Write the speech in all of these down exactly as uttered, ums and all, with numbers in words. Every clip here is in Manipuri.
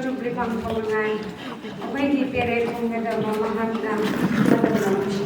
ꯆꯨꯞꯂꯤ ꯄꯥꯡꯊꯣꯛꯅꯉꯥꯏ ꯑꯩꯈꯣꯏꯒꯤ ꯄꯦꯔꯦꯠ ꯍꯣꯡꯒꯗꯕ ꯃꯍꯥꯛꯅ ꯃꯇꯝ ꯂꯧꯔꯤ꯫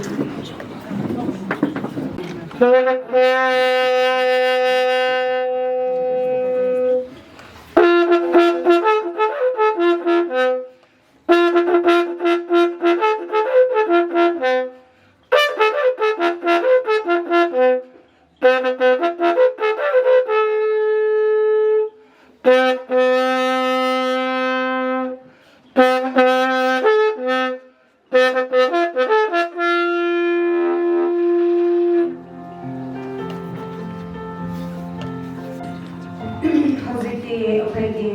ꯍꯧꯖꯤꯛꯇꯤ ꯑꯩꯈꯣꯏꯒꯤ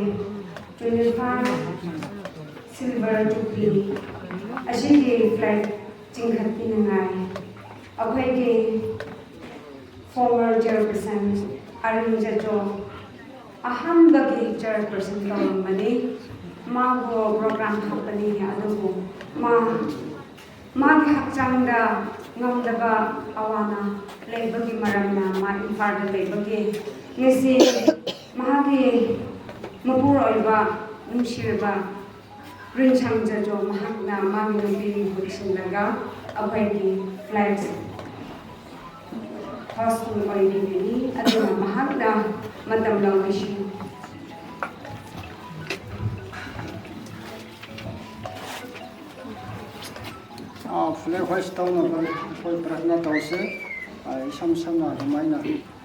twenty five silver jubilee ꯑꯁꯤꯒꯤ flag ꯆꯤꯡꯈꯠꯄꯤꯅꯉꯥꯏ ꯑꯩꯈꯣꯏꯒꯤ former chairperson ꯑꯔꯤꯡ ꯖꯥꯖꯣ ꯑꯍꯥꯟꯕꯒꯤ chairperson ꯇꯧꯔꯝꯕꯅꯤ꯫ ꯃꯥꯕꯨ program ꯍꯥꯞꯄꯅꯤ, ꯑꯗꯨꯕꯨ ꯃꯥ ꯃꯥꯒꯤ ꯍꯛꯆꯥꯡꯗ ꯉꯝꯗꯕ ꯑꯋꯥꯅ ꯂꯩꯕꯒꯤ ꯃꯔꯝꯅ ꯃꯥ ꯏꯝꯐꯥꯜꯗ ꯂꯩꯕꯒꯤ ꯉꯁꯤ ꯃꯍꯥꯛꯀꯤ ꯃꯄꯨꯔꯣꯏꯕ ꯅꯨꯡꯁꯤꯔꯕ ꯔꯤꯟꯁꯥꯡ ꯖꯥꯖꯣ ꯃꯍꯥꯛꯅ ꯃꯥꯒꯤ ꯅꯨꯄꯤ ꯃꯍꯨꯠ ꯁꯤꯜꯂꯒ ꯑꯩꯈꯣꯏꯒꯤ flag hoisting ꯑꯣꯏꯕꯤꯒꯅꯤ꯫ ꯑꯗꯨꯅ ꯃꯍꯥꯛꯅ ꯃꯇꯝ ꯂꯧꯕꯤꯁꯤꯅꯨ꯫ ꯑꯥ, flag hoist ꯇꯧꯅꯕ ꯑꯩꯈꯣꯏ ꯄ꯭ꯔꯊꯅꯥ ꯇꯧꯁꯦ꯫ ꯑꯥ, ꯏꯁꯝ ꯁꯝꯅ ꯑꯗꯨꯃꯥꯏꯅ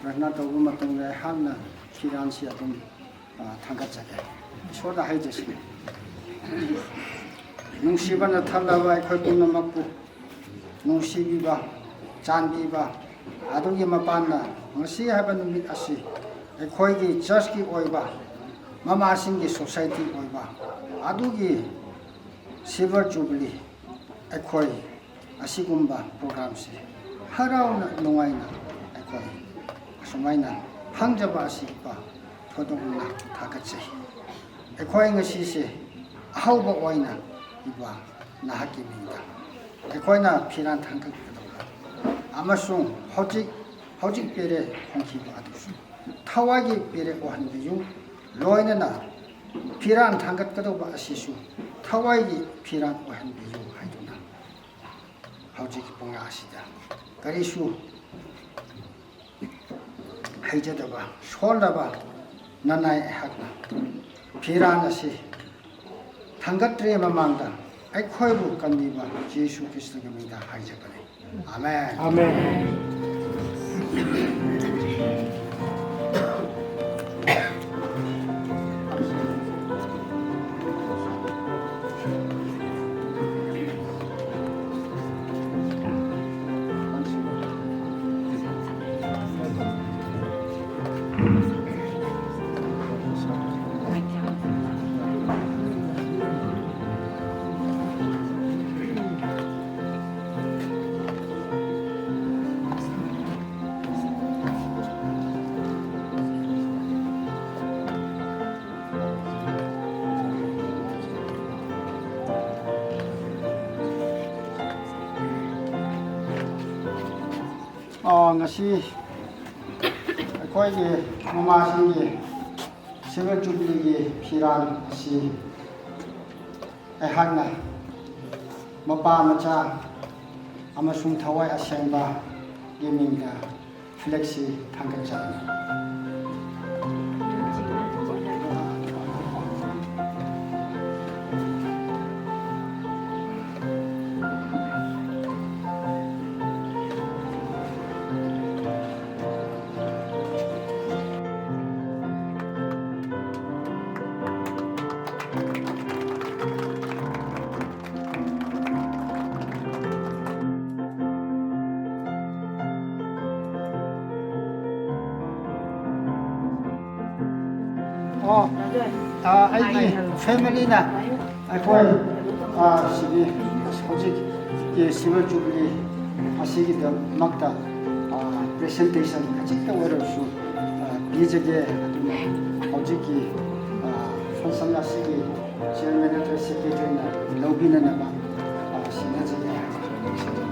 ꯄ꯭ꯔꯊꯅꯥ ꯇꯧꯕ ꯃꯇꯝꯗ ꯑꯩꯍꯥꯛꯅ ꯐꯤꯔꯥꯟꯁꯤ ꯑꯗꯨꯝ, ꯑꯥ, ꯊꯥꯡꯒꯠꯆꯒꯦ꯫ ꯏꯁꯣꯔꯗ ꯍꯥꯏꯖꯁꯤ꯫ ꯅꯨꯡꯁꯤꯕꯅ ꯊꯜꯂꯕ ꯑꯩꯈꯣꯏ ꯄꯨꯝꯅꯃꯛꯄꯨ ꯅꯨꯡꯁꯤꯕꯤꯕ, ꯆꯥꯟꯕꯤꯕ, ꯑꯗꯨꯒꯤ ꯃꯄꯥꯟꯅ ꯉꯁꯤ ꯍꯥꯏꯕ ꯅꯨꯃꯤꯠ ꯑꯁꯤ ꯑꯩꯈꯣꯏꯒꯤ churchꯀꯤ ꯑꯣꯏꯕ, ꯃꯃꯥꯁꯤꯡꯒꯤ society ꯑꯣꯏꯕ, ꯑꯗꯨꯒꯤ silver jubilee ꯑꯩꯈꯣꯏ ꯑꯁꯤꯒꯨꯝꯕ programꯁꯦ ꯍꯔꯥꯎꯅ ꯅꯨꯡꯉꯥꯏꯅ ꯑꯩꯈꯣꯏ ꯑꯁꯨꯃꯥꯏꯅ ꯐꯪꯖꯕ ꯑꯁꯤ ꯏꯄꯥ ꯊꯣꯏꯗꯣꯛꯅ ꯊꯥꯒꯠꯆꯩ꯫ ꯑꯩꯈꯣꯏ ꯉꯁꯤꯁꯦ ꯑꯍꯧꯕ ꯑꯣꯏꯅ ꯏꯄꯥ ꯅꯍꯥꯛꯀꯤ ꯃꯤꯡꯗ ꯑꯩꯈꯣꯏꯅ ꯐꯤꯔꯥꯟ ꯊꯥꯡꯒꯠꯀꯗꯧꯕ ꯑꯃꯁꯨꯡ ꯍꯧꯖꯤꯛ, ꯍꯧꯖꯤꯛ ꯄꯦꯔꯦ ꯐꯪꯈꯤꯕ ꯑꯗꯨꯁꯨ ꯊꯋꯥꯏꯒꯤ ꯄꯦꯔꯦ ꯑꯣꯏꯍꯟꯕꯤꯌꯨ꯫ ꯂꯣꯏꯅꯅ ꯐꯤꯔꯥꯟ ꯊꯥꯡꯒꯠꯀꯗꯧꯕ ꯑꯁꯤꯁꯨ ꯊꯋꯥꯏꯒꯤ ꯐꯤꯔꯥꯟ ꯑꯣꯏꯍꯟꯕꯤꯌꯨ ꯍꯥꯏꯗꯨꯅ ꯍꯧꯖꯤꯛ ꯄꯨꯡꯌꯥ ꯑꯁꯤꯗ ꯀꯔꯤꯁꯨ ꯍꯩꯖꯗꯕ ꯁꯣꯜꯂꯕ ꯅꯅꯥꯏ ꯑꯩꯍꯥꯛꯅ ꯐꯤꯔꯥꯟ ꯑꯁꯤ ꯊꯥꯡꯒꯠꯇ꯭ꯔꯤꯉꯩ ꯃꯃꯥꯡꯗ ꯑꯩꯈꯣꯏꯕꯨ ꯀꯟꯕꯤꯕ ꯖꯤꯁꯨ ꯈ꯭ꯔꯤꯁꯇꯒꯤ ꯃꯤꯡꯗ ꯍꯥꯏꯖꯕꯅꯤ꯫ ꯑꯥꯃꯦꯟ꯫ ꯑꯥꯃꯦꯟ꯫ ꯑꯥ, ꯉꯁꯤ ꯑꯩꯈꯣꯏꯒꯤ ꯃꯃꯥꯁꯤꯡꯒꯤ ꯁꯤꯜꯚꯔ ꯖꯨꯕꯤꯂꯤꯒꯤ ꯐꯤꯔꯥꯜ ꯑꯁꯤ ꯑꯩꯍꯥꯛꯅ ꯃꯄꯥ ꯃꯆꯥ ꯑꯃꯁꯨꯡ ꯊꯋꯥꯏ ꯑꯁꯦꯡꯕꯒꯤ ꯃꯤꯡꯗ ꯐ꯭ꯂꯦꯛꯁꯤ ꯊꯥꯡꯒꯠꯆꯕꯅꯤ꯫ ꯑꯣ, ꯑꯥ, ꯑꯩꯒꯤ ꯐꯦꯃꯤꯂꯤꯅ ꯑꯩꯈꯣꯏ, ꯑꯥ, ꯁꯤꯒꯤ ꯍꯧꯖꯤꯛꯀꯤ ꯁꯤꯜꯚꯔ ꯖꯨꯕꯤꯂꯤ ꯑꯁꯤꯒꯤꯗꯃꯛꯇ, ꯑꯥ, ꯄ꯭ꯔꯦꯖꯦꯟꯇꯦꯁꯟ ꯈꯖꯤꯛꯇ ꯑꯣꯏꯔꯕꯁꯨ, ꯑꯥ, ꯄꯤꯖꯒꯦ꯫ ꯑꯗꯨꯅ ꯍꯧꯖꯤꯛꯀꯤ, ꯑꯥ, ꯐꯪꯁꯟ ꯑꯁꯤꯒꯤ ꯆꯤꯌꯔꯃꯦꯟ ꯅꯠꯇ꯭ꯔꯒ ꯁꯦꯀ꯭ꯔꯦꯇꯔꯤꯅ ꯂꯧꯕꯤꯅꯅꯕ, ꯑꯥ, ꯁꯤꯟꯅꯖꯒꯦ ꯍꯥꯏꯅ ꯅꯤꯡꯁꯤꯡꯖꯔꯤ꯫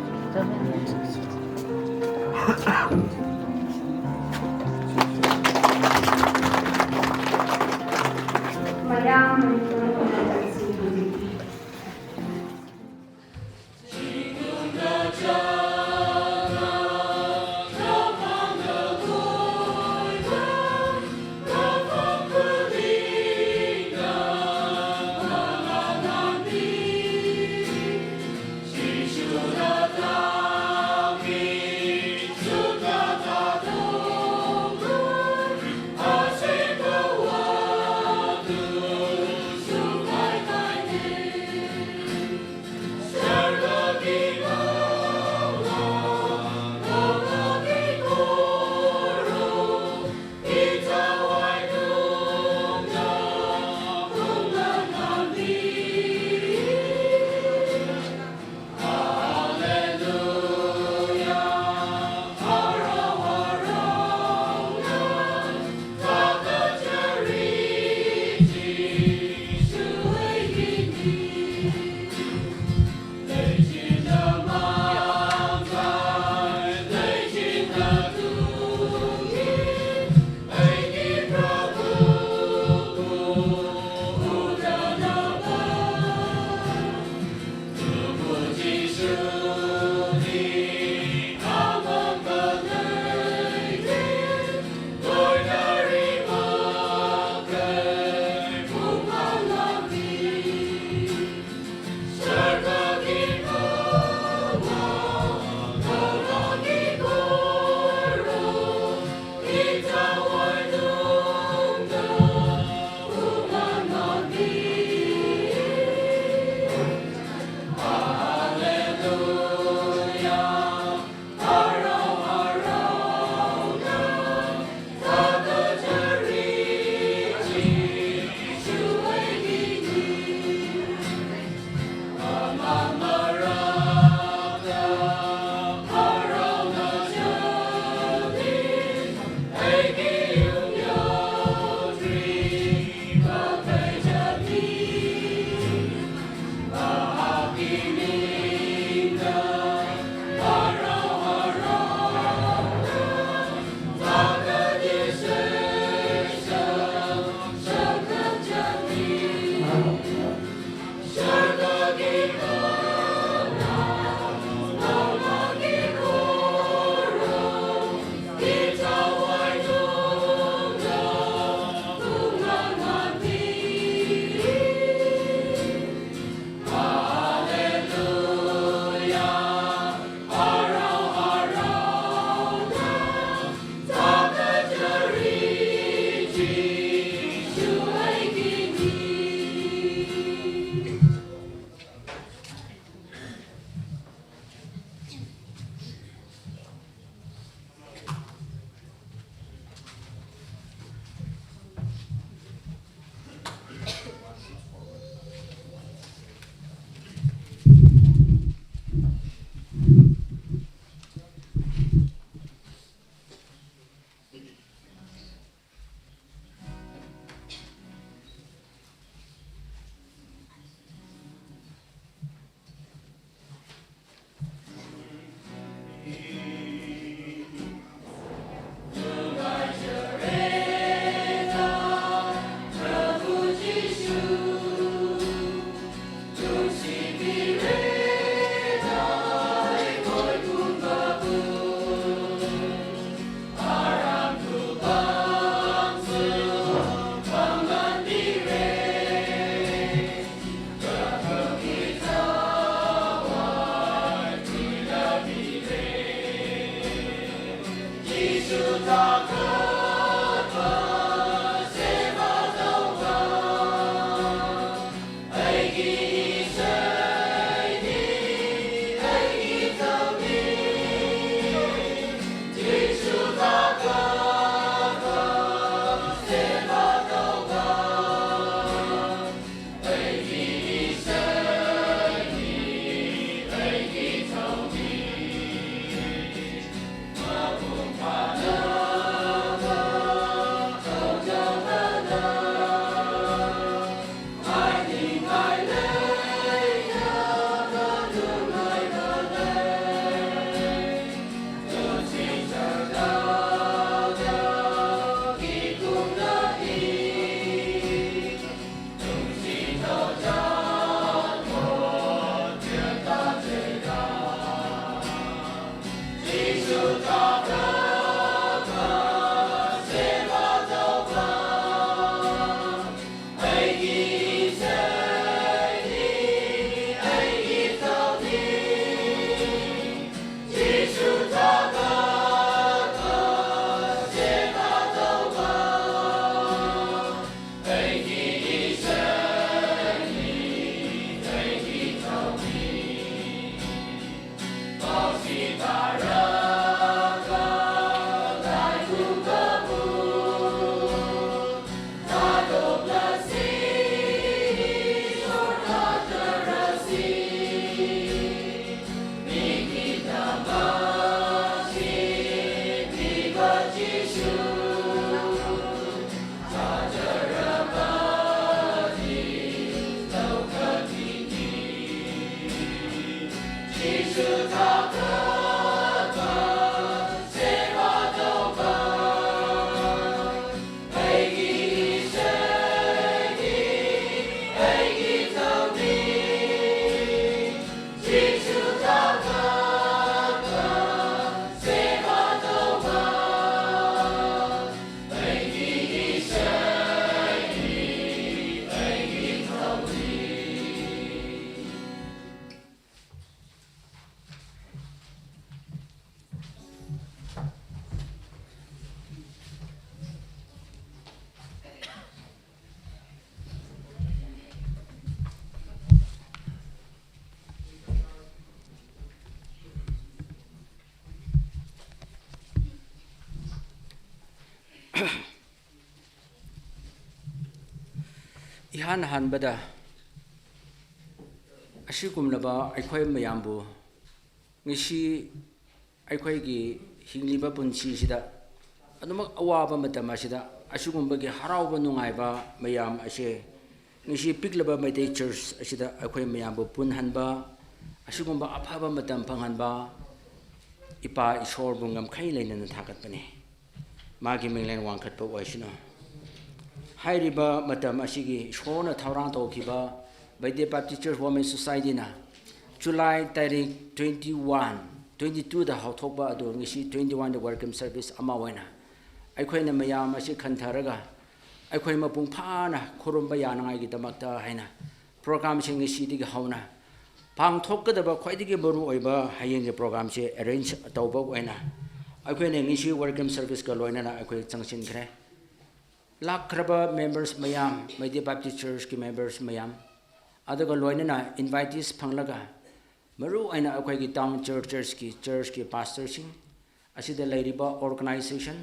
ꯏꯍꯥꯟ ꯍꯥꯟꯕꯗ ꯑꯁꯤꯒꯨꯝꯂꯕ ꯑꯩꯈꯣꯏ ꯃꯌꯥꯝꯕꯨ ꯉꯁꯤ ꯑꯩꯈꯣꯏꯒꯤ ꯍꯤꯡꯂꯤꯕ ꯄꯨꯟꯁꯤꯁꯤꯗ ꯑꯗꯨꯃꯛ ꯑꯋꯥꯕ ꯃꯇꯝ ꯑꯁꯤꯗ ꯑꯁꯤꯒꯨꯝꯕꯒꯤ ꯍꯔꯥꯎꯕ ꯅꯨꯡꯉꯥꯏꯕ ꯃꯌꯥꯝ ꯑꯁꯦ ꯉꯁꯤ ꯄꯤꯛꯂꯕ ꯃꯩꯇꯩ ꯆꯔꯆ ꯑꯁꯤꯗ ꯑꯩꯈꯣꯏ ꯃꯌꯥꯝꯕꯨ ꯄꯨꯟꯍꯟꯕ, ꯑꯁꯤꯒꯨꯝꯕ ꯑꯐꯕ ꯃꯇꯝ ꯐꯪꯍꯟꯕ ꯏꯄꯥ ꯏꯁꯣꯔꯕꯨ ꯉꯝꯈꯩ ꯂꯩꯅꯅ ꯊꯥꯒꯠꯄꯅꯤ꯫ ꯃꯥꯒꯤ ꯃꯤꯡꯂꯦꯟ ꯋꯥꯡꯈꯠꯄ ꯑꯣꯏꯁꯅꯨ꯫ ꯍꯥꯏꯔꯤꯕ ꯃꯇꯝ ꯑꯁꯤꯒꯤ ꯏꯁꯣꯔꯅ ꯊꯧꯔꯥꯡ ꯇꯧꯈꯤꯕ Meitei Baptist Church Women Society ꯅ July ꯇꯥꯔꯤꯛ twenty one, twenty two ꯗ ꯍꯧꯊꯣꯛꯄ ꯑꯗꯨ ꯉꯁꯤ twenty one ꯗ welcome service ꯑꯃ ꯑꯣꯏꯅ ꯑꯩꯈꯣꯏꯅ ꯃꯌꯥꯝ ꯑꯁꯤ ꯈꯟꯊꯔꯒ ꯑꯩꯈꯣꯏ ꯃꯄꯨꯡ ꯐꯥꯅ ꯈꯨꯔꯨꯝꯕ ꯌꯥꯅꯉꯥꯏꯒꯤꯗꯃꯛꯇ ꯍꯥꯏꯅ program ꯁꯤꯡ ꯉꯁꯤꯗꯒꯤ ꯍꯧꯅ ꯄꯥꯡꯊꯣꯛꯀꯗꯕ ꯈ꯭ꯋꯥꯏꯗꯒꯤ ꯃꯔꯨꯑꯣꯏꯕ ꯍꯌꯦꯡꯒꯤ program ꯁꯦ arrange ꯇꯧꯕ ꯑꯣꯏꯅ ꯑꯩꯈꯣꯏꯅ ꯉꯁꯤ welcome service ꯀ ꯂꯣꯏꯅꯅ ꯑꯩꯈꯣꯏ ꯆꯪꯁꯤꯟꯈ꯭ꯔꯦ꯫ ꯂꯥꯛꯈ꯭ꯔꯕ members ꯃꯌꯥꯝ, ꯃꯩꯇꯩ Baptist Church ꯀꯤ members ꯃꯌꯥꯝ, ꯑꯗꯨꯒ ꯂꯣꯏꯅꯅ invitees ꯐꯪꯂꯒ, ꯃꯔꯨꯑꯣꯏꯅ ꯑꯩꯈꯣꯏꯒꯤ town church, church ꯀꯤ, church ꯀꯤ pastor ꯁꯤꯡ, ꯑꯁꯤꯗ ꯂꯩꯔꯤꯕ organization,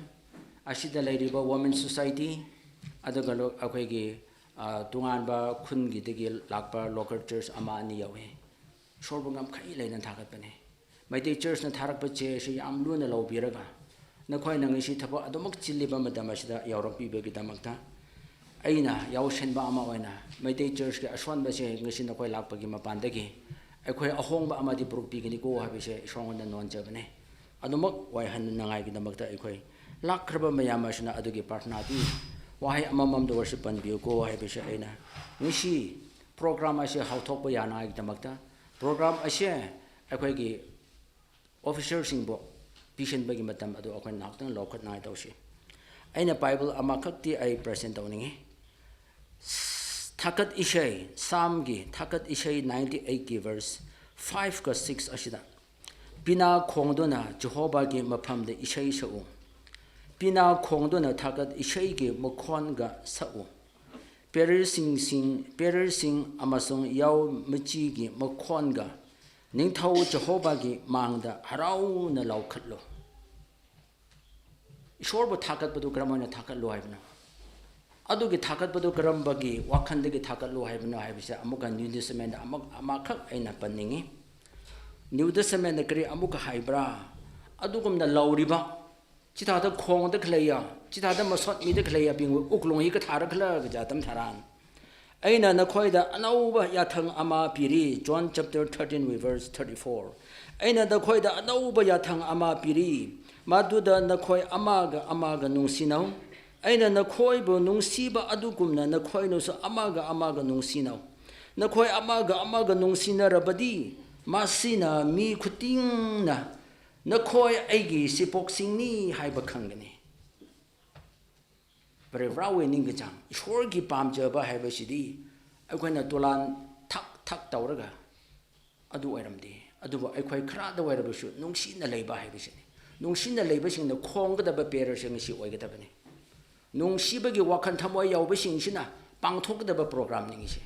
ꯑꯁꯤꯗ ꯂꯩꯔꯤꯕ Women Society, ꯑꯗꯨꯒ ꯂꯣ-, ꯑꯩꯈꯣꯏꯒꯤ, ꯑ, ꯇꯣꯉꯥꯟꯕ ꯈꯨꯟꯒꯤꯗꯒꯤ ꯂꯥꯛꯄ local church ꯑꯃ ꯑꯅꯤ ꯌꯥꯎꯏ꯫ ꯏꯁꯣꯔꯕꯨ ꯉꯝꯈꯩ ꯂꯩꯅ ꯊꯥꯒꯠꯄꯅꯤ꯫ ꯃꯩꯇꯩ church ꯅ ꯊꯥꯔꯛꯄ ꯆꯦ ꯑꯁꯤ ꯌꯥꯝ ꯂꯨꯅ ꯂꯧꯕꯤꯔꯒ, ꯅꯈꯣꯏꯅ ꯉꯁꯤ ꯊꯕꯛ ꯑꯗꯨꯃꯛ ꯆꯤꯜꯂꯤꯕ ꯃꯇꯝ ꯑꯁꯤꯗ ꯌꯥꯎꯔꯛꯄꯤꯕꯒꯤꯗꯃꯛꯇ, ꯑꯩꯅ ꯌꯥꯎꯁꯟꯕ ꯑꯃ ꯑꯣꯏꯅ ꯃꯩꯇꯩ church ꯀꯤ ꯑꯁꯣꯟꯕꯁꯦ ꯉꯁꯤ ꯅꯈꯣꯏ ꯂꯥꯛꯄꯒꯤ ꯃꯄꯥꯟꯗꯒꯤ ꯑꯩꯈꯣꯏ ꯑꯍꯣꯡꯕ ꯑꯃꯗꯤ ꯄꯨꯔꯛꯄꯤꯒꯅꯤꯀꯣ ꯍꯥꯏꯕꯁꯦ ꯏꯁꯣꯔꯉꯣꯟꯗ ꯅꯣꯟꯖꯕꯅꯦ꯫ ꯑꯗꯨꯃꯛ ꯑꯣꯏꯍꯟꯅꯉꯥꯏꯒꯤꯗꯃꯛꯇ ꯑꯩꯈꯣꯏ ꯂꯥꯛꯈ꯭ꯔꯕ ꯃꯌꯥꯝ ꯑꯁꯤꯅ ꯑꯗꯨꯒꯤ ꯄ꯭ꯔꯥꯔꯊꯅꯥꯗꯤ ꯋꯥꯍꯩ ꯑꯃꯃꯝꯗ worship ꯄꯟꯕꯤꯌꯨꯀꯣ ꯍꯥꯏꯕꯁꯦ ꯑꯩꯅ ꯉꯁꯤ program ꯑꯁꯤ ꯍꯧꯊꯣꯛꯄ ꯌꯥꯅꯉꯥꯏꯒꯤꯗꯃꯛꯇ, program ꯑꯁꯤ ꯑꯩꯈꯣꯏꯒꯤ officerꯁꯤꯡꯕꯨ ꯄꯤꯁꯤꯟꯕꯒꯤ ꯃꯇꯝ ꯑꯗꯨ ꯑꯩꯈꯣꯏꯅ ꯉꯥꯏꯍꯥꯛꯇꯪ ꯂꯧꯈꯠꯅꯉꯥꯏ ꯇꯧꯁꯤ꯫ ꯑꯩꯅ Bible ꯑꯃꯈꯛꯇꯤ ꯑꯩ present ꯇꯧꯅꯤꯡꯉꯤ꯫ ꯊꯥꯀꯠ ꯏꯁꯩ, ꯁꯥꯝꯒꯤ ꯊꯥꯀꯠ ꯏꯁꯩ ninety eightꯀꯤ verse fiveꯀ six ꯑꯁꯤꯗ, "ꯄꯤꯅꯥ ꯈꯣꯡꯗꯨꯅ ꯖꯦꯍꯣꯚꯥꯒꯤ ꯃꯐꯝꯗ ꯏꯁꯩ ꯁꯛꯎ꯫ ꯄꯤꯅꯥ ꯈꯣꯡꯗꯨꯅ ꯊꯥꯀꯠ ꯏꯁꯩꯒꯤ ꯃꯈꯣꯟꯒ ꯁꯛꯎ꯫ ꯄꯦꯔꯤꯁꯤꯡꯁꯤꯡ, ꯄꯦꯔꯤꯁꯤꯡ ꯑꯃꯁꯨꯡ ꯌꯥꯎ ꯃꯆꯤꯒꯤ ꯃꯈꯣꯟꯒ ꯅꯤꯡꯊꯧ ꯖꯦꯍꯣꯚꯥꯒꯤ ꯃꯥꯡꯗ ꯍꯔꯥꯎꯅ ꯂꯥꯎꯈꯠꯂꯨ"꯫ ꯏꯁꯣꯔꯕꯨ ꯊꯥꯒꯠꯄꯗꯨ ꯀꯔꯝ ꯍꯥꯏꯅ ꯊꯥꯒꯠꯂꯨ ꯍꯥꯏꯕꯅꯣ? ꯑꯗꯨꯒꯤ ꯊꯥꯒꯠꯄꯗꯨ ꯀꯔꯝꯕꯒꯤ ꯋꯥꯈꯜꯗꯒꯤ ꯊꯥꯒꯠꯂꯨ ꯍꯥꯏꯕꯅꯣ ꯍꯥꯏꯕꯁꯦ ꯑꯃꯨꯛꯀ New Testamentꯗ ꯑꯃꯛ-, ꯑꯃꯈꯛ ꯑꯩꯅ ꯄꯟꯅꯤꯡꯉꯤ꯫ New Testamentꯗ ꯀꯔꯤ ꯑꯃꯨꯛꯀ ꯍꯥꯏꯕ꯭ꯔꯥ? ꯑꯗꯨꯒꯨꯝꯅ ꯂꯥꯎꯔꯤꯕ, ꯆꯤꯊꯥꯗ ꯈꯣꯡꯗ ꯈꯂꯩꯌꯥ, ꯆꯤꯊꯥꯗ ꯃꯁꯣꯠ ꯃꯤꯗ ꯈꯂꯩꯌꯥ ꯕꯤꯡ ꯎꯛꯂꯣꯡ ꯍꯤ ꯀꯊꯥꯔ ꯈꯂ ꯒꯖꯥꯇꯝ ꯊꯥꯔꯥꯟ꯫ "ꯑꯩꯅ ꯅꯈꯣꯏꯗ ꯑꯅꯧꯕ ꯌꯥꯊꯪ ꯑꯃ ꯄꯤꯔꯤ", John chapter thirteen verse thirty-four꯫ "ꯑꯩꯅ ꯅꯈꯣꯏꯗ ꯑꯅꯧꯕ ꯌꯥꯊꯪ ꯑꯃ ꯄꯤꯔꯤ, ꯃꯗꯨꯗ ꯅꯈꯣꯏ ꯑꯃꯒ ꯑꯃꯒ ꯅꯨꯡꯁꯤꯅꯧ꯫ ꯑꯩꯅ ꯅꯈꯣꯏꯕꯨ ꯅꯨꯡꯁꯤꯕ ꯑꯗꯨꯒꯨꯝꯅ ꯅꯈꯣꯏꯅꯁꯨ ꯑꯃꯒ ꯑꯃꯒ ꯅꯨꯡꯁꯤꯅꯧ꯫ ꯅꯈꯣꯏ ꯑꯃꯒ ꯑꯃꯒ ꯅꯨꯡꯁꯤꯅꯔꯕꯗꯤ, ꯃꯁꯤꯅ ꯃꯤ ꯈꯨꯗꯤꯡꯅ ꯅꯈꯣꯏ ꯑꯩꯒꯤ ꯁꯤꯄꯣꯛꯁꯤꯡꯅꯤ ꯍꯥꯏꯕ ꯈꯪꯒꯅꯤ"꯫ ꯄꯔꯤꯕ꯭ꯔꯥ ꯑꯣꯏꯅꯤꯡꯒ ꯆꯥꯡ ꯏꯁꯣꯔꯒꯤ ꯄꯥꯝꯖꯕ ꯍꯥꯏꯕꯁꯤꯗꯤ ꯑꯩꯈꯣꯏꯅ ꯇꯣꯂꯥꯟ ꯊꯛ ꯊꯛ ꯇꯧꯔꯒ ꯑꯗꯨ ꯑꯣꯏꯔꯝꯗꯦ꯫ ꯑꯗꯨꯕꯨ ꯑꯩꯈꯣꯏ ꯈꯔꯗ ꯑꯣꯏꯔꯕꯁꯨ ꯅꯨꯡꯁꯤꯅ ꯂꯩꯕ ꯍꯥꯏꯕꯁꯤꯅꯤ꯫ ꯅꯨꯡꯁꯤꯅ ꯂꯩꯕꯁꯤꯡꯅ ꯈꯣꯡꯒꯗꯕ ꯄꯦꯔꯁꯤꯡ ꯑꯁꯤ ꯑꯣꯏꯒꯗꯕꯅꯤ꯫ ꯅꯨꯡꯁꯤꯕꯒꯤ ꯋꯥꯈꯜ ꯊꯃꯣꯏ ꯌꯥꯎꯕꯁꯤꯡꯁꯤꯅ ꯄꯥꯡꯊꯣꯛꯀꯗꯕ programꯅꯤ ꯉꯁꯤ꯫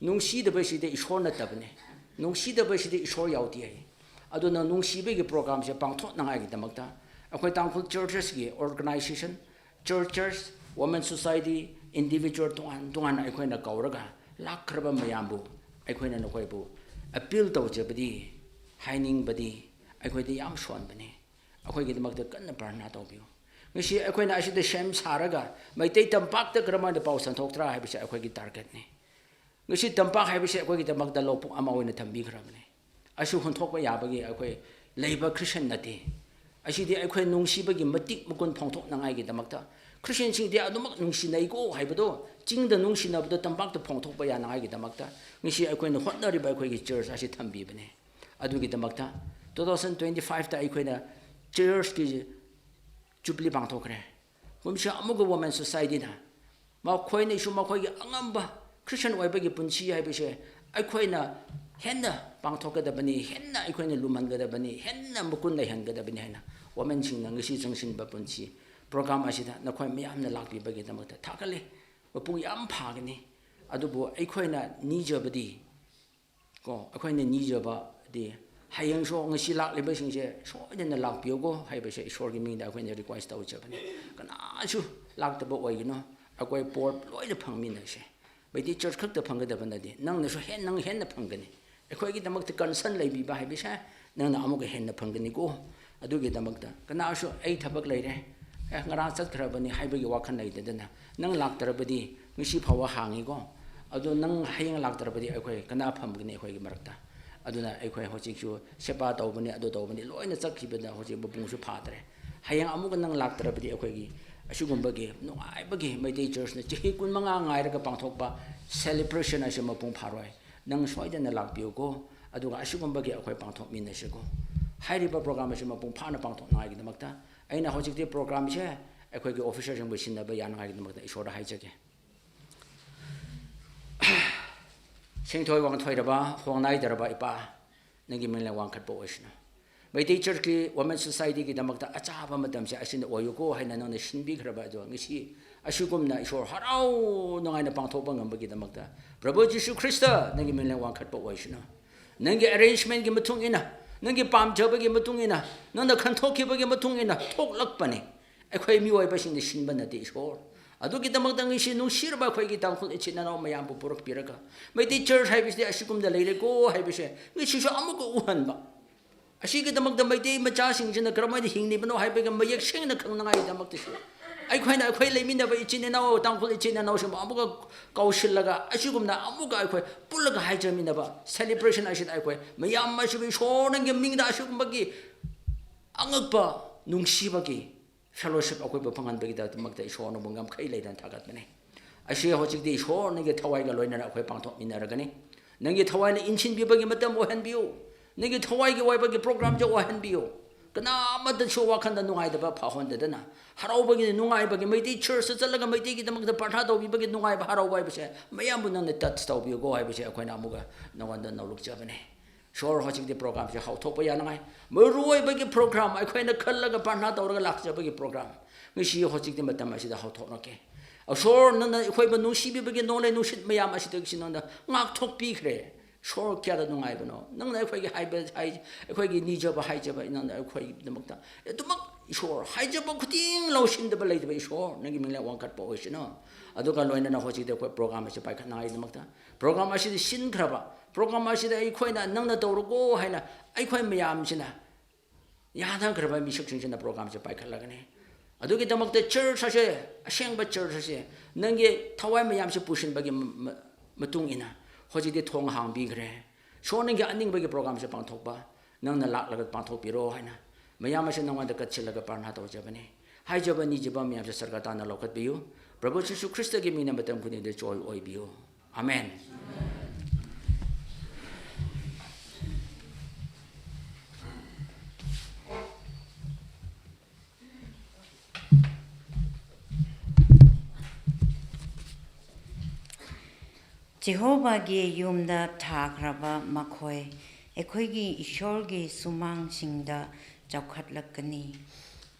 ꯅꯨꯡꯁꯤꯗꯕꯁꯤꯗꯤ ꯏꯁꯣꯔ ꯅꯠꯇꯕꯅꯤ꯫ ꯅꯨꯡꯁꯤꯗꯕꯁꯤꯗꯤ ꯏꯁꯣꯔ ꯌꯥꯎꯗꯦ ꯍꯥꯏ꯫ ꯑꯗꯨꯅ ꯅꯨꯡꯁꯤꯕꯒꯤ programꯁꯦ ꯄꯥꯡꯊꯣꯛꯅꯉꯥꯏꯒꯤꯗꯃꯛꯇ ꯑꯩꯈꯣꯏ ꯇꯥꯡꯈꯨꯜ churchesꯀꯤ organization, church, church, women society, individual ꯇꯣꯉꯥꯟ ꯇꯣꯉꯥꯟꯅ ꯑꯩꯈꯣꯏꯅ ꯀꯧꯔꯒ ꯂꯥꯛꯈ꯭ꯔꯕ ꯃꯌꯥꯝꯕꯨ ꯑꯩꯈꯣꯏꯅ ꯅꯈꯣꯏꯕꯨ appeal ꯇꯧꯖꯕꯗꯤ, ꯍꯥꯏꯅꯤꯡꯕꯗꯤ ꯑꯩꯈꯣꯏꯗꯤ ꯌꯥꯝ ꯁꯣꯟꯕꯅꯤ꯫ ꯑꯩꯈꯣꯏꯒꯤꯗꯃꯛꯇ ꯀꯟꯅ ꯄ꯭ꯔꯥꯔꯊꯅꯥ ꯇꯧꯕꯤꯌꯨ꯫ ꯉꯁꯤ ꯑꯩꯈꯣꯏꯅ ꯑꯁꯤꯗ ꯁꯦꯝ ꯁꯥꯔꯒ ꯃꯩꯇꯩ ꯇꯝꯄꯥꯛꯇ ꯀꯔꯝꯍꯥꯏꯅ ꯄꯥꯎ ꯁꯟꯗꯣꯛꯇ꯭ꯔꯥ ꯍꯥꯏꯕꯁꯦ ꯑꯩꯈꯣꯏꯒꯤ targetꯅꯤ꯫ ꯉꯁꯤ ꯇꯝꯄꯥꯛ ꯍꯥꯏꯕꯁꯤ ꯑꯩꯈꯣꯏꯒꯤꯗꯃꯛꯇ ꯂꯧꯕꯨꯛ ꯑꯃ ꯑꯣꯏꯅ ꯊꯝꯕꯤꯈ꯭ꯔꯕꯅꯤ꯫ ꯑꯁꯤ ꯍꯨꯟꯊꯣꯛꯄ ꯌꯥꯕꯒꯤ ꯑꯩꯈꯣꯏ ꯂꯩꯕ ꯈ꯭ꯔꯤꯁꯇꯤꯌꯥꯟ ꯅꯠꯇꯦ꯫ ꯑꯁꯤꯗꯤ ꯑꯩꯈꯣꯏ ꯅꯨꯡꯁꯤꯕꯒꯤ ꯃꯇꯤꯛ ꯃꯒꯨꯟ ꯐꯣꯡꯗꯣꯛꯅꯉꯥꯏꯒꯤꯗꯃꯛꯇ, ꯈ꯭ꯔꯤꯁꯇꯤꯌꯥꯟꯁꯤꯡꯗꯤ ꯑꯗꯨꯃꯛ ꯅꯨꯡꯁꯤꯅꯩꯀꯣ ꯍꯥꯏꯕꯗꯣ, ꯆꯤꯡꯗ ꯅꯨꯡꯁꯤꯅꯕꯗꯣ ꯇꯝꯄꯥꯛꯇ ꯐꯣꯡꯗꯣꯛꯄ ꯌꯥꯅꯉꯥꯏꯒꯤꯗꯃꯛꯇ ꯉꯁꯤ ꯑꯩꯈꯣꯏꯅ ꯍꯣꯠꯅꯔꯤꯕ ꯑꯩꯈꯣꯏꯒꯤ ꯆꯔꯆ ꯑꯁꯤ ꯊꯝꯕꯤꯕꯅꯦ꯫ ꯑꯗꯨꯒꯤꯗꯃꯛꯇ two thousand twenty fiveꯇ ꯑꯩꯈꯣꯏꯅ ꯆꯔꯆꯀꯤ ꯖꯨꯕꯤꯂꯤ ꯄꯥꯡꯊꯣꯛꯈ꯭ꯔꯦ꯫ ꯀꯨꯝꯁꯤ ꯑꯃꯨꯛꯀ ꯋꯨꯃꯦꯟ ꯁꯣꯁꯥꯏꯇꯤꯅ ꯃꯈꯣꯏꯅꯁꯨ ꯃꯈꯣꯏꯒꯤ ꯑꯉꯝꯕ ꯈ꯭ꯔꯤꯁꯇꯤꯌꯥꯟ ꯑꯣꯏꯕꯒꯤ ꯄꯨꯟꯁꯤ ꯍꯥꯏꯕꯁꯦ ꯑꯩꯈꯣꯏꯅ ꯍꯦꯟꯅ ꯄꯥꯡꯊꯣꯛꯀꯗꯕꯅꯤ, ꯍꯦꯟꯅ ꯑꯩꯈꯣꯏꯅ ꯂꯨꯝꯍꯟꯒꯗꯕꯅꯤ, ꯍꯦꯟꯅ ꯃꯒꯨꯟ ꯂꯩꯍꯟꯒꯗꯕꯅꯤ ꯍꯥꯏꯅ ꯋꯨꯃꯦꯟꯁꯤꯡꯅ ꯉꯁꯤ ꯆꯪꯁꯤꯟꯕ ꯄꯨꯟꯁꯤ ꯄ꯭ꯔꯣꯒ꯭ꯔꯥꯝ ꯑꯁꯤꯗ ꯅꯈꯣꯏ ꯃꯌꯥꯝꯅ ꯂꯥꯛꯄꯤꯕꯒꯤꯗꯃꯛꯇ ꯊꯥꯒꯠꯂꯤ꯫ ꯃꯄꯨꯡ ꯌꯥꯝ ꯐꯥꯒꯅꯤ꯫ ꯑꯗꯨꯕꯨ ꯑꯩꯈꯣꯏꯅ ꯅꯤꯖꯕꯗꯤ, ꯀꯣ, ꯑꯩꯈꯣꯏꯅ ꯅꯤꯖꯕꯗꯤ, ꯍꯌꯦꯡꯁꯨ ꯉꯁꯤ ꯂꯥꯛꯂꯤꯕꯁꯤꯡꯁꯦ ꯁꯣꯏꯗꯅ ꯂꯥꯛꯄꯤꯌꯨꯀꯣ ꯍꯥꯏꯕꯁꯦ ꯏꯁꯣꯔꯒꯤ ꯃꯤꯡꯗ ꯑꯩꯈꯣꯏꯅ ꯔꯤꯀ꯭ꯋꯦꯁ ꯇꯧꯖꯕꯅꯤ꯫ ꯀꯅꯥꯁꯨ ꯂꯥꯛꯇꯕ ꯑꯣꯏꯒꯅꯨ꯫ ꯑꯩꯈꯣꯏ ꯄꯣꯠ ꯂꯣꯏꯅ ꯐꯪꯃꯤꯟꯅꯁꯦ꯫ ꯃꯩꯇꯩ ꯆꯔꯆ ꯈꯛꯇ ꯐꯪꯒꯗꯕ ꯅꯠꯇꯦ, ꯅꯪꯅꯁꯨ ꯍꯦꯟ-, ꯅꯪ ꯍꯦꯟꯅ ꯐꯪꯒꯅꯤ꯫ ꯑꯩꯈꯣꯏꯒꯤꯗꯃꯛꯇ ꯀꯟꯁꯔꯟ ꯂꯩꯕꯤꯕ ꯍꯥꯏꯕꯁꯦ ꯅꯪꯅ ꯑꯃꯨꯛꯀ ꯍꯦꯟꯅ ꯐꯪꯒꯅꯤꯀꯣ꯫ ꯑꯗꯨꯒꯤꯗꯃꯛꯇ ꯀꯅꯥꯁꯨ "ꯑꯩ ꯊꯕꯛ ꯂꯩꯔꯦ, ꯑꯦ, ꯉꯔꯥꯡ ꯆꯠꯈ꯭ꯔꯕꯅꯤ" ꯍꯥꯏꯕꯒꯤ ꯋꯥꯈꯜ ꯂꯩꯇꯗꯅ, ꯅꯪ ꯂꯥꯛꯇ꯭ꯔꯕꯗꯤ ꯉꯁꯤ ꯐꯥꯎꯕ ꯍꯥꯡꯉꯤꯀꯣ꯫ ꯑꯗꯣ ꯅꯪ ꯍꯌꯦꯡ ꯂꯥꯛꯇ꯭ꯔꯕꯗꯤ ꯑꯩꯈꯣꯏ ꯀꯅꯥ ꯐꯝꯒꯅꯤ ꯑꯩꯈꯣꯏꯒꯤ ꯃꯔꯛꯇ? ꯑꯗꯨꯅ ꯑꯩꯈꯣꯏ ꯍꯧꯖꯤꯛꯁꯨ ꯁꯦꯕꯥ ꯇꯧꯕꯅꯤ, ꯑꯗꯨ ꯇꯧꯕꯅꯤ, ꯂꯣꯏꯅ ꯆꯠꯈꯤꯕꯗ ꯍꯧꯖꯤꯛ ꯃꯄꯨꯡꯁꯨ ꯐꯥꯗ꯭ꯔꯦ꯫ ꯍꯌꯦꯡ ꯑꯃꯨꯛꯀ ꯅꯪ ꯂꯥꯛꯇ꯭ꯔꯕꯗꯤ ꯑꯩꯈꯣꯏꯒꯤ ꯑꯁꯤꯒꯨꯝꯕꯒꯤ ꯅꯨꯡꯉꯥꯏꯕꯒꯤ ꯃꯩꯇꯩ ꯆꯔꯆꯅ ꯆꯍꯤ ꯀꯨꯟꯃꯉꯥ ꯉꯥꯏꯔꯒ ꯄꯥꯡꯊꯣꯛꯄ ꯁꯦꯂꯦꯕ꯭ꯔꯦꯁꯟ ꯑꯁꯤ ꯃꯄꯨꯡ ꯐꯥꯔꯣꯏ꯫ ꯅꯪ ꯁꯣꯏꯗꯅ ꯂꯥꯛꯄꯤꯌꯨꯀꯣ, ꯑꯗꯨꯒ ꯑꯁꯤꯒꯨꯝꯕꯒꯤ ꯑꯩꯈꯣꯏ ꯄꯥꯡꯊꯣꯛꯃꯤꯟꯅꯁꯤꯀꯣ꯫ ꯍꯥꯏꯔꯤꯕ ꯄ꯭ꯔꯣꯒ꯭ꯔꯥꯝ ꯑꯁꯤ ꯃꯄꯨꯡ ꯐꯥꯅ ꯄꯥꯡꯊꯣꯛꯅꯉꯥꯏꯒꯤꯗꯃꯛꯇ ꯑꯩꯅ ꯍꯧꯖꯤꯛꯇꯤ ꯄ꯭ꯔꯣꯒ꯭ꯔꯥꯝꯁꯦ ꯑꯩꯈꯣꯏꯒꯤ ꯑꯣꯐꯤꯁꯔꯁꯤꯡꯕꯨ ꯁꯤꯟꯅꯕ ꯌꯥꯅꯉꯥꯏꯒꯤꯗꯃꯛꯇ ꯏꯁꯣꯔꯗ ꯍꯥꯏꯖꯒꯦ꯫ ꯁꯦꯡꯊꯣꯏ ꯋꯥꯡꯊꯣꯏꯔꯕ, ꯍꯣꯡ ꯅꯥꯏꯗꯔꯕ ꯏꯄꯥ, ꯅꯪꯒꯤ ꯃꯤꯡ ꯋꯥꯡꯈꯠꯄ ꯑꯣꯏꯁꯅꯨ꯫ ꯃꯩꯇꯩ ꯆꯔꯆꯀꯤ ꯋꯨꯃꯦꯟ ꯁꯣꯁꯥꯏꯇꯤꯒꯤꯗꯃꯛꯇ ꯑꯆꯥꯕ ꯃꯇꯝꯁꯦ ꯑꯁꯤꯅ ꯑꯣꯏꯌꯨꯀꯣ ꯍꯥꯏꯅ ꯅꯪꯅ ꯁꯤꯟꯕꯤꯈ꯭ꯔꯕ ꯑꯗꯣ, ꯉꯁꯤ ꯑꯁꯤꯒꯨꯝꯅ ꯏꯁꯣꯔ ꯍꯔꯥꯎ ꯅꯨꯡꯉꯥꯏꯅ ꯄꯥꯡꯊꯣꯛꯄ ꯉꯝꯕꯒꯤꯗꯃꯛꯇ ꯄ꯭ꯔꯚꯨ ꯖꯤꯁꯨ ꯈ꯭ꯔꯤꯁꯇ ꯅꯪꯒꯤ ꯃꯤꯡ ꯋꯥꯡꯈꯠꯄ ꯑꯣꯏꯁꯅꯨ꯫ ꯅꯪꯒꯤ ꯑꯦꯔꯦꯟꯖꯃꯦꯟꯒꯤ ꯃꯇꯨꯡ ꯏꯟꯅ, ꯅꯪꯒꯤ ꯄꯥꯝꯖꯕꯒꯤ ꯃꯇꯨꯡ ꯏꯟꯅ, ꯅꯪꯅ ꯈꯟꯊꯣꯛꯈꯤꯕꯒꯤ ꯃꯇꯨꯡ ꯏꯟꯅ ꯊꯣꯛꯂꯛꯄꯅꯤ꯫ ꯑꯩꯈꯣꯏ ꯃꯤꯑꯣꯏꯕꯁꯤꯡꯅ ꯁꯤꯟꯕ ꯅꯠꯇꯦ ꯏꯁꯣꯔ꯫ ꯑꯗꯨꯒꯤꯗꯃꯛꯇ ꯉꯁꯤ ꯅꯨꯡꯁꯤꯔꯕ ꯑꯩꯈꯣꯏꯒꯤ ꯇꯥꯡꯈꯨꯜ ꯏꯆꯤꯟ ꯏꯅꯥꯎ ꯃꯌꯥꯝꯕꯨ ꯄꯨꯔꯛꯄꯤꯔꯒ, ꯃꯩꯇꯩ ꯆꯔꯆ ꯍꯥꯏꯕꯁꯤꯗꯤ ꯑꯁꯤꯒꯨꯝꯗ ꯂꯩꯔꯦꯀꯣ ꯍꯥꯏꯕꯁꯦ ꯉꯁꯤꯁꯨ ꯑꯃꯨꯛꯀ ꯎꯍꯟꯕ꯫ ꯑꯁꯤꯒꯤꯗꯃꯛꯇ ꯃꯩꯇꯩ ꯃꯆꯥꯁꯤꯡꯁꯤꯅ ꯀꯔꯝꯍꯥꯏꯅ ꯍꯤꯡꯂꯤꯕꯅꯣ ꯍꯥꯏꯕꯒꯤ ꯃꯌꯦꯛ ꯁꯦꯡꯅ ꯈꯪꯅꯉꯥꯏꯒꯤꯗꯃꯛꯇꯁꯨ ꯑꯩꯈꯣꯏꯅ ꯑꯩꯈꯣꯏ ꯂꯩꯃꯤꯟꯅꯕ ꯏꯆꯤꯟ ꯏꯅꯥꯎ, ꯇꯥꯡꯈꯨꯜ ꯏꯆꯤꯟ ꯏꯅꯥꯎꯁꯤꯡꯕꯨ ꯑꯃꯨꯛꯀ ꯀꯧꯁꯤꯜꯂꯒ, ꯑꯁꯤꯒꯨꯝꯅ ꯑꯃꯨꯛꯀ ꯑꯩꯈꯣꯏ ꯄꯨꯜꯂꯒ ꯍꯥꯏꯖꯃꯤꯟꯅꯕ celebration ꯑꯁꯤꯗ ꯑꯩꯈꯣꯏ ꯃꯌꯥꯝ ꯑꯁꯤꯕꯨ ꯏꯁꯣꯔ ꯅꯪꯒꯤ ꯃꯤꯡꯗ ꯑꯁꯤꯒꯨꯝꯕꯒꯤ ꯑꯉꯛꯄ ꯅꯨꯡꯁꯤꯕꯒꯤ fellowship ꯑꯩꯈꯣꯏꯕꯨ ꯐꯪꯍꯟꯕꯒꯤꯗꯃꯛꯇ ꯏꯁꯣꯔ ꯅꯪꯕꯨ ꯉꯝꯈꯩ ꯂꯩꯇꯅ ꯊꯥꯒꯠꯄꯅꯦ꯫ ꯑꯁꯤ ꯍꯧꯖꯤꯛꯇꯤ ꯏꯁꯣꯔ ꯅꯪꯒꯤ ꯊꯋꯥꯏꯒ ꯂꯣꯏꯅꯅ ꯑꯩꯈꯣꯏ ꯄꯥꯡꯊꯣꯛꯃꯤꯟꯅꯔꯒꯅꯤ꯫ ꯅꯪꯒꯤ ꯊꯋꯥꯏꯅ ꯏꯟꯁꯤꯟꯕꯤꯕꯒꯤ ꯃꯇꯝ ꯑꯣꯏꯍꯟꯕꯤꯌꯨ꯫ ꯅꯪꯒꯤ ꯊꯋꯥꯏꯒꯤ ꯑꯣꯏꯕꯒꯤ programꯁꯦ ꯑꯣꯏꯍꯟꯕꯤꯌꯨ꯫ ꯀꯅꯥ ꯑꯃꯠꯇꯁꯨ ꯋꯥꯈꯜꯗ ꯅꯨꯡꯉꯥꯏꯇꯕ ꯐꯥꯎꯍꯟꯗꯗꯅ, ꯍꯔꯥꯎꯕꯒꯤ, ꯅꯨꯡꯉꯥꯏꯕꯒꯤ, ꯃꯩꯇꯩ churchꯇ ꯆꯠꯂꯒ ꯃꯩꯇꯩꯒꯤꯗꯃꯛꯇ ꯄ꯭ꯔꯊꯅꯥ ꯇꯧꯕꯤꯕꯒꯤ ꯅꯨꯡꯉꯥꯏꯕ, ꯍꯔꯥꯎꯕ ꯍꯥꯏꯕꯁꯦ ꯃꯌꯥꯝꯕꯨ ꯅꯪꯅ touch ꯇꯧꯕꯤꯌꯨꯀꯣ ꯍꯥꯏꯕꯁꯦ ꯑꯩꯈꯣꯏꯅ ꯑꯃꯨꯛꯀ ꯅꯉꯣꯟꯗ ꯅꯧꯂꯨꯛꯆꯕꯅꯦ꯫ ꯏꯁꯣꯔ, ꯍꯧꯖꯤꯛꯇꯤ programꯁꯦ ꯍꯧꯊꯣꯛꯄ ꯌꯥꯅꯉꯥꯏ, ꯃꯔꯨꯑꯣꯏꯕꯒꯤ program, ꯑꯩꯈꯣꯏꯅ ꯈꯜꯂꯒ ꯄ꯭ꯔꯊꯅꯥ ꯇꯧꯔꯒ ꯂꯥꯛꯆꯕꯒꯤ program, ꯉꯁꯤ ꯍꯧꯖꯤꯛꯇꯤ ꯃꯇꯝ ꯑꯁꯤꯗ ꯍꯧꯊꯣꯛꯂꯛꯀꯦ꯫ ꯏꯁꯣꯔ, ꯅꯪꯅ ꯑꯩꯈꯣꯏꯕꯨ ꯅꯨꯡꯁꯤꯕꯤꯕꯒꯤ ꯅꯣꯡꯂꯩ ꯅꯨꯡꯁꯤꯠ ꯃꯌꯥꯝ ꯑꯁꯤꯗꯒꯤꯁꯨ ꯅꯪꯅ ꯉꯥꯛꯊꯣꯛꯄꯤꯈ꯭ꯔꯦ꯫ ꯏꯁꯣꯔ, ꯀꯌꯥꯗ ꯅꯨꯡꯉꯥꯏꯕꯅꯣ! ꯅꯪꯅ ꯑꯩꯈꯣꯏꯒꯤ ꯍꯥꯏꯕ, ꯍꯥꯏ-, ꯑꯩꯈꯣꯏꯒꯤ ꯅꯤꯖꯕ ꯍꯥꯏꯖꯕ, ꯅꯪꯅ ꯑꯩꯈꯣꯏꯒꯤꯗꯃꯛꯇ ꯑꯗꯨꯃꯛ, ꯏꯁꯣꯔ, ꯍꯥꯏꯖꯕ ꯈꯨꯗꯤꯡ ꯂꯧꯁꯤꯟꯗꯕ ꯂꯩꯇꯕ ꯏꯁꯣꯔ, ꯅꯪꯒꯤ ꯃꯤꯡꯅ ꯋꯥꯡꯈꯠꯄ ꯑꯣꯏꯁꯅꯨ꯫ ꯑꯗꯨꯒ ꯂꯣꯏꯅꯅ ꯍꯧꯖꯤꯛꯇꯤ ꯑꯩꯈꯣꯏ program ꯑꯁꯤ ꯄꯥꯏꯈꯠꯅꯉꯥꯏꯒꯤꯗꯃꯛꯇ, program ꯑꯁꯤꯗ ꯁꯤꯟꯈ꯭ꯔꯕ, program ꯑꯁꯤꯗ ꯑꯩꯈꯣꯏꯅ ꯅꯪꯅ ꯇꯧꯔꯨꯀꯣ ꯍꯥꯏꯅ ꯑꯩꯈꯣꯏ ꯃꯌꯥꯝꯁꯤꯅ ꯌꯥꯅꯈ꯭ꯔꯕ ꯃꯤꯁꯛꯁꯤꯡꯁꯤꯅ programꯁꯦ ꯄꯥꯏꯈꯠꯂꯒꯅꯤ꯫ ꯑꯗꯨꯒꯤꯗꯃꯛꯇ church ꯑꯁꯦ, ꯑꯁꯦꯡꯕ church ꯑꯁꯦ, ꯅꯪꯒꯤ ꯊꯋꯥꯏ ꯃꯌꯥꯝꯁꯦ ꯄꯨꯁꯤꯟꯕꯒꯤ ꯃ-, ꯃ-, ꯃꯇꯨꯡ ꯏꯟꯅ ꯍꯧꯖꯤꯛꯇꯤ ꯊꯣꯡ ꯍꯥꯡꯕꯤꯈ꯭ꯔꯦ꯫ ꯏꯁꯣꯔ, ꯅꯪꯒꯤ ꯑꯅꯤꯡꯕꯒꯤ programꯁꯦ ꯄꯥꯡꯊꯣꯛꯄ, ꯅꯪꯅ ꯂꯥꯛꯂꯒ ꯄꯥꯡꯊꯣꯛꯄꯤꯔꯣ ꯍꯥꯏꯅ ꯃꯌꯥꯝ ꯑꯁꯦ ꯅꯉꯣꯟꯗ ꯀꯠꯁꯤꯜꯂꯒ ꯄ꯭ꯔꯥꯔꯊꯅꯥ ꯇꯧꯖꯕꯅꯤ꯫ ꯍꯥꯏꯖꯕ ꯅꯤꯖꯕ ꯃꯌꯥꯝꯁꯦ ꯁꯔꯒ ꯇꯥꯟꯅ ꯂꯧꯈꯠꯄꯤꯌꯨ꯫ ꯄ꯭ꯔꯚꯨ ꯖꯤꯁꯨ ꯈ꯭ꯔꯤꯁꯇꯒꯤ ꯃꯤꯡꯅ ꯃꯇꯝ ꯈꯨꯗꯤꯡꯗ ꯖꯣꯏ ꯑꯣꯏꯕꯤꯌꯨ꯫ ꯑꯃꯦꯟ꯫ ꯖꯦꯍꯣꯚꯥꯒꯤ ꯌꯨꯝꯗ ꯊꯥꯈ꯭ꯔꯕ ꯃꯈꯣꯏ ꯑꯩꯈꯣꯏꯒꯤ ꯏꯁꯣꯔꯒꯤ ꯁꯨꯃꯥꯡꯁꯤꯡꯗ ꯆꯥꯎꯈꯠꯂꯛꯀꯅꯤ꯫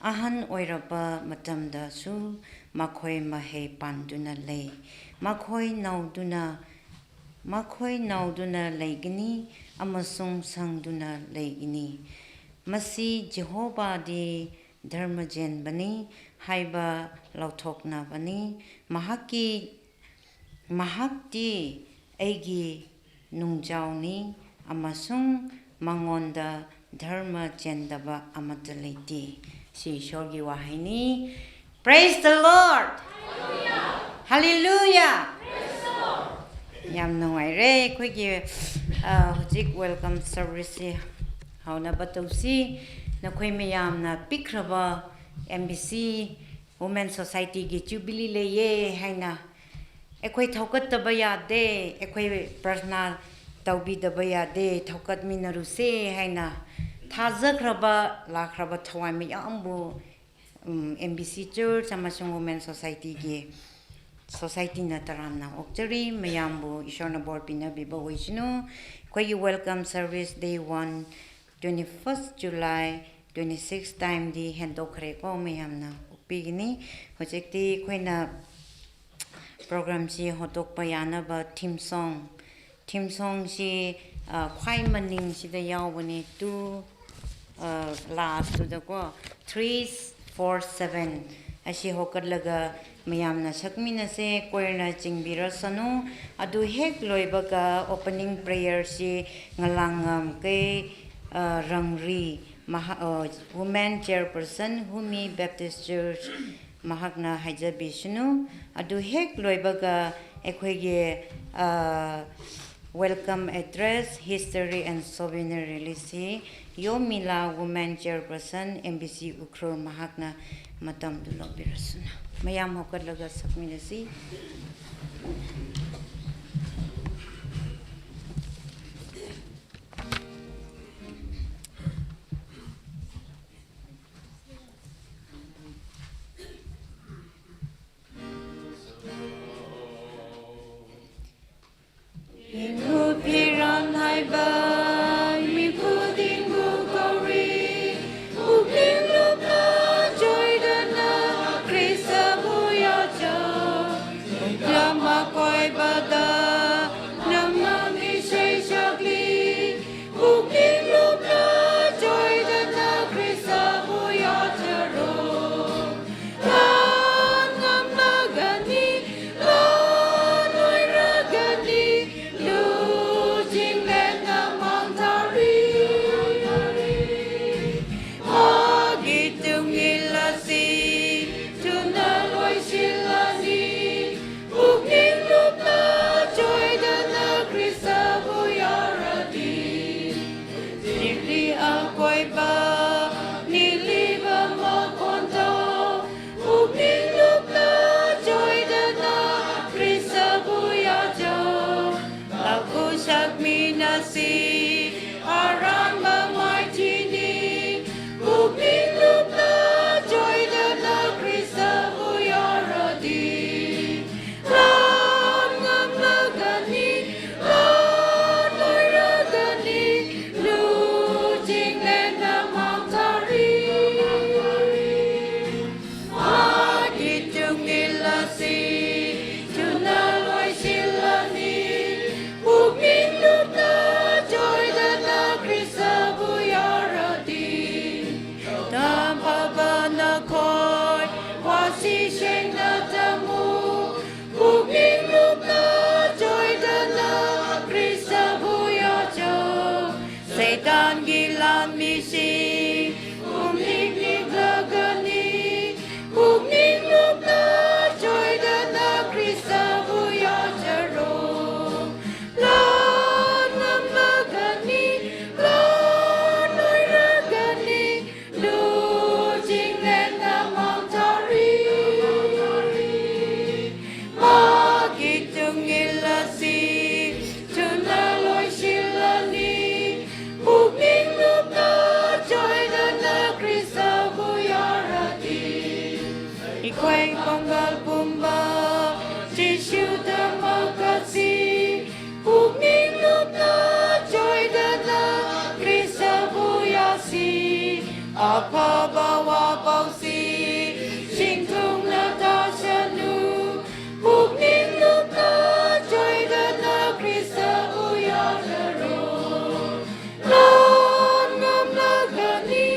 ꯑꯍꯟ ꯑꯣꯏꯔꯕ ꯃꯇꯝꯗꯁꯨ ꯃꯈꯣꯏ ꯃꯍꯩ ꯄꯥꯟꯗꯨꯅ ꯂꯩ꯫ ꯃꯈꯣꯏ ꯅꯧꯗꯨꯅ, ꯃꯈꯣꯏ ꯅꯧꯗꯨꯅ ꯂꯩꯒꯅꯤ ꯑꯃꯁꯨꯡ ꯁꯪꯗꯨꯅ ꯂꯩꯒꯅꯤ꯫ ꯃꯁꯤ ꯖꯦꯍꯣꯚꯥꯗꯤ ꯙꯔꯃ ꯆꯦꯟꯕꯅꯤ ꯍꯥꯏꯕ ꯂꯥꯎꯊꯣꯛꯅꯕꯅꯤ꯫ ꯃꯍꯥꯛꯀꯤ, ꯃꯍꯥꯛꯇꯤ ꯑꯩꯒꯤ ꯅꯨꯡꯖꯥꯎꯅꯤ ꯑꯃꯁꯨꯡ ꯃꯉꯣꯟꯗ ꯙꯔꯃ ꯆꯦꯟꯗꯕ ꯑꯃꯠꯇ ꯂꯩꯇꯦ꯫ ꯁꯤ ꯏꯁꯣꯔꯒꯤ ꯋꯥꯍꯩꯅꯤ꯫ Praise the Lord! Hallelujah! ꯌꯥꯝ ꯅꯨꯡꯉꯥꯏꯔꯦ꯫ ꯑꯩꯈꯣꯏꯒꯤ, ꯑ, ꯍꯧꯖꯤꯛ welcome service ꯁꯤ ꯍꯧꯅꯕ ꯇꯧꯁꯤ꯫ ꯅꯈꯣꯏ ꯃꯌꯥꯝꯅ ꯄꯤꯛꯈ꯭ꯔꯕ M B C Women Society ꯒꯤ Jubilee ꯂꯩꯌꯦ ꯍꯥꯏꯅ ꯑꯩꯈꯣꯏ ꯊꯧꯒꯠꯇꯕ ꯌꯥꯗꯦ, ꯑꯩꯈꯣꯏ ꯄ꯭ꯔꯊꯅꯥ ꯇꯧꯕꯤꯗꯕ ꯌꯥꯗꯦ, ꯊꯧꯒꯠꯃꯤꯟꯅꯔꯨꯁꯦ ꯍꯥꯏꯅ ꯊꯥꯖꯈ꯭ꯔꯕ, ꯂꯥꯛꯈ꯭ꯔꯕ ꯊꯋꯥꯏ ꯃꯌꯥꯝꯕꯨ, ꯎꯝ, M B C Church ꯑꯃꯁꯨꯡ Women Society ꯒꯤ, society ꯅ ꯇꯔꯥꯝꯅ ꯑꯣꯛꯆꯔꯤ꯫ ꯃꯌꯥꯝꯕꯨ ꯏꯁꯣꯔꯅ ꯕꯣꯔ ꯄꯤꯅꯕꯤꯕ ꯑꯣꯏꯁꯅꯨ꯫ ꯑꯩꯈꯣꯏꯒꯤ welcome service day one, twenty first July, twenty six time ꯗꯤ ꯍꯦꯟꯗꯣꯛꯈ꯭ꯔꯦꯀꯣ, ꯃꯌꯥꯝꯅ ꯑꯣꯛꯄꯤꯒꯅꯤ꯫ ꯍꯧꯖꯤꯛꯇꯤ ꯑꯩꯈꯣꯏꯅ program ꯁꯤ ꯍꯧꯗꯣꯛꯄ ꯌꯥꯅꯕ theme song, theme song ꯁꯤ, ꯑ, ꯈ꯭ꯋꯥꯏ ꯃꯅꯤꯡꯁꯤꯗ ꯌꯥꯎꯕꯅꯤ, two, ꯑ, last ꯇꯨꯗꯀꯣ, three four seven ꯑꯁꯤ ꯍꯧꯒꯠꯂꯒ ꯃꯌꯥꯝꯅ ꯁꯛꯃꯤꯟꯅꯁꯦ, choir ꯅ ꯆꯤꯡꯕꯤꯔꯁꯅꯨ꯫ ꯑꯗꯨ ꯍꯦꯛ ꯂꯣꯏꯕꯒ opening prayer ꯁꯤ ꯉꯂꯥꯡꯉꯝ ꯀꯩ, ꯑ, ꯔꯪꯔꯤ, ꯃꯍꯥ-, ꯑ, Women Chairperson, ꯍꯨꯃꯤ Baptist Church, ꯃꯍꯥꯛꯅ ꯍꯥꯏꯖꯕꯤꯁꯅꯨ꯫ ꯑꯗꯨ ꯍꯦꯛ ꯂꯣꯏꯕꯒ ꯑꯩꯈꯣꯏꯒꯤ, ꯑ, welcome address, history and souvenir release ꯁꯤ ꯌꯣꯃꯤꯂꯥ Women Chairperson, M B C Ukhrul, ꯃꯍꯥꯛꯅ ꯃꯇꯝꯗꯨ ꯂꯧꯕꯤꯔꯁꯅꯨ꯫ ꯃꯌꯥꯝ ꯍꯧꯒꯠꯂꯒ ꯁꯛꯃꯤꯟꯅꯁꯤ꯫ ꯏꯪꯈꯣꯜ ꯐꯤꯔꯥꯟ ꯍꯥꯏꯕ ꯃꯤ ꯈꯨꯗꯤꯡꯕꯨ ꯀꯧꯔꯤ꯫ ꯄꯨꯛꯅꯤꯡ ꯂꯨꯞꯅ ꯆꯣꯏꯗꯅ ꯈ꯭ꯔꯤꯁꯇꯕꯨ ꯌꯥꯆꯧ꯫ ꯂꯝ ꯑꯀꯣꯏꯕ ꯁꯩꯇꯥꯟꯒꯤ ꯂꯥꯟꯃꯤꯁꯤꯡ ꯄꯨꯛꯅꯤꯡ ꯂꯨꯞꯂꯒꯅꯤ, ꯄꯨꯛꯅꯤꯡ ꯂꯨꯞꯅ ꯆꯣꯏꯗꯅ ꯈ꯭ꯔꯤꯁꯇꯕꯨ ꯌꯥꯖꯔꯣ꯫ ꯂꯥꯟ ꯉꯝꯂꯒꯅꯤ, ꯂꯥꯟ ꯂꯣꯏꯔꯒꯅꯤ, ꯂꯨꯆꯤꯡꯂꯦꯟꯅ ꯃꯥꯡꯊꯔꯤ꯫ ꯃꯥꯒꯤ ꯇꯨꯡꯏꯜ ꯑꯁꯤ ꯊꯨꯅ ꯂꯣꯏꯁꯤꯜꯂꯅꯤ꯫ ꯄꯨꯛꯅꯤꯡ ꯂꯨꯞꯅ ꯆꯣꯏꯗꯅ ꯈ꯭ꯔꯤꯁꯇꯕꯨ ꯌꯥꯔꯗꯤ, ꯑꯩꯈꯣꯏ ꯄꯥꯡꯒꯜ ꯄꯨꯝꯕ ꯖꯤꯁꯨꯗꯃꯛ ꯀꯠꯁꯤ꯫ ꯄꯨꯛꯅꯤꯡ ꯂꯨꯞꯅ ꯆꯣꯏꯗꯅ ꯈ꯭ꯔꯤꯁꯇꯕꯨ ꯌꯥꯁꯤ꯫ ꯑꯐꯕ ꯋꯥꯄꯥꯎꯁꯤ ꯁꯤꯡꯊꯨꯡꯅ ꯇꯥꯁꯅꯨ꯫ ꯄꯨꯛꯅꯤꯡ ꯂꯨꯞꯅ ꯆꯣꯏꯗꯅ ꯈ꯭ꯔꯤꯁꯇꯕꯨ ꯌꯥꯖꯔꯣ꯫ ꯂꯥꯟ ꯉꯝꯂꯒꯅꯤ,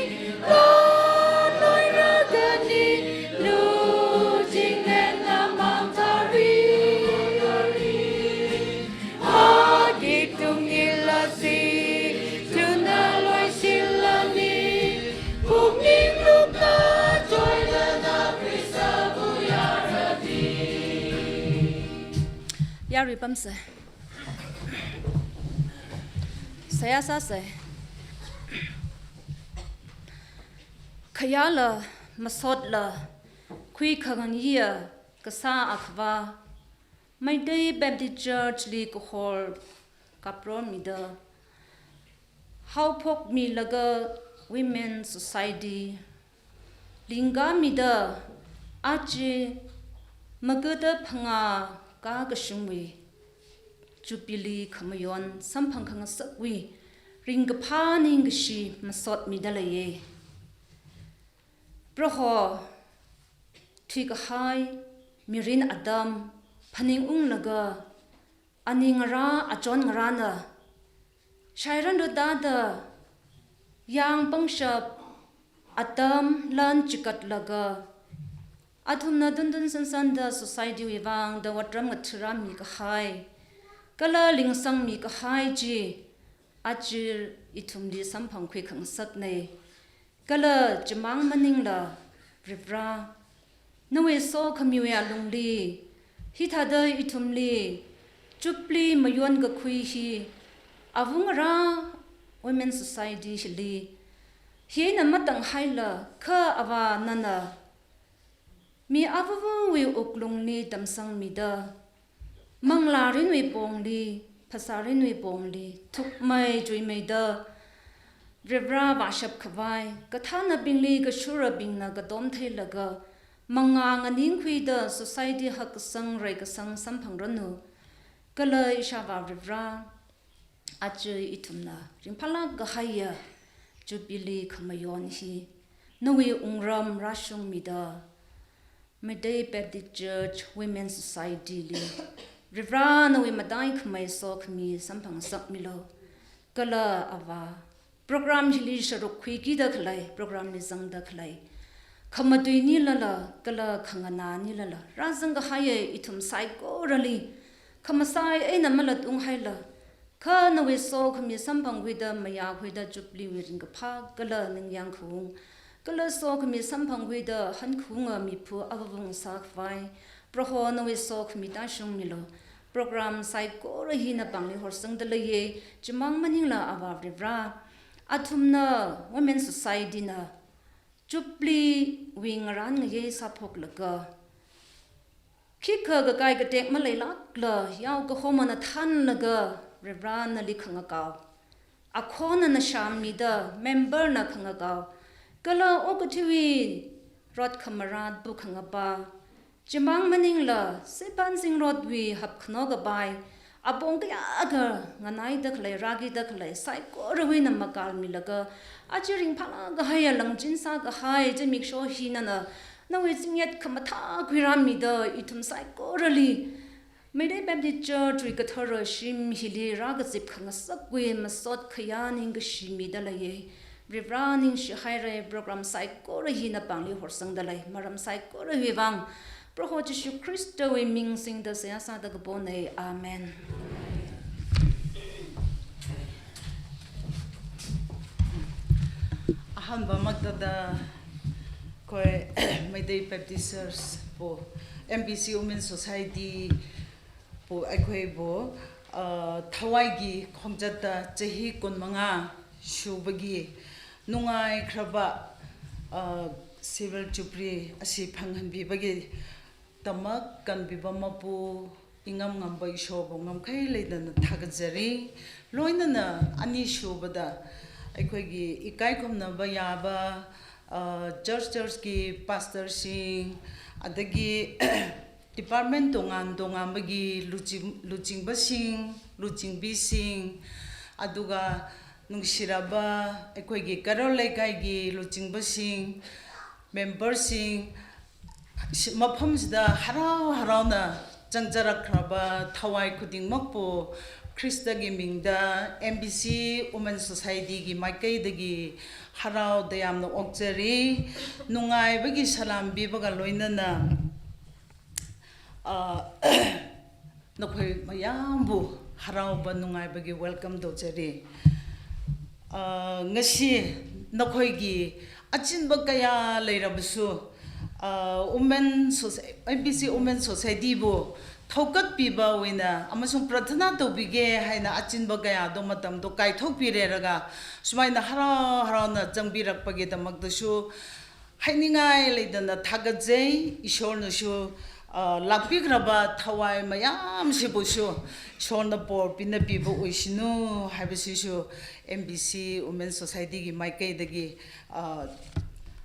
ꯂꯥꯟ ꯂꯣꯏꯔꯒꯅꯤ, ꯂꯨꯆꯤꯡꯂꯦꯟꯅ ꯃꯥꯡꯊꯔꯤ꯫ ꯃꯥꯒꯤ ꯇꯨꯡꯏꯜ ꯑꯁꯤ ꯊꯨꯅ ꯂꯣꯏꯁꯤꯜꯂꯅꯤ꯫ ꯄꯨꯛꯅꯤꯡ ꯂꯨꯞꯅ ꯆꯣꯏꯗꯅ ꯈ꯭ꯔꯤꯁꯇꯕꯨ ꯌꯥꯔꯗꯤ꯫ ꯌꯥꯔꯨꯏ ꯄꯝꯁꯦ꯫ ꯁꯌꯥ ꯁꯥꯁꯦ꯫ ꯈꯌꯥꯂ ꯃꯁꯣꯠꯂ ꯈꯨꯏ ꯈꯒꯪ ꯌꯤꯌ ꯀꯁꯥ ꯑꯈꯕ ꯃꯩꯇꯩ Baptist Church ꯂꯤ ꯀꯍꯣꯔ ꯀꯥꯞꯔꯣꯟꯃꯤꯗ ꯍꯥꯎꯐꯣꯛꯃꯤꯂꯒ Women Society ꯂꯤꯡꯒꯥꯃꯤꯗ ꯑꯆꯦ ꯃꯒꯗ ꯐꯉꯥ ꯀꯥ ꯀꯁꯨꯡꯋꯤ ꯖꯨꯕꯤꯂꯤ ꯈꯃꯌꯣꯟ ꯁꯝꯐꯪ ꯈꯪꯉꯁꯛꯋꯤ ꯔꯤꯡꯒꯐꯥ ꯅꯤꯡꯒꯁꯤ ꯃꯁꯣꯠꯃꯤꯗ ꯂꯩꯌꯦ꯫ ꯄ꯭ꯔꯣꯍꯣ ꯊꯨꯏꯀꯍꯥꯏ ꯃꯤꯔꯤꯟ ꯑꯗꯝ ꯐꯅꯤꯡ ꯎꯪꯂꯒ ꯑꯅꯤ ꯉꯔꯥ ꯑꯆꯣꯟ ꯉꯔꯥꯅ ꯁꯥꯏꯔꯟꯗꯨ ꯇꯥꯗ ꯌꯥꯡ ꯄꯪꯁꯞ ꯑꯇꯝ ꯂꯟ ꯆꯤꯀꯠꯂꯒ ꯑꯊꯨꯝꯅ ꯗꯨꯟꯗꯨꯟ ꯁꯟꯁꯟꯗ society ꯋꯤꯕꯥꯡꯗ ꯋꯥꯇ꯭ꯔꯝ ꯉꯊꯤꯔꯥꯝꯃꯤ ꯀꯍꯥꯏ ꯀꯂ ꯂꯤꯡꯁꯪꯃꯤ ꯀꯍꯥꯏ ꯆꯤ Achir ithumli samphangkhui khangasaknei. Kala chimang maningla, Rivra, nawui sokhamiwui alungli, hithāda ithumli, Jubilee mayonkakhui hi, Avungra Women Society hili, hina matang haila, kha Avā nana, mi avāvawui wuklungli tamsangmida, manglārinwui pongli, phasārinwui pongli, thukmei chuimeida, Rivra vāshap khavai, kathānabingli kashurabingna katom theilaga, mangā nganingkhuida society hakkasang reikasang samphangranu. Kala ishāvā Rivra, aja ithumna ringphālāk kahaiya Jubilee khamayon hi, nawui wungram rāshungmida, Meitei Baptist Church Women Society li, Rivra nawui mataikhamei sokhami samphangsakmilu. Kala Avā, program hili sharuk khuikida khalei, program li zangda khalei, khamatuinilala, kala khanganānilala, rāzang kahaiya ithum saikorali, khamasai eina malatunghaila, kha nawui sokhami samphangkhuida, mayākhuida Jubilee wui ringkaphā, kala ningyāng khaung, kala sokhami samphangkhuida hankhaunga miphu avāvung sākhavai, Proho nawui sokhami tāshungmilu. Program saikora hi napāngli horsangda leiya, chimang maningla Avā Rivra, athumna Women Society na Jubilee wui ngarān ngayei sāphoklaga, khikha kakai katek maleilākla, yao kahomana thānlaga, Rivra nali khangakao, akhonna shāmmida, member na khangakao, kala okathuiwui rot khamarātbu khangapā, chimang maningla, Sipānzing rotwui hapkhano kapai, apong kayākha nganaida khalei, rākida khalei, saikorawui na makalmilaga, aja ringphālāk kahaiya langchin sākahai zimiksho hi nana, nawui zingyat khamathā khuirāmida, ithum saikorali, Meitei Baptist Church wui kathara shim hili rākazip khangasakwui masot khayā ningkashi mida leiya. Rivra ningshihaira, program saikora hi napāngli horsangda lei. Maram saikorawui vang, Proho Jishu Khristawui ming singda seihā sāda kapona. Amen. ꯑꯍꯥꯟꯕꯃꯛꯇꯗ ꯑꯩꯈꯣꯏ Meitei Baptist Churchꯄꯨ, M B C Women Societyꯄꯨ, ꯑꯩꯈꯣꯏꯕꯨ, ꯑ, ꯊꯋꯥꯏꯒꯤ ꯈꯣꯡꯆꯠꯇ ꯆꯍꯤ ꯀꯨꯟꯃꯉꯥ ꯁꯨꯕꯒꯤ ꯅꯨꯡꯉꯥꯏꯈ꯭ꯔꯕ, ꯑ, Silver Jubilee ꯑꯁꯤ ꯐꯪꯍꯟꯕꯤꯕꯒꯤꯗꯃꯛ ꯀꯟꯕꯤꯕ ꯃꯄꯨ ꯏꯉꯝ ꯉꯝꯕ ꯏꯁꯣꯔꯕꯨ ꯉꯝꯈꯩ ꯂꯩꯇꯅ ꯊꯥꯒꯠꯆꯔꯤ꯫ ꯂꯣꯏꯅꯅ ꯑꯅꯤꯁꯨꯕꯗ ꯑꯩꯈꯣꯏꯒꯤ ꯏꯀꯥꯏ ꯈꯨꯝꯅꯕ ꯌꯥꯕ, ꯑ, church churchꯀꯤ pastorꯁꯤꯡ, ꯑꯗꯒꯤ department ꯇꯣꯉꯥꯟ ꯇꯣꯉꯥꯟꯕꯒꯤ ꯂꯨꯆꯤꯡ-, ꯂꯨꯆꯤꯡꯕꯁꯤꯡ, ꯂꯨꯆꯤꯡꯕꯤꯁꯤꯡ, ꯑꯗꯨꯒ ꯅꯨꯡꯁꯤꯔꯕ ꯑꯩꯈꯣꯏꯒꯤ ꯀꯩꯔꯣꯜ ꯂꯩꯀꯥꯏꯒꯤ ꯂꯨꯆꯤꯡꯕꯁꯤꯡ, memberꯁꯤꯡ, ꯁꯤ-, ꯃꯐꯝꯁꯤꯗ ꯍꯔꯥꯎ ꯍꯔꯥꯎꯅ ꯆꯪꯖꯔꯛꯈ꯭ꯔꯕ ꯊꯋꯥꯏ ꯈꯨꯗꯤꯡꯃꯛꯄꯨ ꯈ꯭ꯔꯤꯁꯇꯒꯤ ꯃꯤꯡꯗ M B C Women Societyꯒꯤ ꯃꯥꯏꯀꯩꯗꯒꯤ ꯍꯔꯥꯎ ꯇꯌꯥꯝꯅ ꯑꯣꯛꯆꯔꯤ꯫ ꯅꯨꯡꯉꯥꯏꯕꯒꯤ ꯁꯂꯥꯝ ꯄꯤꯕꯒ ꯂꯣꯏꯅꯅ, ꯑ, ꯅꯈꯣꯏ ꯃꯌꯥꯝꯕꯨ ꯍꯔꯥꯎꯕ ꯅꯨꯡꯉꯥꯏꯕꯒꯤ welcome ꯇꯧꯖꯔꯤ꯫ ꯑ, ꯉꯁꯤ ꯅꯈꯣꯏꯒꯤ ꯑꯆꯤꯟꯕ ꯀꯌꯥ ꯂꯩꯔꯕꯁꯨ, ꯑ, Women Soci-, M B C Women Societyꯕꯨ ꯊꯧꯒꯠꯄꯤꯕ ꯑꯣꯏꯅ ꯑꯃꯁꯨꯡ ꯄ꯭ꯔꯊꯅꯥ ꯇꯧꯕꯤꯒꯦ ꯍꯥꯏꯅ ꯑꯆꯤꯟꯕ ꯀꯌꯥꯗꯣ ꯃꯇꯝꯗꯣ ꯀꯥꯏꯊꯣꯛꯄꯤꯔꯦꯔꯒ ꯁꯨꯃꯥꯏꯅ ꯍꯔꯥꯎ ꯍꯔꯥꯎꯅ ꯆꯪꯕꯤꯔꯛꯄꯒꯤꯗꯃꯛꯇꯁꯨ ꯍꯥꯏꯅꯤꯡꯉꯥꯏ ꯂꯩꯇꯅ ꯊꯥꯒꯠꯆꯩ꯫ ꯏꯁꯣꯔꯅꯁꯨ, ꯑ, ꯂꯥꯛꯄꯤꯈ꯭ꯔꯕ ꯊꯋꯥꯏ ꯃꯌꯥꯝꯁꯤꯕꯨꯁꯨ ꯏꯁꯣꯔꯅ ꯕꯣꯔ ꯄꯤꯅꯕꯤꯕ ꯑꯣꯏꯁꯅꯨ ꯍꯥꯏꯕꯁꯤꯁꯨ M B C Women Societyꯒꯤ ꯃꯥꯏꯀꯩꯗꯒꯤ, ꯑ,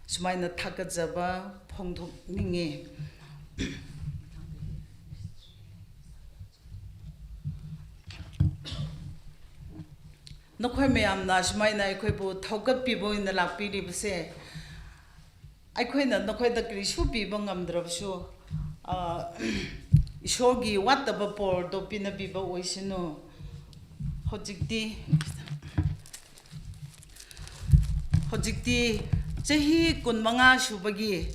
ꯁꯨꯃꯥꯏꯅ ꯊꯥꯒꯠꯆꯕ ꯐꯣꯡꯗꯣꯛꯅꯤꯡꯉꯤ꯫ ꯅꯈꯣꯏ ꯃꯌꯥꯝꯅ ꯁꯨꯃꯥꯏꯅ ꯑꯩꯈꯣꯏꯕꯨ ꯊꯧꯒꯠꯄꯤꯕ ꯑꯣꯏꯅ ꯂꯥꯛꯄꯤꯔꯤꯕꯁꯦ, ꯑꯩꯈꯣꯏꯅ ꯅꯈꯣꯏꯗ ꯀꯔꯤꯁꯨ ꯄꯤꯕ ꯉꯝꯗ꯭ꯔꯕꯁꯨ, ꯑ, ꯏꯁꯣꯔꯒꯤ ꯋꯥꯠꯇꯕ ꯕꯣꯔꯗꯣ ꯄꯤꯅꯕꯤꯕ ꯑꯣꯏꯁꯅꯨ꯫ ꯍꯧꯖꯤꯛꯇꯤ, ꯍꯧꯖꯤꯛꯇꯤ ꯆꯍꯤ ꯀꯨꯟꯃꯉꯥ ꯁꯨꯕꯒꯤ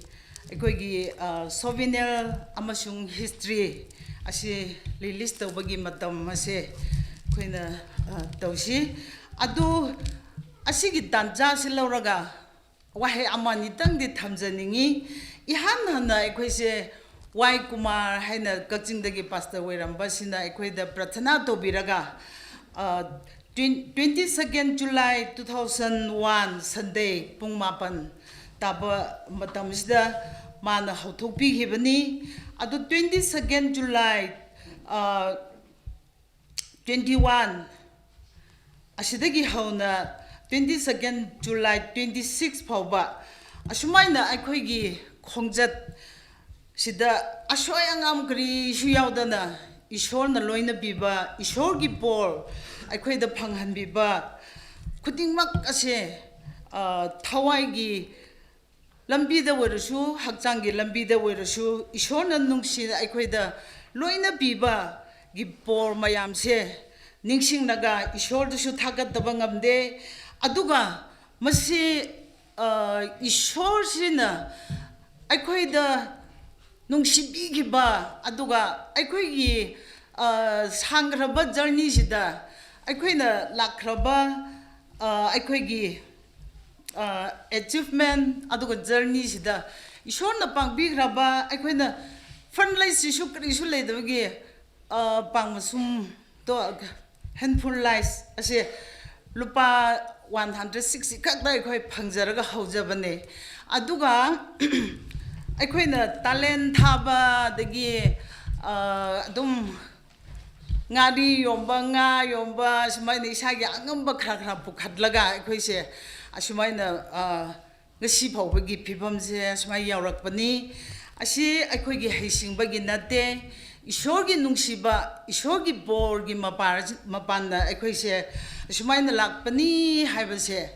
ꯑꯩꯈꯣꯏꯒꯤ, ꯑ, souvenir ꯑꯃꯁꯨꯡ history ꯑꯁꯤ release ꯇꯧꯕꯒꯤ ꯃꯇꯝ ꯑꯁꯦ ꯑꯩꯈꯣꯏꯅ, ꯑ, ꯇꯧꯁꯤ꯫ ꯑꯗꯨ ꯑꯁꯤꯒꯤ ꯇꯥꯟꯖꯥꯁꯤ ꯂꯧꯔꯒ ꯋꯥꯍꯩ ꯑꯃ ꯑꯅꯤꯇꯪꯗꯤ ꯊꯝꯖꯅꯤꯡꯉꯤ꯫ ꯏꯍꯥꯟ ꯍꯥꯟꯅ ꯑꯩꯈꯣꯏꯁꯦ ꯋꯥꯏ ꯀꯨꯃꯥꯔ ꯍꯥꯏꯅ ꯀꯛꯆꯤꯡꯗꯒꯤ ꯄꯥꯁꯇꯔ ꯑꯣꯏꯔꯝꯕꯁꯤꯅ ꯑꯩꯈꯣꯏꯗ ꯄ꯭ꯔꯊꯅꯥ ꯇꯧꯕꯤꯔꯒ, ꯑ, twenty second July two thousand one Sunday ꯄꯨꯡ ꯃꯥꯄꯟ ꯇꯥꯕ ꯃꯇꯝꯁꯤꯗ ꯃꯥꯅ ꯍꯧꯊꯣꯛꯄꯤꯈꯤꯕꯅꯤ꯫ ꯑꯗꯨ twenty second July, ꯑ, twenty one ꯑꯁꯤꯗꯒꯤ ꯍꯧꯅ twenty second July twenty six ꯐꯥꯎꯕ ꯑꯁꯨꯃꯥꯏꯅ ꯑꯩꯈꯣꯏꯒꯤ ꯈꯣꯡꯆꯠ ꯁꯤꯗ ꯑꯁꯣꯏ ꯑꯉꯥꯝ ꯀꯔꯤꯁꯨ ꯌꯥꯎꯗꯅ ꯏꯁꯣꯔꯅ ꯂꯣꯏꯅꯕꯤꯕ, ꯏꯁꯣꯔꯒꯤ ꯕꯣꯔ ꯑꯩꯈꯣꯏꯗ ꯐꯪꯍꯟꯕꯤꯕ ꯈꯨꯗꯤꯡꯃꯛ ꯑꯁꯦ, ꯑ, ꯊꯋꯥꯏꯒꯤ ꯂꯝꯕꯤꯗ ꯑꯣꯏꯔꯁꯨ, ꯍꯛꯆꯥꯡꯒꯤ ꯂꯝꯕꯤꯗ ꯑꯣꯏꯔꯁꯨ, ꯏꯁꯣꯔꯅ ꯅꯨꯡꯁꯤꯅ ꯑꯩꯈꯣꯏꯗ ꯂꯣꯏꯅꯕꯤꯕꯒꯤ ꯕꯣꯔ ꯃꯌꯥꯝꯁꯦ ꯅꯤꯡꯁꯤꯡꯂꯒ ꯏꯁꯣꯔꯗꯁꯨ ꯊꯥꯒꯠꯇꯕ ꯉꯝꯗꯦ꯫ ꯑꯗꯨꯒ ꯃꯁꯤ, ꯑ, ꯏꯁꯣꯔꯁꯤꯅ ꯑꯩꯈꯣꯏꯗ ꯅꯨꯡꯁꯤꯕꯤꯈꯤꯕ, ꯑꯗꯨꯒ ꯑꯩꯈꯣꯏꯒꯤ, ꯑ, ꯁꯥꯡꯈ꯭ꯔꯕ ꯖꯔꯅꯤꯁꯤꯗ ꯑꯩꯈꯣꯏꯅ ꯂꯥꯛꯈ꯭ꯔꯕ, ꯑ, ꯑꯩꯈꯣꯏꯒꯤ, ꯑ, ꯑꯦꯆꯤꯚꯃꯦꯟ ꯑꯗꯨꯒ ꯖꯔꯅꯤꯁꯤꯗ ꯏꯁꯣꯔꯅ ꯄꯥꯡꯕꯤꯈ꯭ꯔꯕ, ꯑꯩꯈꯣꯏꯅ ꯐꯟ ꯂꯩꯁꯤꯁꯨ ꯀꯔꯤꯁꯨ ꯂꯩꯗꯕꯒꯤ, ꯑ, ꯄꯥꯡꯕ ꯁꯨꯝ ꯇꯣ-, ꯍꯦꯟꯐꯨꯜ ꯂꯥꯏꯁ ꯑꯁꯦ ꯂꯨꯄꯥ ꯋꯥꯟ ꯍꯟꯗ꯭ꯔꯦꯠ ꯁꯤꯛꯁꯇꯤ ꯈꯛꯇ ꯑꯩꯈꯣꯏ ꯐꯪꯖꯔꯒ ꯍꯧꯖꯕꯅꯦ꯫ ꯑꯗꯨꯒ ꯑꯩꯈꯣꯏꯅ ꯇꯥꯂꯦꯟ ꯊꯥꯕ, ꯑꯗꯒꯤ, ꯑ, ꯑꯗꯨꯝ ꯉꯥꯔꯤ ꯌꯣꯟꯕ, ꯉꯥ ꯌꯣꯟꯕ, ꯁꯨꯃꯥꯏꯅ ꯏꯁꯥꯒꯤ ꯑꯉꯝꯕ ꯈꯔ ꯈꯔ ꯄꯨꯈꯠꯂꯒ ꯑꯩꯈꯣꯏꯁꯦ ꯑꯁꯨꯃꯥꯏꯅ, ꯑ, ꯉꯁꯤ ꯐꯥꯎꯕꯒꯤ ꯐꯤꯕꯝꯁꯦ ꯁꯨꯃꯥꯏꯅ ꯌꯧꯔꯛꯄꯅꯤ꯫ ꯑꯁꯤ ꯑꯩꯈꯣꯏꯒꯤ ꯍꯩꯁꯤꯡꯕꯒꯤ ꯅꯠꯇꯦ, ꯏꯁꯣꯔꯒꯤ ꯅꯨꯡꯁꯤꯕ, ꯏꯁꯣꯔꯒꯤ ꯕꯣꯔꯒꯤ ꯃꯄꯥ-, ꯃꯄꯥꯟꯅ ꯑꯩꯈꯣꯏꯁꯦ ꯑꯁꯨꯃꯥꯏꯅ ꯂꯥꯛꯄꯅꯤ ꯍꯥꯏꯕꯁꯦ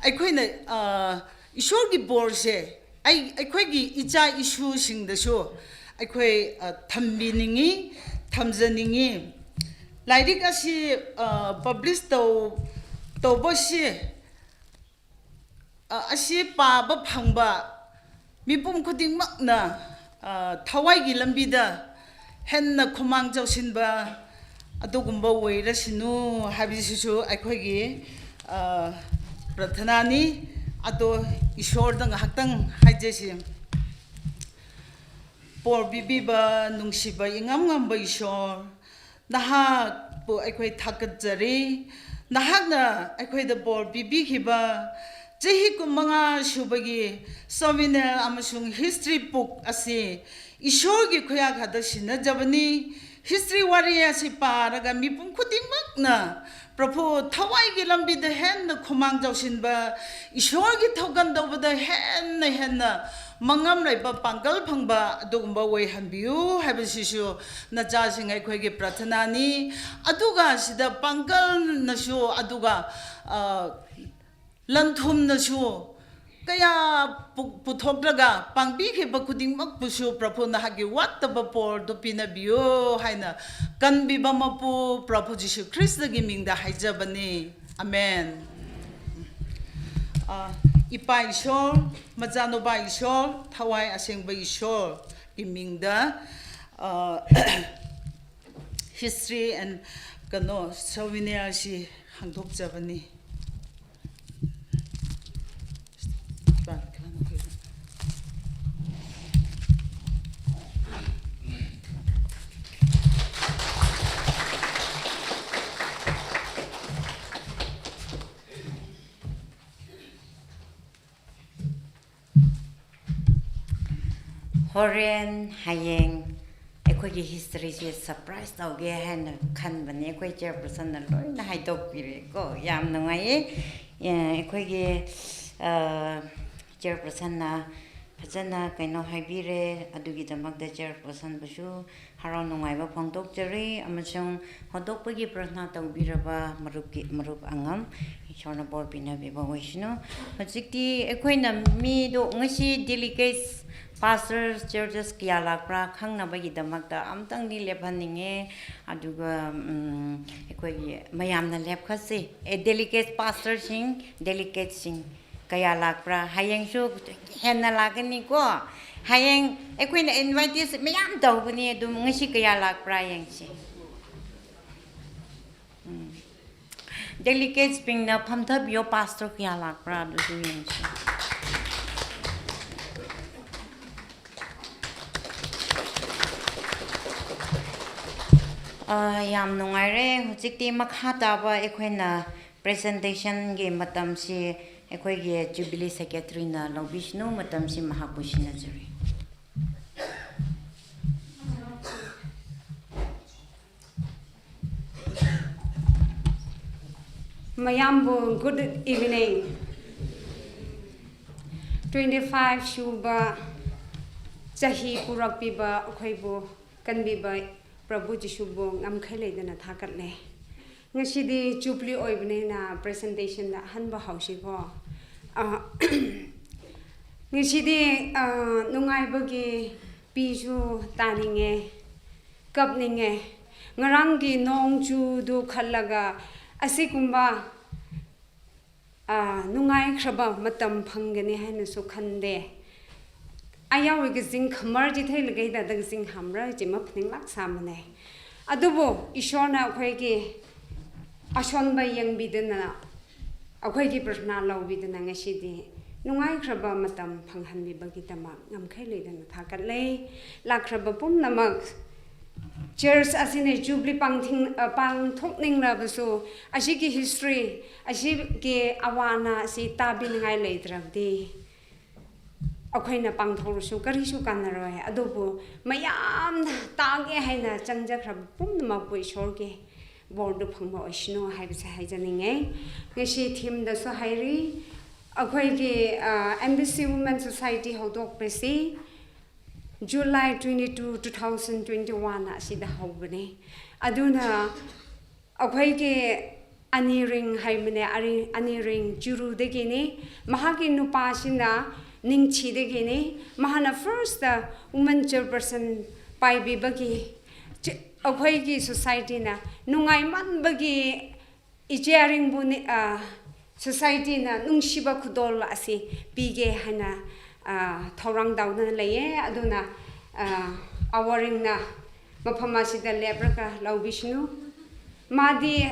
ꯑꯩꯈꯣꯏꯅ, ꯑ, ꯏꯁꯣꯔꯒꯤ ꯕꯣꯔꯁꯦ ꯑꯩ, ꯑꯩꯈꯣꯏꯒꯤ ꯏꯆꯥ ꯏꯁꯨꯁꯤꯡꯗꯁꯨ ꯑꯩꯈꯣꯏ, ꯑ, ꯊꯝꯕꯤꯅꯤꯡꯉꯤ, ꯊꯝꯖꯅꯤꯡꯉꯤ꯫ ꯂꯥꯏꯔꯤꯛ ꯑꯁꯤ, ꯑ, ꯄꯕ꯭ꯂꯤꯁ ꯇꯧ-, ꯇꯧꯕꯁꯤ, ꯑ, ꯑꯁꯤ ꯄꯥꯕ ꯐꯪꯕ ꯃꯤꯄꯨꯝ ꯈꯨꯗꯤꯡꯃꯛꯅ, ꯑ, ꯊꯋꯥꯏꯒꯤ ꯂꯝꯕꯤꯗ ꯍꯦꯟꯅ ꯈꯨꯃꯥꯡ ꯆꯥꯎꯁꯤꯟꯕ ꯑꯗꯨꯒꯨꯝꯕ ꯑꯣꯏꯔꯁꯅꯨ ꯍꯥꯏꯕꯁꯤꯁꯨ ꯑꯩꯈꯣꯏꯒꯤ, ꯑ, ꯄ꯭ꯔꯥꯊꯅꯥꯅꯤ꯫ ꯑꯗꯣ ꯏꯁꯣꯔꯗ ꯉꯥꯏꯍꯥꯛꯇꯪ ꯍꯥꯏꯖꯁꯤ꯫ ꯄꯣꯔ ꯄꯤꯕꯤꯕ ꯅꯨꯡꯁꯤꯕ ꯏꯉꯝ ꯉꯝꯕ ꯏꯁꯣꯔ, ꯅꯍꯥꯛꯄꯨ ꯑꯩꯈꯣꯏ ꯊꯥꯒꯠꯆꯔꯤ꯫ ꯅꯍꯥꯛꯅ ꯑꯩꯈꯣꯏꯗ ꯄꯣꯔ ꯄꯤꯕꯤꯈꯤꯕ ꯆꯍꯤ ꯀꯨꯟꯃꯉꯥ ꯁꯨꯕꯒꯤ ꯁꯣꯚꯤꯅꯦꯜ ꯑꯃꯁꯨꯡ ꯍꯤꯁꯇ꯭ꯔꯤ ꯕꯨꯛ ꯑꯁꯤ ꯏꯁꯣꯔꯒꯤ ꯈꯨꯌꯥꯈꯥꯗ ꯁꯤꯟꯅꯖꯕꯅꯤ꯫ ꯍꯤꯁꯇ꯭ꯔꯤ ꯋꯥꯔꯤ ꯑꯁꯤ ꯄꯥꯔꯒ ꯃꯤꯄꯨꯝ ꯈꯨꯗꯤꯡꯃꯛꯅ ꯄ꯭ꯔꯚꯨ ꯊꯋꯥꯏꯒꯤ ꯂꯝꯕꯤꯗ ꯍꯦꯟꯅ ꯈꯨꯃꯥꯡ ꯆꯥꯎꯁꯤꯟꯕ, ꯏꯁꯣꯔꯒꯤ ꯊꯧꯒꯟ ꯇꯧꯕꯗ ꯍꯦꯟꯅ ꯍꯦꯟꯅ ꯃꯉꯝ ꯂꯩꯕ, ꯄꯥꯡꯒꯜ ꯐꯪꯕ ꯑꯗꯨꯒꯨꯝꯕ ꯑꯣꯏꯍꯟꯕꯤꯌꯨ ꯍꯥꯏꯕꯁꯤꯁꯨ ꯅꯆꯥꯁꯤꯡ ꯑꯩꯈꯣꯏꯒꯤ ꯄ꯭ꯔꯥꯊꯅꯥꯅꯤ꯫ ꯑꯗꯨꯒ ꯁꯤꯗ ꯄꯥꯡꯒꯜꯅꯁꯨ, ꯑꯗꯨꯒ, ꯑ, ꯂꯟ ꯊꯨꯝꯅꯁꯨ ꯀꯌꯥ ꯄꯨ-, ꯄꯨꯊꯣꯛꯂꯒ ꯄꯥꯡꯕꯤꯈꯤꯕ ꯈꯨꯗꯤꯡꯃꯛꯄꯨꯁꯨ ꯄ꯭ꯔꯚꯨ ꯅꯍꯥꯛꯀꯤ ꯋꯥꯠꯇꯕ ꯄꯣꯔꯗꯨ ꯄꯤꯅꯕꯤꯌꯨ ꯍꯥꯏꯅ ꯀꯟꯕꯤꯕ ꯃꯄꯨ ꯄ꯭ꯔꯚꯨ ꯖꯤꯁꯨ ꯈ꯭ꯔꯤꯁꯇꯒꯤ ꯃꯤꯡꯗ ꯍꯥꯏꯖꯕꯅꯤ꯫ ꯑꯃꯦꯟ꯫ ꯑ, ꯏꯄꯥ ꯏꯁꯣꯔ, ꯃꯆꯥꯅꯨꯄꯥ ꯏꯁꯣꯔ, ꯊꯋꯥꯏ ꯑꯁꯦꯡꯕ ꯏꯁꯣꯔꯒꯤ ꯃꯤꯡꯗ, ꯑ, ꯍꯤꯁꯇ꯭ꯔꯤ ꯑꯦꯟ ꯀꯩꯅꯣ ꯁꯣꯚꯤꯅꯤꯌꯔꯁꯤ ꯍꯥꯡꯗꯣꯛꯆꯕꯅꯤ꯫ ꯍꯣꯔꯦꯟ, ꯍꯌꯦꯡ ꯑꯩꯈꯣꯏꯒꯤ ꯍꯤꯁꯇ꯭ꯔꯤꯁꯦ ꯁꯔꯄ꯭ꯔꯥꯏꯁ ꯇꯧꯒꯦ ꯍꯥꯏꯅ ꯈꯟꯕꯅꯦ꯫ ꯑꯩꯈꯣꯏ ꯆꯤꯌꯔꯄꯔꯁꯟꯅ ꯂꯣꯏꯅ ꯍꯥꯏꯗꯣꯛꯄꯤꯔꯦꯀꯣ꯫ ꯌꯥꯝ ꯅꯨꯡꯉꯥꯏꯌꯦ꯫ ꯑꯦ, ꯑꯩꯈꯣꯏꯒꯤ, ꯑ, ꯆꯤꯌꯔꯄꯔꯁꯟꯅ ꯐꯖꯅ ꯀꯩꯅꯣ ꯍꯥꯏꯕꯤꯔꯦ꯫ ꯑꯗꯨꯒꯤꯗꯃꯛꯇ ꯆꯤꯌꯔꯄꯔꯁꯟꯕꯨꯁꯨ ꯍꯔꯥꯎ ꯅꯨꯡꯉꯥꯏꯕ ꯐꯣꯡꯗꯣꯛꯆꯔꯤ ꯑꯃꯁꯨꯡ ꯍꯧꯗꯣꯛꯄꯒꯤ ꯄ꯭ꯔꯊꯅꯥ ꯇꯧꯕꯤꯔꯕ ꯃꯔꯨꯞꯀꯤ, ꯃꯔꯨꯞ ꯑꯉꯝ, ꯏꯁꯣꯔꯅ ꯕꯣꯔ ꯄꯤꯅꯕꯤꯕ ꯑꯣꯏꯁꯅꯨ꯫ ꯍꯧꯖꯤꯛꯇꯤ ꯑꯩꯈꯣꯏꯅ ꯃꯤꯗꯣ ꯉꯁꯤ delegates, pastors, churches ꯀꯌꯥ ꯂꯥꯛꯄ꯭ꯔꯥ ꯈꯪꯅꯕꯒꯤꯗꯃꯛꯇ ꯑꯝꯇꯪꯗꯤ ꯂꯦꯞꯍꯟꯅꯤꯡꯉꯦ꯫ ꯑꯗꯨꯒ, ꯎꯝ, ꯑꯩꯈꯣꯏꯒꯤ ꯃꯌꯥꯝꯅ ꯂꯦꯞꯈꯠꯁꯤ꯫ ꯑꯦ, delegates, pastorꯁꯤꯡ, delegatesꯁꯤꯡ ꯀꯌꯥ ꯂꯥꯛꯄ꯭ꯔꯥ? ꯍꯌꯦꯡꯁꯨ ꯍꯦꯟꯅ ꯂꯥꯛꯀꯅꯤꯀꯣ꯫ ꯍꯌꯦꯡ ꯑꯩꯈꯣꯏꯅ invitees ꯃꯌꯥꯝ ꯇꯧꯒꯅꯤ, ꯑꯗꯨꯝ ꯉꯁꯤ ꯀꯌꯥ ꯂꯥꯛꯄ꯭ꯔꯥ ꯌꯦꯡꯁꯤ꯫ ꯎꯝ꯫ Delegatesꯁꯤꯡꯅ ꯐꯝꯊꯕꯤꯌꯣ, pastor ꯀꯌꯥ ꯂꯥꯛꯄ꯭ꯔꯥ ꯑꯗꯨꯁꯨ ꯌꯦꯡꯁꯤ꯫ ꯑ, ꯌꯥꯝ ꯅꯨꯡꯉꯥꯏꯔꯦ꯫ ꯍꯧꯖꯤꯛꯇꯤ ꯃꯈꯥ ꯇꯥꯕ ꯑꯩꯈꯣꯏꯅ presentationꯒꯤ ꯃꯇꯝꯁꯤ ꯑꯩꯈꯣꯏꯒꯤ Jubilee Secretaryꯅ ꯂꯧꯕꯤꯁꯅꯨ, ꯃꯇꯝꯁꯤ ꯃꯍꯥꯛꯄꯨ ꯁꯤꯟꯅꯖꯔꯤ꯫ ꯃꯌꯥꯝꯕꯨ good evening꯫ Twenty five ꯁꯨꯕ ꯆꯍꯤ ꯄꯨꯔꯛꯄꯤꯕ ꯑꯩꯈꯣꯏꯕꯨ ꯀꯟꯕꯤꯕ ꯄ꯭ꯔꯚꯨ ꯖꯤꯁꯨꯕꯨ ꯉꯝꯈꯩ ꯂꯩꯗꯅ ꯊꯥꯒꯠꯂꯦ꯫ ꯉꯁꯤꯗꯤ Jubilee ꯑꯣꯏꯕꯅꯤꯅ presentationꯗ ꯑꯍꯟꯕ ꯍꯧꯁꯤꯀꯣ꯫ ꯑ, ꯉꯁꯤꯗꯤ, ꯑ, ꯅꯨꯡꯉꯥꯏꯕꯒꯤ ꯄꯤꯁꯨ ꯇꯥꯅꯤꯡꯉꯦ, ꯀꯞꯅꯤꯡꯉꯦ꯫ ꯉꯔꯥꯡꯒꯤ ꯅꯣꯡ ꯆꯨꯗꯨ ꯈꯜꯂꯒ ꯑꯁꯤꯒꯨꯝꯕ, ꯑ, ꯅꯨꯡꯉꯥꯏꯈ꯭ꯔꯕ ꯃꯇꯝ ꯐꯪꯒꯅꯤ ꯍꯥꯏꯅꯁꯨ ꯈꯟꯗꯦ꯫ ꯑꯌꯥꯎꯏꯒ ꯖꯤꯡ ꯈꯃꯔ ꯖꯤ ꯊꯩꯂꯒꯩꯗ ꯗꯒ ꯖꯤꯡ ꯍꯥꯝꯔ ꯖꯤ ꯃꯐꯅꯤꯡ ꯂꯥꯛ ꯁꯥꯃꯅꯦ꯫ ꯑꯗꯨꯕꯨ ꯏꯁꯣꯔꯅ ꯑꯩꯈꯣꯏꯒꯤ ꯑꯁꯣꯟꯕ ꯌꯦꯡꯕꯤꯗꯅ ꯑꯩꯈꯣꯏꯒꯤ ꯄ꯭ꯔꯊꯅꯥ ꯂꯧꯕꯤꯗꯨꯅ ꯉꯁꯤꯗꯤ ꯅꯨꯡꯉꯥꯏꯈ꯭ꯔꯕ ꯃꯇꯝ ꯐꯪꯍꯟꯕꯤꯕꯒꯤꯗꯃꯛ ꯉꯝꯈꯩ ꯂꯩꯗꯅ ꯊꯥꯒꯠꯂꯦ꯫ ꯂꯥꯛꯈ꯭ꯔꯕ ꯄꯨꯝꯅꯃꯛ, church ꯑꯁꯤꯅ Jubilee ꯄꯥꯡꯊꯤꯡ-, ꯑ, ꯄꯥꯡꯊꯣꯛꯅꯤꯡꯂꯕꯁꯨ, ꯑꯁꯤꯒꯤ history, ꯑꯁꯤꯒꯤ ꯑꯋꯥ ꯑꯅꯥ ꯑꯁꯤ ꯇꯥꯕꯤꯅꯤꯡꯉꯥꯏ ꯂꯩꯇ꯭ꯔꯕꯗꯤ, ꯑꯩꯈꯣꯏꯅ ꯄꯥꯡꯊꯣꯛꯂꯁꯨ ꯀꯔꯤꯁꯨ ꯀꯥꯟꯅꯔꯣꯏ꯫ ꯑꯗꯨꯕꯨ ꯃꯌꯥꯝꯅ ꯇꯥꯒꯦ ꯍꯥꯏꯅ ꯆꯪꯖꯈ꯭ꯔꯕ ꯄꯨꯝꯅꯃꯛꯄꯨ ꯏꯁꯣꯔꯒꯤ ꯕꯣꯔꯗꯨ ꯐꯪꯕ ꯑꯣꯏꯁꯅꯨ ꯍꯥꯏꯕꯁꯦ ꯍꯥꯏꯖꯅꯤꯡꯉꯦ꯫ ꯉꯁꯤ themeꯗꯁꯨ ꯍꯥꯏꯔꯤ, ꯑꯩꯈꯣꯏꯒꯤ, ꯑ, M B C Women Society ꯍꯧꯗꯣꯛꯄꯁꯤ July twenty two, two thousand twenty one ꯑꯁꯤꯗ ꯍꯧꯕꯅꯦ꯫ ꯑꯗꯨꯅ ꯑꯩꯈꯣꯏꯒꯤ ꯑꯅꯤꯔꯤꯡ ꯍꯥꯏꯕꯅꯦ, ꯑꯔꯤ-, ꯑꯅꯤꯔꯤꯡ ꯆꯤꯔꯨꯗꯒꯤꯅꯤ꯫ ꯃꯍꯥꯛꯀꯤ ꯅꯨꯄꯥꯁꯤꯅ ꯅꯤꯡꯊꯤꯗꯒꯤꯅꯤ꯫ ꯃꯍꯥꯛꯅ first woman chairperson ꯄꯥꯏꯕꯤꯕꯒꯤ ꯆ-, ꯑꯩꯈꯣꯏꯒꯤ societyꯅ ꯅꯨꯡꯉꯥꯏꯃꯟꯕꯒꯤ ꯏꯆꯦ ꯑꯔꯤꯡꯕꯨ ꯅꯤ-, ꯑ, societyꯅ ꯅꯨꯡꯁꯤꯕ ꯈꯨꯗꯣꯜ ꯑꯁꯤ ꯄꯤꯒꯦ ꯍꯥꯏꯅ, ꯑ, ꯊꯧꯔꯥꯡ ꯇꯧꯗꯨꯅ ꯂꯩꯌꯦ꯫ ꯑꯗꯨꯅ, ꯑ, ꯑꯋꯥꯔꯤꯡꯅ ꯃꯐꯝ ꯑꯁꯤꯗ ꯂꯦꯞꯂꯒ ꯂꯧꯕꯤꯁꯅꯨ꯫ ꯃꯥꯗꯤ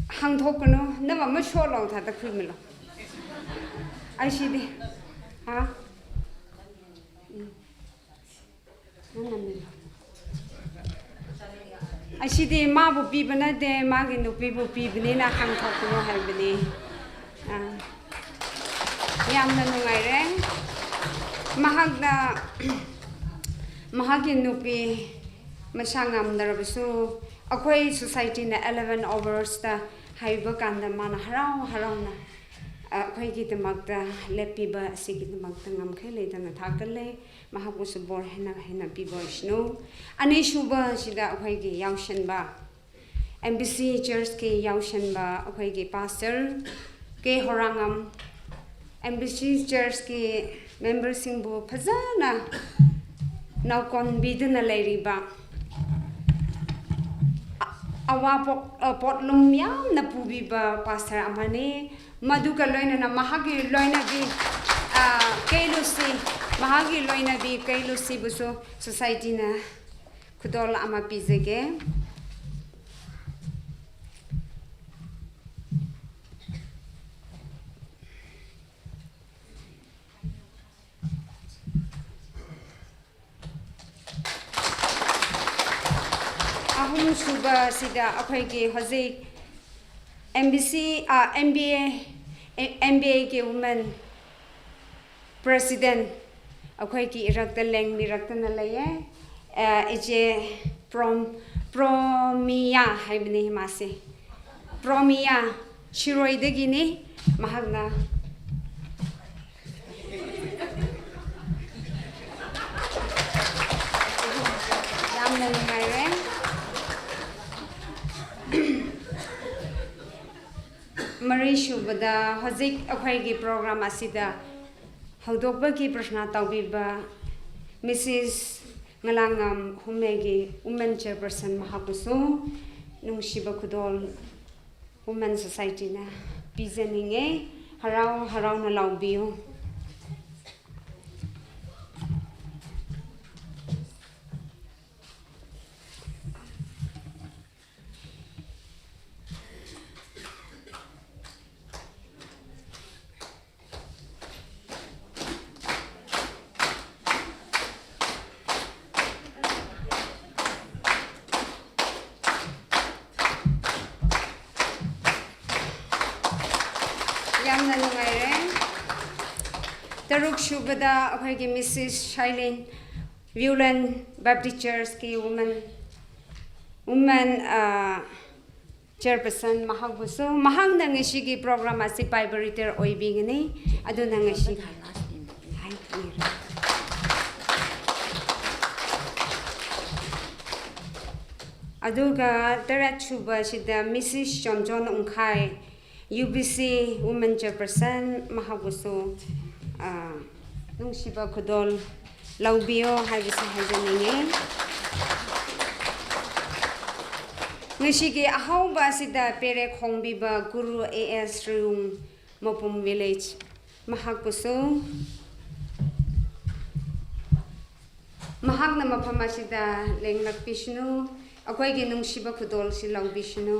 ꯍꯥꯡꯊꯣꯛꯀꯅꯨ, ꯅꯝ ꯑꯃ ꯁꯣꯛꯂꯣ, ꯊꯥꯗ ꯈꯨꯏꯃꯤꯂꯣ꯫ ꯑꯁꯤꯗꯤ, ꯍꯥ? ꯎꯝ꯫ ꯅꯪ ꯅꯝꯃꯤꯂꯣ꯫ ꯑꯁꯤꯗꯤ ꯃꯥꯕꯨ ꯄꯤꯕ ꯅꯠꯇꯦ, ꯃꯥꯒꯤ ꯅꯨꯄꯤꯕꯨ ꯄꯤꯕꯅꯤꯅ ꯍꯥꯡꯊꯣꯛꯀꯅꯨ ꯍꯥꯏꯕꯅꯤ꯫ ꯑꯥ꯫ ꯌꯥꯝꯅ ꯅꯨꯡꯉꯥꯏꯔꯦ꯫ ꯃꯍꯥꯛꯅ, ꯃꯍꯥꯛꯀꯤ ꯅꯨꯄꯤ ꯃꯁꯥ ꯉꯝꯗ꯭ꯔꯕꯁꯨ, ꯑꯩꯈꯣꯏ societyꯅ eleven Augustꯇ ꯍꯥꯏꯕ ꯀꯥꯟꯗ ꯃꯥꯅ ꯍꯔꯥꯎ ꯍꯔꯥꯎꯅ, ꯑ, ꯑꯩꯈꯣꯏꯒꯤꯗꯃꯛꯇ ꯂꯦꯞꯄꯤꯕ ꯑꯁꯤꯒꯤꯗꯃꯛꯇ ꯉꯝꯈꯩ ꯂꯩꯇꯅ ꯊꯥꯒꯠꯂꯦ꯫ ꯃꯍꯥꯛꯄꯨꯁꯨ ꯕꯣꯔ ꯍꯦꯟꯅ ꯍꯦꯟꯅ ꯄꯤꯕ ꯑꯣꯏꯁꯅꯨ꯫ ꯑꯅꯤꯁꯨꯕꯁꯤꯗ ꯑꯩꯈꯣꯏꯒꯤ ꯌꯥꯎꯁꯟꯕ, M B C Churchꯀꯤ ꯌꯥꯎꯁꯟꯕ ꯑꯩꯈꯣꯏꯒꯤ Pastor K ꯍꯣꯔꯥꯉꯝ, M B C Churchꯀꯤ memberꯁꯤꯡꯕꯨ ꯐꯖꯅ ꯅꯧꯀꯣꯟꯕꯤꯗꯨꯅ ꯂꯩꯔꯤꯕ, ꯑ-, ꯑꯋꯥ ꯄꯣꯛ-, ꯑ, ꯄꯣꯠꯂꯨꯝ ꯌꯥꯝꯅ ꯄꯨꯕꯤꯕ pastor ꯑꯃꯅꯤ꯫ ꯃꯗꯨꯒ ꯂꯣꯏꯅꯅ ꯃꯍꯥꯛꯀꯤ ꯂꯣꯏꯅꯕꯤ, ꯑ, ꯀꯩ ꯂꯨꯁꯤ, ꯃꯍꯥꯛꯀꯤ ꯂꯣꯏꯅꯕꯤ ꯀꯩ ꯂꯨꯁꯤꯕꯨꯁꯨ societyꯅ ꯈꯨꯗꯣꯜ ꯑꯃ ꯄꯤꯖꯒꯦ꯫ ꯑꯍꯨꯝꯁꯨꯕꯁꯤꯗ ꯑꯩꯈꯣꯏꯒꯤ ꯍꯧꯖꯤꯛ M B C, ꯑ, M B A, A, M B Aꯒꯤ women president ꯑꯩꯈꯣꯏꯒꯤ ꯏꯔꯛꯇ ꯂꯦꯡꯕꯤꯔꯛꯇꯅ ꯂꯩꯌꯦ꯫ ꯑ, ꯏꯆꯦ ꯄ꯭ꯔꯣꯝ-, ꯄ꯭ꯔꯣꯃꯤꯌꯥ ꯍꯥꯏꯕꯅꯤ ꯃꯥꯁꯦ꯫ ꯄ꯭ꯔꯣꯃꯤꯌꯥ ꯁꯤꯔꯣꯏꯗꯒꯤꯅꯤ꯫ ꯃꯍꯥꯛꯅ ꯌꯥꯝꯅ ꯅꯨꯡꯉꯥꯏꯔꯦ꯫ ꯃꯔꯤꯁꯨꯕꯗ, ꯍꯧꯖꯤꯛ ꯑꯩꯈꯣꯏꯒꯤ program ꯑꯁꯤꯗ ꯍꯧꯗꯣꯛꯄꯒꯤ ꯄ꯭ꯔꯊꯅꯥ ꯇꯧꯕꯤꯕ Missus ꯉꯂꯥꯡꯉꯝ ꯍꯨꯝꯃꯦꯒꯤ women chairperson ꯃꯍꯥꯛꯄꯨꯁꯨ ꯅꯨꯡꯁꯤꯕ ꯈꯨꯗꯣꯜ Women Societyꯅ ꯄꯤꯖꯅꯤꯡꯉꯦ꯫ ꯍꯔꯥꯎ ꯍꯔꯥꯎꯅ ꯂꯥꯎꯕꯤꯌꯨ꯫ ꯌꯥꯝꯅ ꯅꯨꯡꯉꯥꯏꯔꯦ꯫ ꯇꯔꯨꯛ ꯁꯨꯕꯗ ꯑꯩꯈꯣꯏꯒꯤ ꯃꯤꯁꯦꯁ ꯁꯥꯏꯂꯤꯟ, ꯚꯤꯎꯂꯦꯟ ꯕꯦꯞꯇꯤꯁ ꯆꯔꯆꯀꯤ ꯋꯨꯃꯦꯟ, ꯋꯨꯃꯦꯟ, ꯑ, ꯆꯤꯌꯔꯄꯔꯁꯟ ꯃꯍꯥꯛꯄꯨꯁꯨ, ꯃꯍꯥꯛꯅ ꯉꯁꯤꯒꯤ ꯄ꯭ꯔꯣꯒ꯭ꯔꯥꯝ ꯑꯁꯤ ꯄꯥꯏꯕ ꯔꯤꯇꯔ ꯑꯣꯏꯕꯤꯒꯅꯤ꯫ ꯑꯗꯨꯅ ꯉꯁꯤ ꯑꯗꯨꯒ ꯇꯔꯦꯠ ꯁꯨꯕꯁꯤꯗ Mrs Chonjon Ungkhai, U B C women chairperson, ꯃꯍꯥꯛꯄꯨꯁꯨ, ꯑ, ꯅꯨꯡꯁꯤꯕ ꯈꯨꯗꯣꯜ ꯂꯧꯕꯤꯌꯣ ꯍꯥꯏꯕꯁꯤ ꯍꯥꯏꯖꯅꯤꯡꯉꯤ꯫ ꯉꯁꯤꯒꯤ ꯑꯍꯧꯕ ꯑꯁꯤꯗ ꯄꯦꯔꯦꯛ ꯍꯣꯡꯕꯤꯕ ꯒꯨꯔꯨ ꯑꯦ ꯑꯦꯁ ꯔꯤꯌꯨꯡ, ꯃꯄꯨꯝ ꯚꯤꯂꯦꯖ, ꯃꯍꯥꯛꯄꯨꯁꯨ ꯃꯍꯥꯛꯅ ꯃꯐꯝ ꯑꯁꯤꯗ ꯂꯦꯡꯂꯛꯄꯤꯁꯅꯨ, ꯑꯩꯈꯣꯏꯒꯤ ꯅꯨꯡꯁꯤꯕ ꯈꯨꯗꯣꯜꯁꯤ ꯂꯧꯕꯤꯁꯅꯨ꯫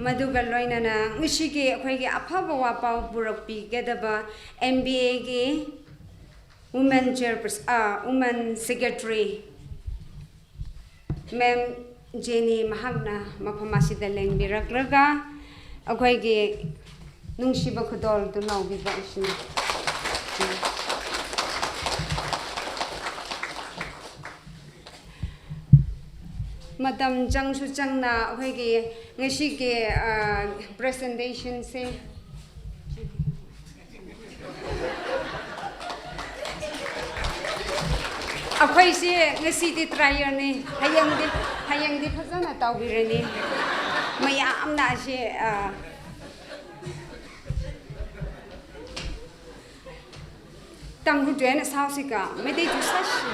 ꯃꯗꯨꯒ ꯂꯣꯏꯅꯅ ꯉꯁꯤꯒꯤ ꯑꯩꯈꯣꯏꯒꯤ ꯑꯐꯕ ꯋꯥꯄꯥꯎ ꯄꯨꯔꯛꯄꯤꯒꯗꯕ ꯑꯦꯝ ꯕꯤ ꯑꯦꯒꯤ ꯋꯨꯃꯦꯟ ꯆꯤꯌꯔꯄꯔꯁꯟ, ꯑ, ꯋꯨꯃꯦꯟ ꯁꯦꯀ꯭ꯔꯦꯇꯔꯤ ꯃꯦꯝ ꯖꯦꯅꯤ, ꯃꯍꯥꯛꯅ ꯃꯐꯝ ꯑꯁꯤꯗ ꯂꯦꯡꯕꯤꯔꯛꯂꯒ ꯑꯩꯈꯣꯏꯒꯤ ꯅꯨꯡꯁꯤꯕ ꯈꯨꯗꯣꯜꯗꯨ ꯂꯧꯕꯤꯕ ꯑꯁꯤꯅꯤ꯫ ꯃꯇꯝ ꯆꯪꯁꯨ ꯆꯪꯅ ꯑꯩꯈꯣꯏꯒꯤ ꯉꯁꯤꯒꯤ, ꯑ, ꯄ꯭ꯔꯖꯦꯟꯇꯦꯁꯟꯁꯦ ꯑꯩꯈꯣꯏꯁꯦ ꯉꯁꯤꯗꯤ ꯇ꯭ꯔꯥꯏꯌꯔꯅꯤ, ꯍꯌꯦꯡꯗꯤ, ꯍꯌꯦꯡꯗꯤ ꯐꯖꯅ ꯇꯧꯕꯤꯔꯅꯤ꯫ ꯃꯌꯥꯝꯅ ꯑꯁꯤ, ꯑ, ꯇꯥꯡꯈꯨꯜ ꯖꯣꯏꯟ ꯑꯁꯥꯎꯁꯤꯒ ꯃꯩꯇꯩ ꯖꯨꯁꯥꯁꯤ꯫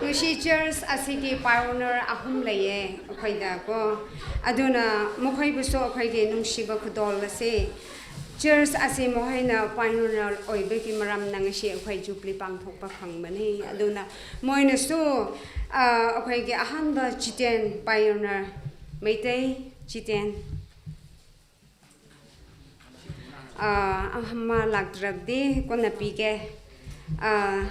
ꯉꯁꯤ ꯆꯔꯆ ꯑꯁꯤꯒꯤ ꯄꯥꯏꯑꯣꯅꯔ ꯑꯍꯨꯝ ꯂꯩꯌꯦ ꯑꯩꯈꯣꯏꯗ ꯀꯣ꯫ ꯑꯗꯨꯅ ꯃꯈꯣꯏꯕꯨꯁꯨ ꯑꯩꯈꯣꯏꯒꯤ ꯅꯨꯡꯁꯤꯕ ꯈꯨꯗꯣꯜ ꯑꯁꯤ, ꯆꯔꯆ ꯑꯁꯤ ꯃꯈꯣꯏꯅ ꯄꯥꯏꯑꯣꯅꯔ ꯑꯣꯏꯕꯒꯤ ꯃꯔꯝꯅ ꯉꯁꯤ ꯑꯩꯈꯣꯏ ꯖꯨꯕꯂꯤ ꯄꯥꯡꯊꯣꯛꯄ ꯐꯪꯕꯅꯤ꯫ ꯑꯗꯨꯅ ꯃꯣꯏꯅꯁꯨ, ꯑ, ꯑꯩꯈꯣꯏꯒꯤ ꯑꯍꯥꯟꯕ ꯆꯤꯇꯦꯟ ꯄꯥꯏꯑꯣꯅꯔ, ꯃꯩꯇꯩ ꯆꯤꯇꯦꯟ, ꯑ, ꯑꯃ ꯂꯥꯛꯇ꯭ꯔꯕꯗꯤ ꯀꯣꯟꯅ ꯄꯤꯒꯦ꯫ ꯑꯥ,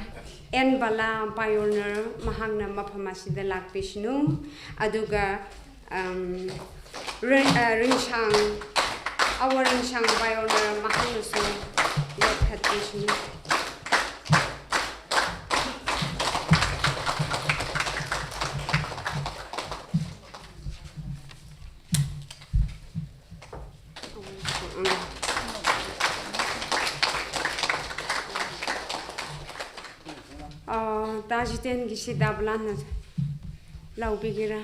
ꯑꯦꯟ ꯕꯂꯥ ꯄꯥꯏꯑꯣꯅꯔ, ꯃꯍꯥꯛꯅ ꯃꯐꯝ ꯑꯁꯤꯗ ꯂꯥꯛꯄꯤꯁꯅꯨ꯫ ꯑꯗꯨꯒ, ꯑꯝ, ꯔꯤ-, ꯑꯥ, ꯔꯤꯡꯁꯥꯡ, ꯑꯋꯥ ꯔꯤꯡꯁꯥꯡ ꯄꯥꯏꯑꯣꯅꯔ, ꯃꯍꯥꯛꯅꯁꯨ ꯂꯦꯞꯈꯠꯄꯤꯁꯅꯨ꯫ ꯑꯥ, ꯇꯥꯖꯤꯇꯦꯟꯒꯤꯁꯤ ꯗꯥꯕꯂꯥꯅ ꯂꯧꯕꯤꯒꯦꯔꯥ?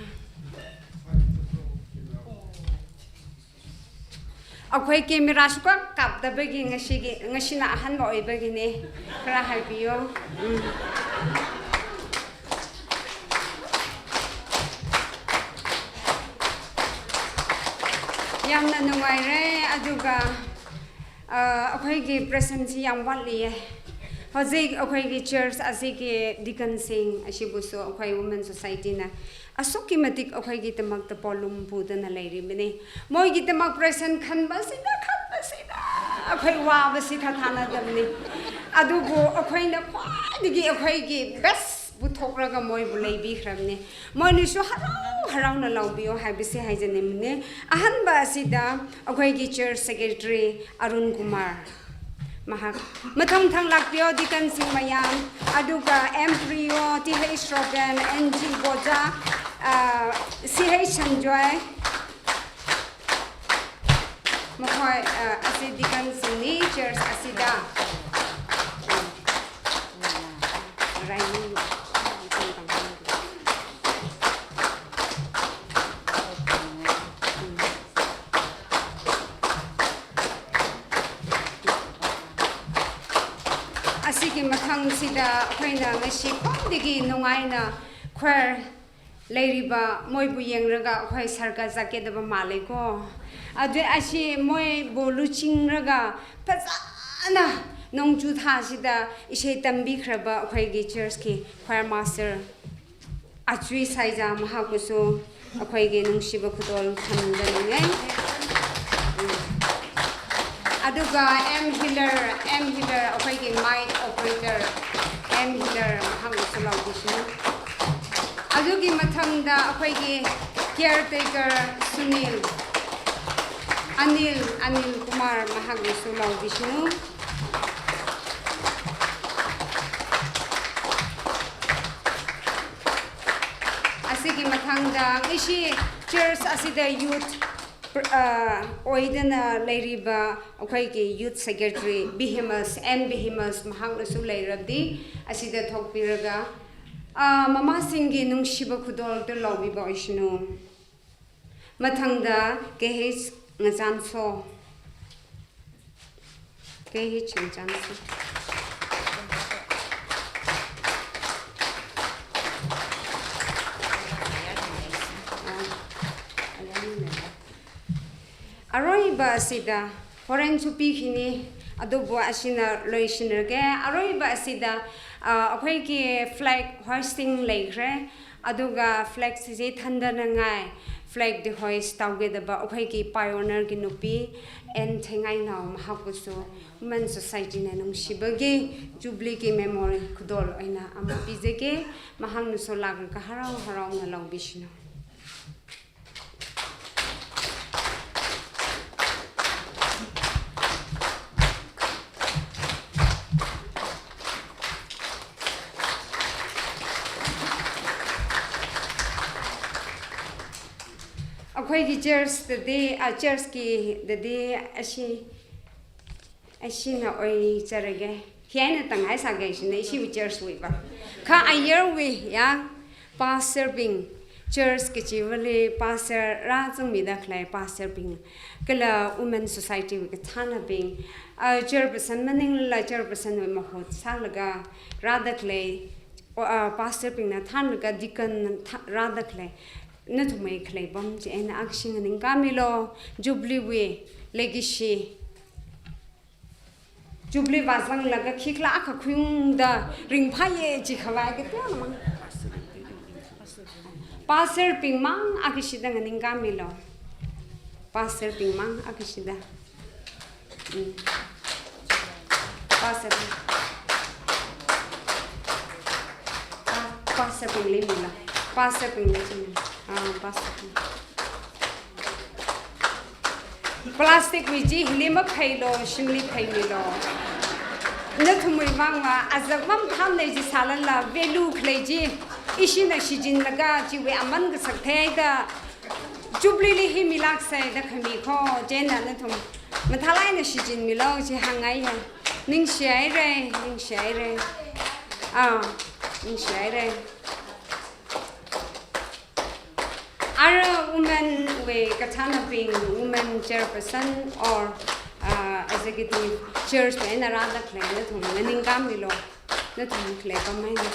ꯑꯩꯈꯣꯏ ꯀꯦꯃꯦꯔꯥꯁꯨ ꯀꯛ ꯀꯥꯞꯇꯕꯒꯤ ꯉꯁꯤꯒꯤ, ꯉꯁꯤꯅ ꯑꯍꯥꯟꯕ ꯑꯣꯏꯕꯒꯤꯅꯦ꯫ ꯈꯔ ꯍꯥꯏꯕꯤꯌꯣ꯫ ꯎꯝ꯫ ꯌꯥꯝꯅ ꯅꯨꯡꯉꯥꯏꯔꯦ꯫ ꯑꯗꯨꯒ, ꯑ, ꯑꯩꯈꯣꯏꯒꯤ ꯄ꯭ꯔꯦꯖꯦꯟꯁꯤ ꯌꯥꯝ ꯋꯥꯠꯂꯤꯌꯦ꯫ ꯍꯧꯖꯤꯛ ꯑꯩꯈꯣꯏꯒꯤ ꯆꯔꯆ ꯑꯁꯤꯒꯤ ꯗꯤꯀꯟꯁꯤꯡ ꯑꯁꯤꯕꯨꯁꯨ ꯑꯩꯈꯣꯏ ꯋꯨꯃꯦꯟ ꯁꯣꯁꯥꯏꯇꯤꯅ ꯑꯁꯨꯛꯀꯤ ꯃꯇꯤꯛ ꯑꯩꯈꯣꯏꯒꯤꯗꯃꯛꯇ ꯄꯣꯠꯂꯨꯝ ꯄꯨꯗꯨꯅ ꯂꯩꯔꯤꯕꯅꯤ꯫ ꯃꯣꯏꯒꯤꯗꯃꯛ ꯄ꯭ꯔꯦꯖꯦꯟ ꯈꯟꯕꯁꯤꯗ, ꯈꯟꯕꯁꯤꯗ ꯑꯩꯈꯣꯏ ꯋꯥꯕꯁꯤ ꯊꯥꯊꯥꯅꯗꯕꯅꯤ꯫ ꯑꯗꯨꯕꯨ ꯑꯩꯈꯣꯏꯅ ꯈ꯭ꯋꯥꯏꯗꯒꯤ ꯑꯩꯈꯣꯏꯒꯤ ꯕꯦꯁ ꯄꯨꯊꯣꯛꯂꯒ ꯃꯣꯏꯕꯨ ꯂꯩꯕꯤꯈ꯭ꯔꯕꯅꯤ꯫ ꯃꯣꯏꯅꯁꯨ ꯍꯔꯥꯎ ꯍꯔꯥꯎꯅ ꯂꯧꯕꯤꯌꯣ ꯍꯥꯏꯕꯁꯤ ꯍꯥꯏꯖꯅꯤꯡꯕꯅꯤ꯫ ꯑꯍꯥꯟꯕ ꯑꯁꯤꯗ ꯑꯩꯈꯣꯏꯒꯤ ꯆꯔꯆ ꯁꯦꯀ꯭ꯔꯦꯇꯔꯤ ꯑꯔꯨꯟ ꯀꯨꯃꯥꯔ, ꯃꯍꯥꯛ ꯃꯊꯪ ꯃꯊꯪ ꯂꯥꯛꯄꯤꯌꯣ, ꯗꯤꯀꯟꯁꯤꯡ ꯃꯌꯥꯝ, ꯑꯗꯨꯒ M Priyo, T H Reuben, N G Boja, ꯑ, ꯁꯤ ꯍꯩꯆ ꯁꯟꯖꯣꯏ, ꯃꯈꯣꯏ, ꯑ, ꯑꯁꯤ ꯗꯤꯀꯟꯁꯤꯡꯅꯤ ꯆꯔꯆ ꯑꯁꯤꯗ꯫ ꯑꯁꯤꯒꯤ ꯃꯊꯪꯁꯤꯗ ꯑꯩꯈꯣꯏꯅ ꯉꯁꯤ ꯈ꯭ꯋꯥꯏꯗꯒꯤ ꯅꯨꯡꯉꯥꯏꯅ ꯈ꯭ꯋꯥꯏꯔ ꯂꯩꯔꯤꯕ ꯃꯣꯏꯕꯨ ꯌꯦꯡꯂꯒ ꯑꯩꯈꯣꯏ ꯁꯔꯒ ꯆꯠꯀꯗꯕ ꯃꯥꯜꯂꯦꯀꯣ꯫ ꯑꯗꯨ ꯑꯁꯤ ꯃꯣꯏꯕꯨ ꯂꯨꯆꯤꯡꯂꯒ ꯐꯖꯅ ꯅꯣꯡꯖꯨ ꯊꯥꯁꯤꯗ ꯏꯁꯩ ꯇꯝꯕꯤꯈ꯭ꯔꯕ ꯑꯩꯈꯣꯏꯒꯤ ꯆꯔꯆꯀꯤ ꯈ꯭ꯋꯥꯏꯔ ꯃꯥꯁꯇꯔ ꯑꯆꯨꯏ ꯁꯥꯏꯖꯥ ꯃꯍꯥꯛꯄꯨꯁꯨ ꯑꯩꯈꯣꯏꯒꯤ ꯅꯨꯡꯁꯤꯕ ꯈꯨꯗꯣꯜ ꯊꯝꯖꯅꯤꯡꯉꯤ꯫ ꯎꯝ꯫ ꯑꯗꯨꯒ ꯑꯦꯝ ꯍꯤꯂꯔ, ꯑꯦꯝ ꯍꯤꯂꯔ, ꯑꯩꯈꯣꯏꯒꯤ ꯃꯥꯏꯛ ꯑꯣꯄꯔꯦꯇꯔ ꯑꯦꯝ ꯍꯤꯂꯔ, ꯃꯍꯥꯛꯅꯁꯨ ꯂꯥꯎꯕꯤꯁꯅꯨ꯫ ꯑꯗꯨꯒꯤ ꯃꯊꯪꯗ ꯑꯩꯈꯣꯏꯒꯤ ꯀꯤꯌꯔ ꯇꯦꯀꯔ ꯁꯨꯅꯤꯜ, ꯑꯅꯤꯜ, ꯑꯅꯤꯜ ꯀꯨꯃꯥꯔ, ꯃꯍꯥꯛꯅꯁꯨ ꯂꯥꯎꯕꯤꯁꯅꯨ꯫ ꯑꯁꯤꯒꯤ ꯃꯊꯪꯗ ꯉꯁꯤ ꯆꯔꯆ ꯑꯁꯤꯗ ꯌꯨꯠ ꯑꯣꯏꯗꯅ ꯂꯩꯔꯤꯕ ꯑꯩꯈꯣꯏꯒꯤ ꯌꯨꯠ ꯁꯦꯀ꯭ꯔꯦꯇꯔꯤ ꯕꯤꯍꯤꯃꯁ, ꯑꯦꯝ ꯕꯤꯍꯤꯃꯁ, ꯃꯍꯥꯛꯅꯁꯨ ꯂꯩꯔꯕꯗꯤ ꯑꯁꯤꯗ ꯊꯣꯛꯄꯤꯔꯒ, ꯑ, ꯃꯃꯥꯁꯤꯡꯒꯤ ꯅꯨꯡꯁꯤꯕ ꯈꯨꯗꯣꯜꯗꯨ ꯂꯧꯕꯤꯕ ꯑꯣꯏꯁꯅꯨ꯫ ꯃꯊꯪꯗ ꯀꯦ ꯍꯩꯆ ꯉꯆꯥꯟꯁꯣ, ꯀꯦ ꯍꯩꯆ ꯉꯆꯥꯟꯁꯣ꯫ ꯑ, ꯑꯔꯣꯏꯕ ꯑꯁꯤꯗ ꯍꯣꯔꯦꯟꯁꯨ ꯄꯤꯈꯤꯅꯤ, ꯑꯗꯨꯕꯨ ꯑꯁꯤꯅ ꯂꯣꯏꯁꯤꯟꯅꯔꯒꯦ꯫ ꯑꯔꯣꯏꯕ ꯑꯁꯤꯗ, ꯑ, ꯑꯩꯈꯣꯏꯒꯤ ꯐ꯭ꯂꯦꯒ ꯍꯣꯏꯁꯇꯤꯡ ꯂꯩꯈ꯭ꯔꯦ, ꯑꯗꯨꯒ ꯐ꯭ꯂꯦꯒꯁꯤ ꯊꯟꯗꯅꯉꯥꯏ ꯐ꯭ꯂꯦꯒꯗꯤ ꯍꯣꯏꯁ ꯇꯧꯒꯗꯕ ꯑꯩꯈꯣꯏꯒꯤ ꯄꯥꯏꯑꯣꯅꯔꯒꯤ ꯅꯨꯄꯤ ꯑꯦꯟ ꯊꯦꯡꯉꯥꯏꯅꯥꯎ, ꯃꯍꯥꯛꯄꯨꯁꯨ ꯋꯨꯃꯦꯟ ꯁꯣꯁꯥꯏꯇꯤꯅ ꯅꯨꯡꯁꯤꯕꯒꯤ ꯖꯨꯕ꯭ꯂꯤꯒꯤ ꯃꯦꯃꯣꯔꯤ ꯈꯨꯗꯣꯜ ꯑꯣꯏꯅ ꯑꯃ ꯄꯤꯖꯒꯦ꯫ ꯃꯍꯥꯛꯅꯁꯨ ꯂꯥꯛꯂꯒ ꯍꯔꯥꯎ ꯍꯔꯥꯎꯅ ꯂꯧꯕꯤꯁꯅꯨ꯫ ꯑꯩꯈꯣꯏꯒꯤ ꯆꯔꯆꯇꯗꯤ, ꯑ, ꯆꯔꯆꯀꯤꯗꯗꯤ ꯑꯁꯤ, ꯑꯁꯤꯅ ꯑꯣꯏꯖꯔꯒꯦ꯫ ꯍꯤꯌꯥꯏꯅ ꯇꯪꯍꯥꯏ ꯁꯥꯒꯩꯁꯤꯅ ꯏꯁꯤꯕꯨ ꯆꯔꯆ ꯑꯣꯏꯕ꯫ ꯈ ꯑꯌꯔ ꯑꯣꯏ, ꯌꯥ꯫ ꯄꯥꯁꯇꯔꯕꯤꯡ, ꯆꯔꯆꯀꯤ ꯆꯤꯕꯂꯤ ꯄꯥꯁꯇꯔ ꯔꯥ ꯆꯪꯃꯤꯗ ꯈ꯭ꯂꯥꯏ ꯄꯥꯁꯇꯔꯕꯤꯡ, ꯀꯂ ꯋꯨꯃꯦꯟ ꯁꯣꯁꯥꯏꯇꯤ ꯋꯤꯒ ꯊꯥꯅꯕꯤꯡ, ꯑ, ꯆꯤꯌꯔꯄꯔꯁꯟ ꯃꯅꯤꯡꯂ ꯆꯤꯌꯔꯄꯔꯁꯟ ꯑꯣꯏ ꯃꯍꯨꯠ ꯁꯥꯡꯂꯒ ꯔꯥꯗ ꯈ꯭ꯂꯩ, ꯑ, ꯄꯥꯁꯇꯔꯕꯤꯡꯅ ꯊꯥꯟꯂꯒ ꯗꯤꯀꯟ ꯊꯥ-, ꯔꯥꯗ ꯈ꯭ꯂꯩ, ꯅꯊꯨꯃꯩ ꯈ꯭ꯂꯩ ꯕꯝ ꯆꯦ ꯑꯩꯅ ꯑꯛꯁꯤꯡ ꯅꯤꯡ ꯀꯥꯃꯤꯂꯣ, ꯖꯨꯕꯂꯤ ꯋꯤ, ꯂꯦꯒꯤꯁꯤ꯫ ꯖꯨꯕꯂꯤ ꯕꯥꯖꯪꯂꯒ ꯈꯤꯛꯂꯥꯛ ꯑꯈ ꯈꯨꯌꯨꯡꯗ ꯔꯤꯡꯐꯥꯏꯌꯦ ꯆꯤꯈꯕꯥꯏꯒ ꯇꯦꯅꯃ꯫ ꯄꯥꯁꯇꯔ ꯄꯤꯡꯃꯥꯡ ꯑꯀꯤꯁꯤꯗ ꯉꯅꯤꯡꯒꯥꯃꯤꯂꯣ꯫ ꯄꯥꯁꯇꯔ ꯄꯤꯡꯃꯥꯡ ꯑꯀꯤꯁꯤꯗ꯫ ꯎꯝ꯫ Pastor ꯄꯤꯡ꯫ ꯄꯥ-, Pastor ꯄꯤꯡ ꯂꯩꯃꯤꯟꯅ꯫ Pastor ꯄꯤꯡ ꯂꯩꯃꯤꯟꯅ꯫ ꯑꯥ, Pastor ꯄꯤꯡ꯫ Plastic ꯃꯤꯖꯤ ꯍꯤꯂꯤꯃ ꯐꯩꯂꯣ, ꯁꯤꯃꯂꯤ ꯐꯩꯃꯤꯂꯣ꯫ ꯅꯊꯨꯝ ꯃꯣꯏ ꯃꯥꯡꯃ ꯑꯖꯛ ꯃꯝ ꯊꯥꯝ ꯂꯩꯖꯤ ꯁꯥꯂꯟꯂ value ꯈꯂꯩꯖꯤ꯫ ꯏꯁꯤꯅ ꯁꯤꯖꯤꯟꯂꯒ ꯆꯤꯋꯦ ꯑꯃꯟꯒ ꯁꯛꯊꯦ ꯍꯥꯏꯗ꯫ ꯖꯨꯕ꯭ꯂꯤꯂꯤ ꯍꯤ ꯃꯤꯂꯥꯛꯁꯦ ꯗ ꯈꯃꯤ ꯈꯣ ꯖꯦꯟꯅ ꯅꯊꯨꯝ꯫ ꯃꯊꯥꯂꯥꯏꯅ ꯁꯤꯖꯤꯟꯃꯤꯂꯣ ꯁꯤ ꯍꯪꯉꯥꯏ ꯍꯦ꯫ ꯅꯤꯡꯁꯤ ꯍꯥꯏꯔꯦ, ꯅꯤꯡꯁꯤ ꯍꯥꯏꯔꯦ꯫ ꯑꯥ, ꯅꯤꯡꯁꯤ ꯍꯥꯏꯔꯦ꯫ Are women we kachana being women chairperson or, uh, executive chairs pe na rada khlai na thum na ningkam milo na thum khlai pam mai na.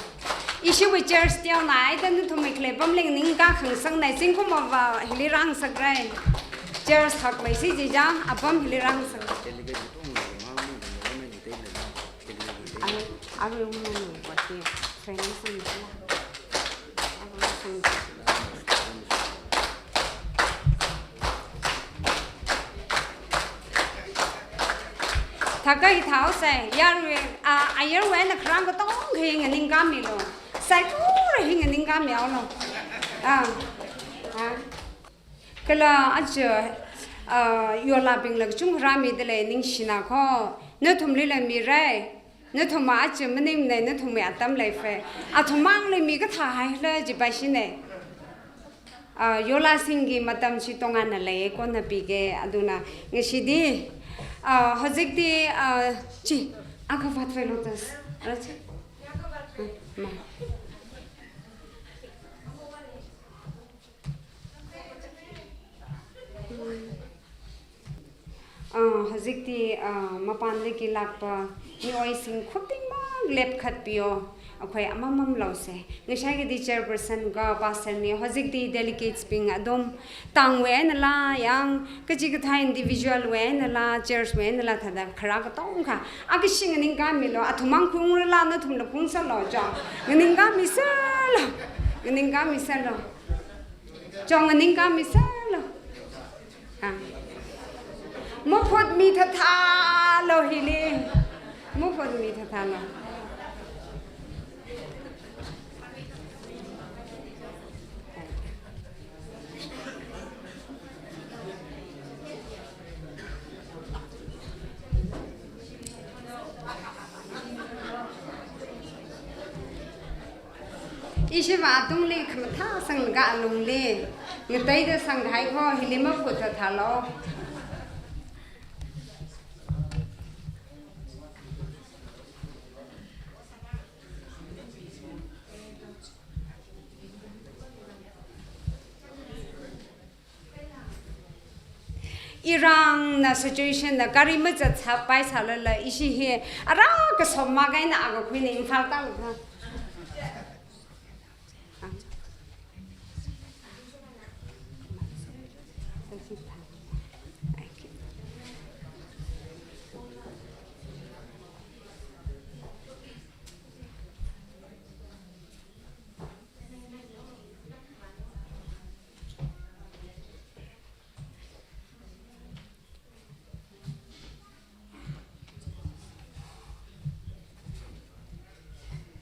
Issue we chairs tiaw na ai ta na thum khlai pam leng ningka khang sang na sing kum ba hili rang sak rai. Chairs hak mai si ji ja apam hili rang sak. Are, are women we what training sang. Thakai thao se, yar we, a, a yar we na khrang ka tong ka hing ning ka mi lo. Sai tu re hing ning ka mi lo. A, a. Kala aja, a, yola bing la chung ra mi de le ning shina ko. Na thum li la mi rai. Na thum ma aja maning ne, na thum mi atam lai fe. A thum mang le mi ka tha hai la ji ba shi ne. ꯑ, ꯌꯣꯂꯥꯁꯤꯡꯒꯤ ꯃꯇꯝꯁꯤ ꯇꯣꯉꯥꯟꯅ ꯂꯩꯌꯦ, ꯀꯣꯟꯅ ꯄꯤꯒꯦ꯫ ꯑꯗꯨꯅ ꯉꯁꯤꯗꯤ, ꯑ, ꯍꯧꯖꯤꯛꯇꯤ, ꯑ, ꯆꯤ, ꯑꯒꯕꯥꯠ ꯐꯦꯂꯣꯇꯁ꯫ ꯑ, ꯆꯤ꯫ ꯎꯝ, ꯃꯥ꯫ ꯑ, ꯍꯧꯖꯤꯛꯇꯤ, ꯑ, ꯃꯄꯥꯟꯗꯒꯤ ꯂꯥꯛꯄ ꯃꯤꯑꯣꯏꯁꯤꯡ ꯈꯨꯗꯤꯡꯃꯛ ꯂꯦꯞꯈꯠꯄꯤꯌꯣ꯫ ꯑꯩꯈꯣꯏ ꯑꯃꯃꯝ ꯂꯧꯁꯦ꯫ ꯉꯁꯥꯏꯒꯤꯗꯤ chairperson ꯒ pastor ꯅꯤ, ꯍꯧꯖꯤꯛꯇꯤ delegates ꯕꯤꯡ ꯑꯗꯨꯝ ꯇꯥꯡ ꯋꯦ ꯍꯥꯏꯅ ꯂꯥ, ꯌꯥꯡ ꯀꯆꯤ ꯀꯊꯥ individual ꯋꯦ ꯍꯥꯏꯅ ꯂꯥ, church ꯋꯦ ꯍꯥꯏꯅ ꯂꯥ ꯊꯥꯗ ꯈꯔ ꯀꯇꯣꯡ ꯈ ꯑꯀꯤ ꯁꯤꯡ ꯑꯅꯤꯡ ꯀꯥꯃꯤꯂꯣ, ꯑꯊꯨꯃꯥꯡ ꯈꯨꯡꯔ ꯂꯥ ꯅ ꯊꯨꯝꯂ ꯈꯨꯡ ꯁꯜꯂꯣ, ꯆꯣ꯫ ꯉꯅꯤꯡ ꯀꯥꯃꯤ ꯁꯜꯂꯣ꯫ ꯉꯅꯤꯡ ꯀꯥꯃꯤ ꯁꯜꯂꯣ꯫ ꯆꯣ, ꯉꯅꯤꯡ ꯀꯥꯃꯤ ꯁꯜꯂꯣ꯫ ꯑꯥ꯫ ꯃꯈꯨꯠ ꯃꯤ ꯊꯥꯊꯥꯂꯣ ꯍꯤꯂꯤ꯫ ꯃꯈꯨꯠ ꯃꯤ ꯊꯥꯊꯥꯂꯣ꯫ ꯏꯁꯤꯕ ꯑꯇꯨꯡꯂꯤ ꯈꯃꯊꯥ ꯁꯪꯒ ꯑꯂꯨꯡꯂꯤ꯫ ꯉꯇꯩꯗ ꯁꯪꯒ ꯍꯥꯏꯈꯣ, ꯍꯤꯂꯤꯃ ꯈꯨꯠꯇ ꯊꯥꯜꯂꯣ꯫ ꯏꯔꯥꯡꯅ, situation ꯅ ꯒꯥꯔꯤ ꯃꯆꯠ ꯁꯥ ꯄꯥꯏ ꯁꯥꯂꯂ ꯏꯁꯤ ꯍꯦ ꯑꯔꯥ ꯀꯁꯣꯝ ꯃꯥꯒꯩꯅ ꯑꯥꯒ ꯈꯨꯏꯅ ꯏꯝꯐꯥꯜ ꯇꯥꯡꯈ꯫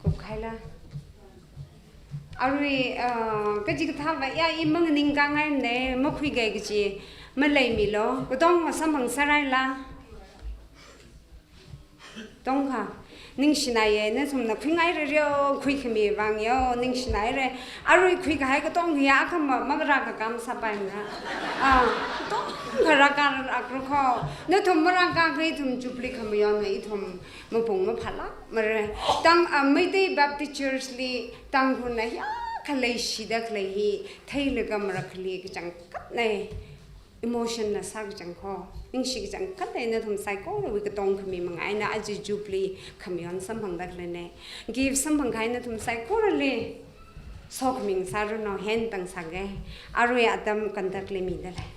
ꯀꯨꯞꯈꯥꯏꯂ꯫ ꯑꯔꯨꯏ, ꯑ, ꯀꯖꯤ ꯀꯊꯥꯕ ꯌꯥ ꯏꯃꯪ ꯅꯤꯡꯀꯥꯡꯉꯥꯏꯅꯦ, ꯃꯈꯨꯏ ꯒꯩꯒꯖꯤ ꯃꯂꯩꯃꯤꯂꯣ꯫ ꯀꯗꯣꯡ ꯁꯝꯍꯪ ꯁꯔꯥꯏꯂ꯫ ꯇꯣꯡꯈ꯫ ꯅꯤꯡꯁꯤꯅꯥꯏꯌꯦ, ꯅ ꯁꯨꯝꯅ ꯈꯨꯏꯉꯥꯏꯔꯦ ꯔꯤꯌꯣ, ꯈꯨꯏ ꯈꯃꯤ ꯋꯥꯡꯌꯣ, ꯅꯤꯡꯁꯤꯅꯥꯏꯔꯦ꯫ ꯑꯔꯨꯏ ꯈꯨꯏꯒ ꯍꯥꯏ ꯀꯇꯣꯡ ꯌꯥ ꯈꯝꯕ, ꯃꯒꯔꯥ ꯀ ꯀꯥꯝ ꯁꯥꯄꯥꯏꯅ꯫ ꯑ, ꯇꯣꯡ ꯈꯔ ꯀꯥꯔ ꯑꯀ꯭ꯔꯨꯈꯣ꯫ ꯅ ꯊꯨꯝ ꯃꯔꯥꯡ ꯀꯥꯈꯩ ꯊꯨꯝ ꯆꯨꯞꯂꯤ ꯈꯃꯤ ꯌꯣꯟꯅ ꯏ ꯊꯨꯝ ꯃꯄꯨꯡ ꯃꯐꯥꯂꯥ ꯃꯔꯦ꯫ ꯇꯥꯡ, ꯑ, ꯃꯩꯇꯩ Baptist Church ꯂꯤ ꯇꯥꯡꯈꯨꯜꯅ ꯍꯤꯌꯥ ꯈꯂꯩ ꯁꯤꯗ ꯈꯂꯩ ꯍꯤ ꯊꯩꯂꯒ ꯃꯔꯛ ꯈꯂꯤ ꯀꯆꯪ ꯀꯠꯅꯩ꯫ Emotion ꯅ ꯁꯥꯒ ꯆꯪꯈꯣ, ꯅꯤꯡꯁꯤꯒ ꯆꯪ ꯈꯠꯇꯦꯅ ꯊꯨꯝ ꯁꯥꯏꯀꯣꯔ ꯋꯤꯒ ꯇꯣꯡ ꯈꯃꯤ ꯃꯉꯥꯏꯅ ꯑꯖꯤ ꯖꯨꯕ꯭ꯂꯤ ꯈꯃꯤꯌꯣꯟ ꯁꯝꯐꯪꯗ ꯈꯂꯦꯅꯦ꯫ ꯒꯤꯐ ꯁꯝꯐꯪ ꯈꯥꯏꯅ ꯊꯨꯝ ꯁꯥꯏꯀꯣꯔ ꯂꯦ꯫ ꯁꯣꯛ ꯃꯤꯡ ꯁꯥꯔꯨꯅꯣ ꯍꯦꯟ ꯇꯪ ꯁꯥꯒꯦ꯫ ꯑꯔꯨꯏ ꯑꯇꯝ ꯀꯟꯗꯛ ꯂꯦꯃꯤꯗ ꯂꯩ꯫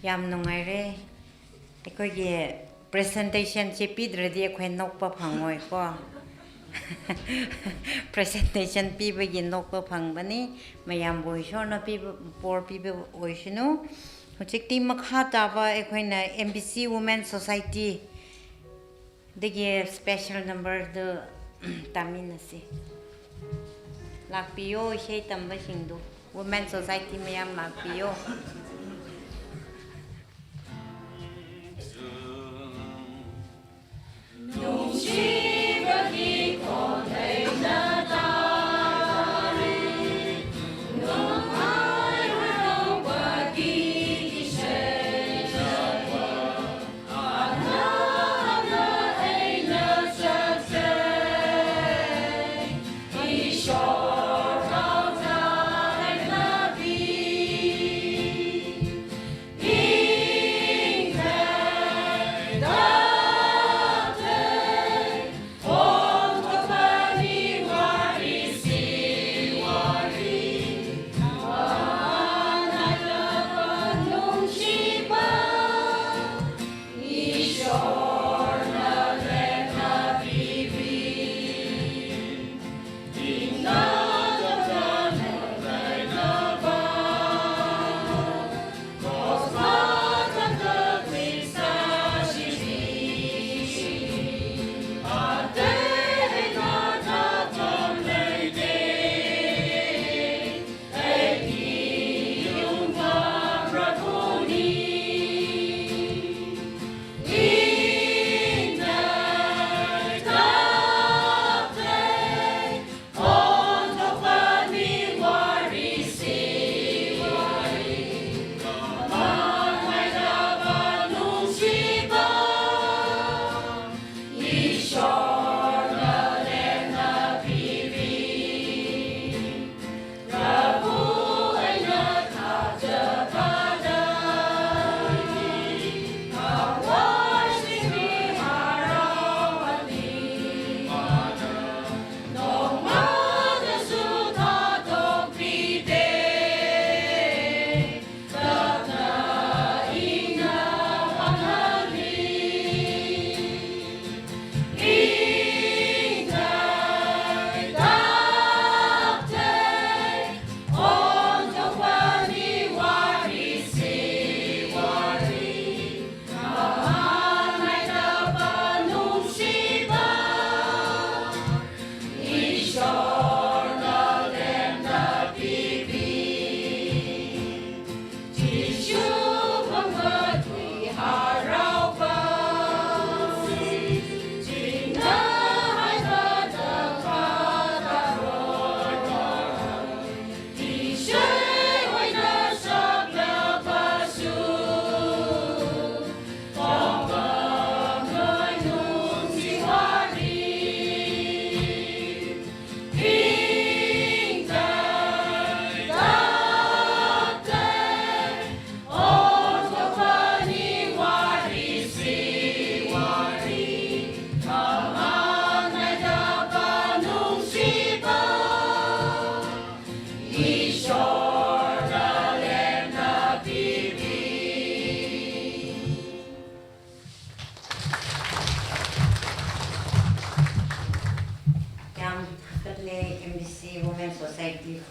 ꯌꯥꯝ ꯅꯨꯡꯉꯥꯏꯔꯦ꯫ ꯑꯩꯈꯣꯏꯒꯤ presentation ꯁꯦ ꯄꯤꯗ꯭ꯔꯗꯤ ꯑꯩꯈꯣꯏ ꯅꯣꯛꯄ ꯐꯪꯉꯣꯏꯀꯣ꯫ Presentation ꯄꯤꯕꯒꯤ ꯅꯣꯛꯄ ꯐꯪꯕꯅꯤ꯫ ꯃꯌꯥꯝꯕꯨ ꯏꯁꯣꯔꯅ ꯄꯤꯕ, ꯕꯣꯔ ꯄꯤꯕ ꯑꯣꯏꯁꯅꯨ꯫ ꯍꯧꯖꯤꯛꯇꯤ ꯃꯈꯥ ꯇꯥꯕ ꯑꯩꯈꯣꯏꯅ M B C Women Society ꯗꯒꯤ special number ꯗꯨ ꯇꯥꯃꯤꯟꯅꯁꯤ꯫ ꯂꯥꯛꯄꯤꯌꯣ, ꯏꯁꯩ ꯇꯝꯕꯁꯤꯡꯗꯨ, Women Society ꯃꯌꯥꯝ ꯂꯥꯛꯄꯤꯌꯣ꯫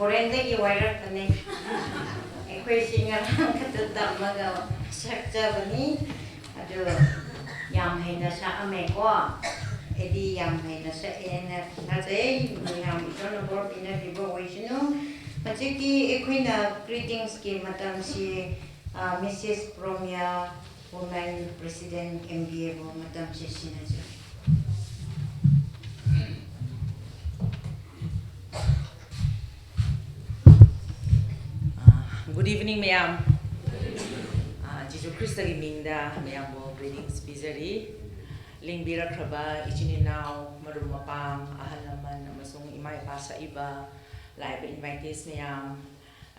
ꯐꯣꯔꯦꯟꯗꯒꯤ ꯋꯥꯏꯔꯛꯄꯅꯦ꯫ ꯑꯩꯈꯣꯏꯁꯤ ꯉꯔꯥꯡ ꯈꯛꯇ ꯇꯝꯃꯒ ꯁꯛꯆꯕꯅꯤ꯫ ꯑꯗꯨ ꯌꯥꯝ ꯍꯩꯅ ꯁꯛꯑꯝꯃꯦꯀꯣ꯫ ꯑꯩꯗꯤ ꯌꯥꯝ ꯍꯩꯅ ꯁꯛꯑꯦꯅ ꯊꯥꯖꯩ꯫ ꯃꯌꯥꯝ ꯏꯁꯣꯔꯅ ꯕꯣꯔ ꯄꯤꯅꯕꯤꯕ ꯑꯣꯏꯁꯅꯨ꯫ ꯍꯧꯖꯤꯛꯀꯤ ꯑꯩꯈꯣꯏꯅ greetingsꯀꯤ ꯃꯇꯝꯁꯤ, ꯑ, Missus ꯄ꯭ꯔꯣꯃꯤꯌꯥ, Women President, M B A ꯕꯨ ꯃꯇꯝꯁꯤ ꯁꯤꯟꯅꯖꯔꯤ꯫ ꯑ, good evening ꯃꯌꯥꯝ꯫ ꯑ, ꯖꯤꯁꯨ ꯈ꯭ꯔꯤꯁꯇꯒꯤ ꯃꯤꯡꯗ ꯃꯌꯥꯝꯕꯨ greetings ꯄꯤꯖꯔꯤ꯫ ꯂꯦꯡꯕꯤꯔꯛꯈ꯭ꯔꯕ ꯏꯆꯤꯟ ꯏꯅꯥꯎ, ꯃꯔꯨꯞ ꯃꯄꯥꯡ, ꯑꯍꯜ ꯂꯃꯟ ꯑꯃꯁꯨꯡ ꯏꯃꯥ ꯏꯄꯥ ꯁꯛꯏꯕ, ꯂꯥꯛꯏꯕ invitees ꯃꯌꯥꯝ,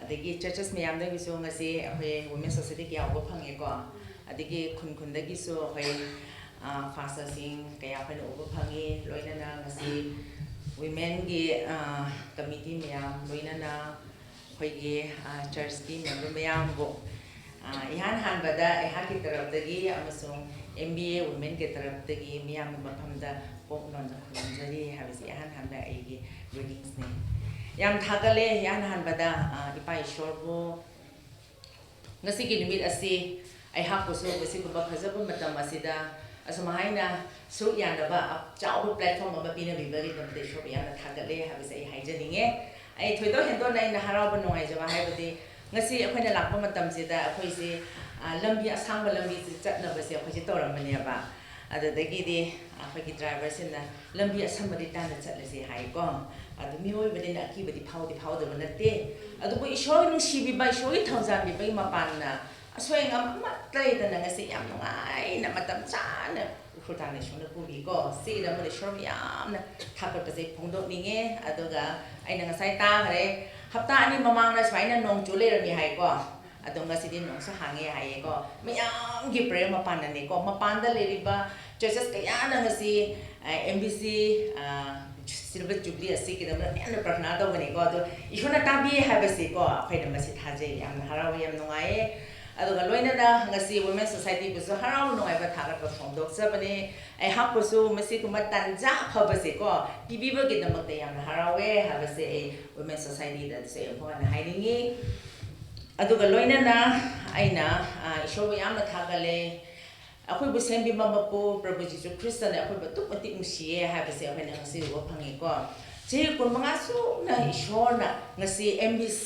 ꯑꯗꯒꯤ churches ꯃꯌꯥꯝꯗꯒꯤꯁꯨ ꯉꯁꯤ ꯑꯩꯈꯣꯏ Women Society ꯀꯌꯥ ꯎꯕ ꯐꯪꯉꯦꯀꯣ꯫ ꯑꯗꯒꯤ ꯈꯨꯟ ꯈꯨꯟꯗꯒꯤꯁꯨ ꯑꯩꯈꯣꯏ, ꯑ, pastorꯁꯤꯡ ꯀꯌꯥ ꯑꯩꯈꯣꯏꯅ ꯎꯕ ꯐꯪꯉꯤ꯫ ꯂꯣꯏꯅꯅ ꯉꯁꯤ womenꯒꯤ, ꯑ, committee ꯃꯌꯥꯝ, ꯂꯣꯏꯅꯅ ꯑꯩꯈꯣꯏꯒꯤ, ꯑ, churchꯀꯤ member ꯃꯌꯥꯝꯕꯨ, ꯑ, ꯏꯍꯥꯟ ꯍꯥꯟꯕꯗ ꯑꯩꯍꯥꯛꯀꯤ ꯇꯔꯞꯇꯒꯤ ꯑꯃꯁꯨꯡ M B A Womenꯒꯤ ꯇꯔꯞꯇꯒꯤ ꯃꯤꯌꯥꯝꯒꯤ ꯃꯐꯝꯗ ꯄꯣꯛ ꯅꯣꯟꯅ ꯈꯨꯔꯨꯝꯖꯔꯤ ꯍꯥꯏꯕꯁꯤ ꯏꯍꯥꯟ ꯍꯥꯟꯕ ꯑꯩꯒꯤ greetingsꯅꯤ꯫ ꯌꯥꯝ ꯊꯥꯒꯠꯂꯦ꯫ ꯏꯍꯥꯟ ꯍꯥꯟꯕꯗ, ꯑ, ꯏꯄꯥ ꯏꯁꯣꯔꯕꯨ ꯉꯁꯤꯒꯤ ꯅꯨꯃꯤꯠ ꯑꯁꯤ ꯑꯩꯍꯥꯛꯄꯨꯁꯨ ꯃꯁꯤꯒꯨꯝꯕ ꯐꯖꯕ ꯃꯇꯝ ꯑꯁꯤꯗ ꯑꯁꯨꯝ ꯍꯥꯏꯅ ꯁꯔꯨꯛ ꯌꯥꯅꯕ ꯆꯥꯎꯕ platform ꯑꯃ ꯄꯤꯅꯕꯤꯕꯒꯤꯗꯃꯛꯇ ꯏꯁꯣꯔꯕꯨ ꯌꯥꯝꯅ ꯊꯥꯒꯠꯂꯦ ꯍꯥꯏꯕꯁꯦ ꯑꯩ ꯍꯥꯏꯖꯅꯤꯡꯉꯦ꯫ ꯑꯩ ꯊꯣꯏꯗꯣꯛ ꯍꯦꯟꯗꯣꯛꯅ ꯑꯩꯅ ꯍꯔꯥꯎꯕ ꯅꯨꯡꯉꯥꯏꯖꯕ ꯍꯥꯏꯕꯗꯤ ꯉꯁꯤ ꯑꯩꯈꯣꯏꯅ ꯂꯥꯛꯄ ꯃꯇꯝꯁꯤꯗ ꯑꯩꯈꯣꯏꯁꯤ, ꯑ, ꯂꯝꯕꯤ ꯑꯁꯥꯡꯕ ꯂꯝꯕꯤꯁꯤ ꯆꯠꯅꯕꯁꯦ ꯑꯩꯈꯣꯏꯁꯦ ꯇꯧꯔꯝꯕꯅꯦꯕ꯫ ꯑꯗꯨꯗꯒꯤꯗꯤ ꯑꯩꯈꯣꯏꯒꯤ driverꯁꯤꯡꯅ ꯂꯝꯕꯤ ꯑꯁꯝꯕꯗꯤ ꯇꯥꯟꯅ ꯆꯠꯂꯁꯦ ꯍꯥꯏꯀꯣ꯫ ꯑꯗꯨ ꯃꯤꯑꯣꯏꯕꯅꯤꯅ ꯑꯀꯤꯕꯗꯤ ꯐꯥꯎꯗꯤ ꯐꯥꯎꯗꯕ ꯅꯠꯇꯦ꯫ ꯑꯗꯨꯕꯨ ꯏꯁꯣꯔꯒꯤ ꯅꯨꯡꯁꯤꯕꯤꯕ, ꯏꯁꯣꯔꯒꯤ ꯊꯧꯖꯥꯟꯕꯤꯕꯒꯤ ꯃꯄꯥꯟꯅ ꯑꯁꯣꯏ ꯑꯉꯥꯝ ꯑꯃꯠꯇ ꯂꯩꯇꯅ ꯉꯁꯤ ꯌꯥꯝ ꯅꯨꯡꯉꯥꯏꯅ ꯃꯇꯝ ꯆꯥꯅ ꯎꯈ꯭ꯔꯨꯜ ꯇꯥꯟꯅ ꯏꯁꯣꯔꯅ ꯄꯨꯕꯤꯀꯣ꯫ ꯁꯤꯒꯤꯗꯃꯛꯇ ꯏꯁꯣꯔꯕꯨ ꯌꯥꯝꯅ ꯊꯥꯒꯠꯄꯁꯦ ꯐꯣꯡꯗꯣꯛꯅꯤꯡꯉꯦ꯫ ꯑꯗꯨꯒ ꯑꯩꯅ ꯉꯁꯥꯏ ꯇꯥꯈ꯭ꯔꯦ, ꯍꯞꯇꯥ ꯑꯅꯤ ꯃꯃꯥꯡꯗ ꯁꯨꯃꯥꯏꯅ ꯅꯣꯡ ꯆꯨ ꯂꯩꯔꯝꯃꯤ ꯍꯥꯏꯀꯣ꯫ ꯑꯗꯣ ꯉꯁꯤꯗꯤ ꯅꯣꯡꯁꯨ ꯍꯥꯡꯉꯦ ꯍꯥꯏꯌꯦꯀꯣ꯫ ꯃꯌꯥꯝꯒꯤ prayer ꯃꯄꯥꯟꯅꯅꯦꯀꯣ꯫ ꯃꯄꯥꯟꯗ ꯂꯩꯔꯤꯕ churches ꯀꯌꯥꯅ ꯉꯁꯤ, ꯑ, M B C, ꯑ, Silver Jubilee ꯑꯁꯤꯒꯤꯗꯃꯛ ꯌꯥꯝꯅ ꯄ꯭ꯔꯥꯔꯊꯅꯥ ꯇꯧꯕꯅꯤꯀꯣ꯫ ꯑꯗꯣ ꯏꯁꯣꯔꯅ ꯇꯥꯕꯤꯌꯦ ꯍꯥꯏꯕꯁꯤꯀꯣ, ꯑꯩꯈꯣꯏꯅ ꯃꯁꯤ ꯊꯥꯖꯩ꯫ ꯌꯥꯝꯅ ꯍꯔꯥꯎꯋꯦ, ꯌꯥꯝ ꯅꯨꯡꯉꯥꯏꯌꯦ꯫ ꯑꯗꯨꯒ ꯂꯣꯏꯅꯅ ꯉꯁꯤ Women Society ꯕꯨꯁꯨ ꯍꯔꯥꯎ ꯅꯨꯡꯉꯥꯏꯕ ꯊꯥꯒꯠꯄ ꯐꯣꯡꯗꯣꯛꯆꯕꯅꯤ꯫ ꯑꯩꯍꯥꯛꯄꯨꯁꯨ ꯃꯁꯤꯒꯨꯝꯕ ꯇꯥꯟꯖꯥ ꯐꯕꯁꯦꯀꯣ ꯄꯤꯕꯤꯕꯒꯤꯗꯃꯛꯇ ꯌꯥꯝꯅ ꯍꯔꯥꯎꯋꯦ ꯍꯥꯏꯕꯁꯦ ꯑꯩ Women Society ꯗꯁꯨ ꯑꯃꯨꯛ ꯍꯟꯅ ꯍꯥꯏꯅꯤꯡꯉꯤ꯫ ꯑꯗꯨꯒ ꯂꯣꯏꯅꯅ ꯑꯩꯅ, ꯑ, ꯏꯁꯣꯔꯕꯨ ꯌꯥꯝꯅ ꯊꯥꯒꯠꯂꯦ꯫ ꯑꯩꯈꯣꯏꯕꯨ ꯁꯦꯝꯕꯤꯕ ꯃꯄꯨ ꯄ꯭ꯔꯚꯨ ꯖꯤꯁꯨ ꯈ꯭ꯔꯤꯁꯇꯅ ꯑꯩꯈꯣꯏꯕꯨ ꯑꯗꯨꯛ ꯃꯇꯤꯛ ꯅꯨꯡꯁꯤꯌꯦ ꯍꯥꯏꯕꯁꯦ ꯑꯩꯈꯣꯏꯅ ꯉꯁꯤ ꯎꯕ ꯐꯪꯉꯦꯀꯣ꯫ ꯆꯍꯤ ꯀꯨꯟꯃꯉꯥ ꯁꯨꯅ ꯏꯁꯣꯔꯅ ꯉꯁꯤ M B C,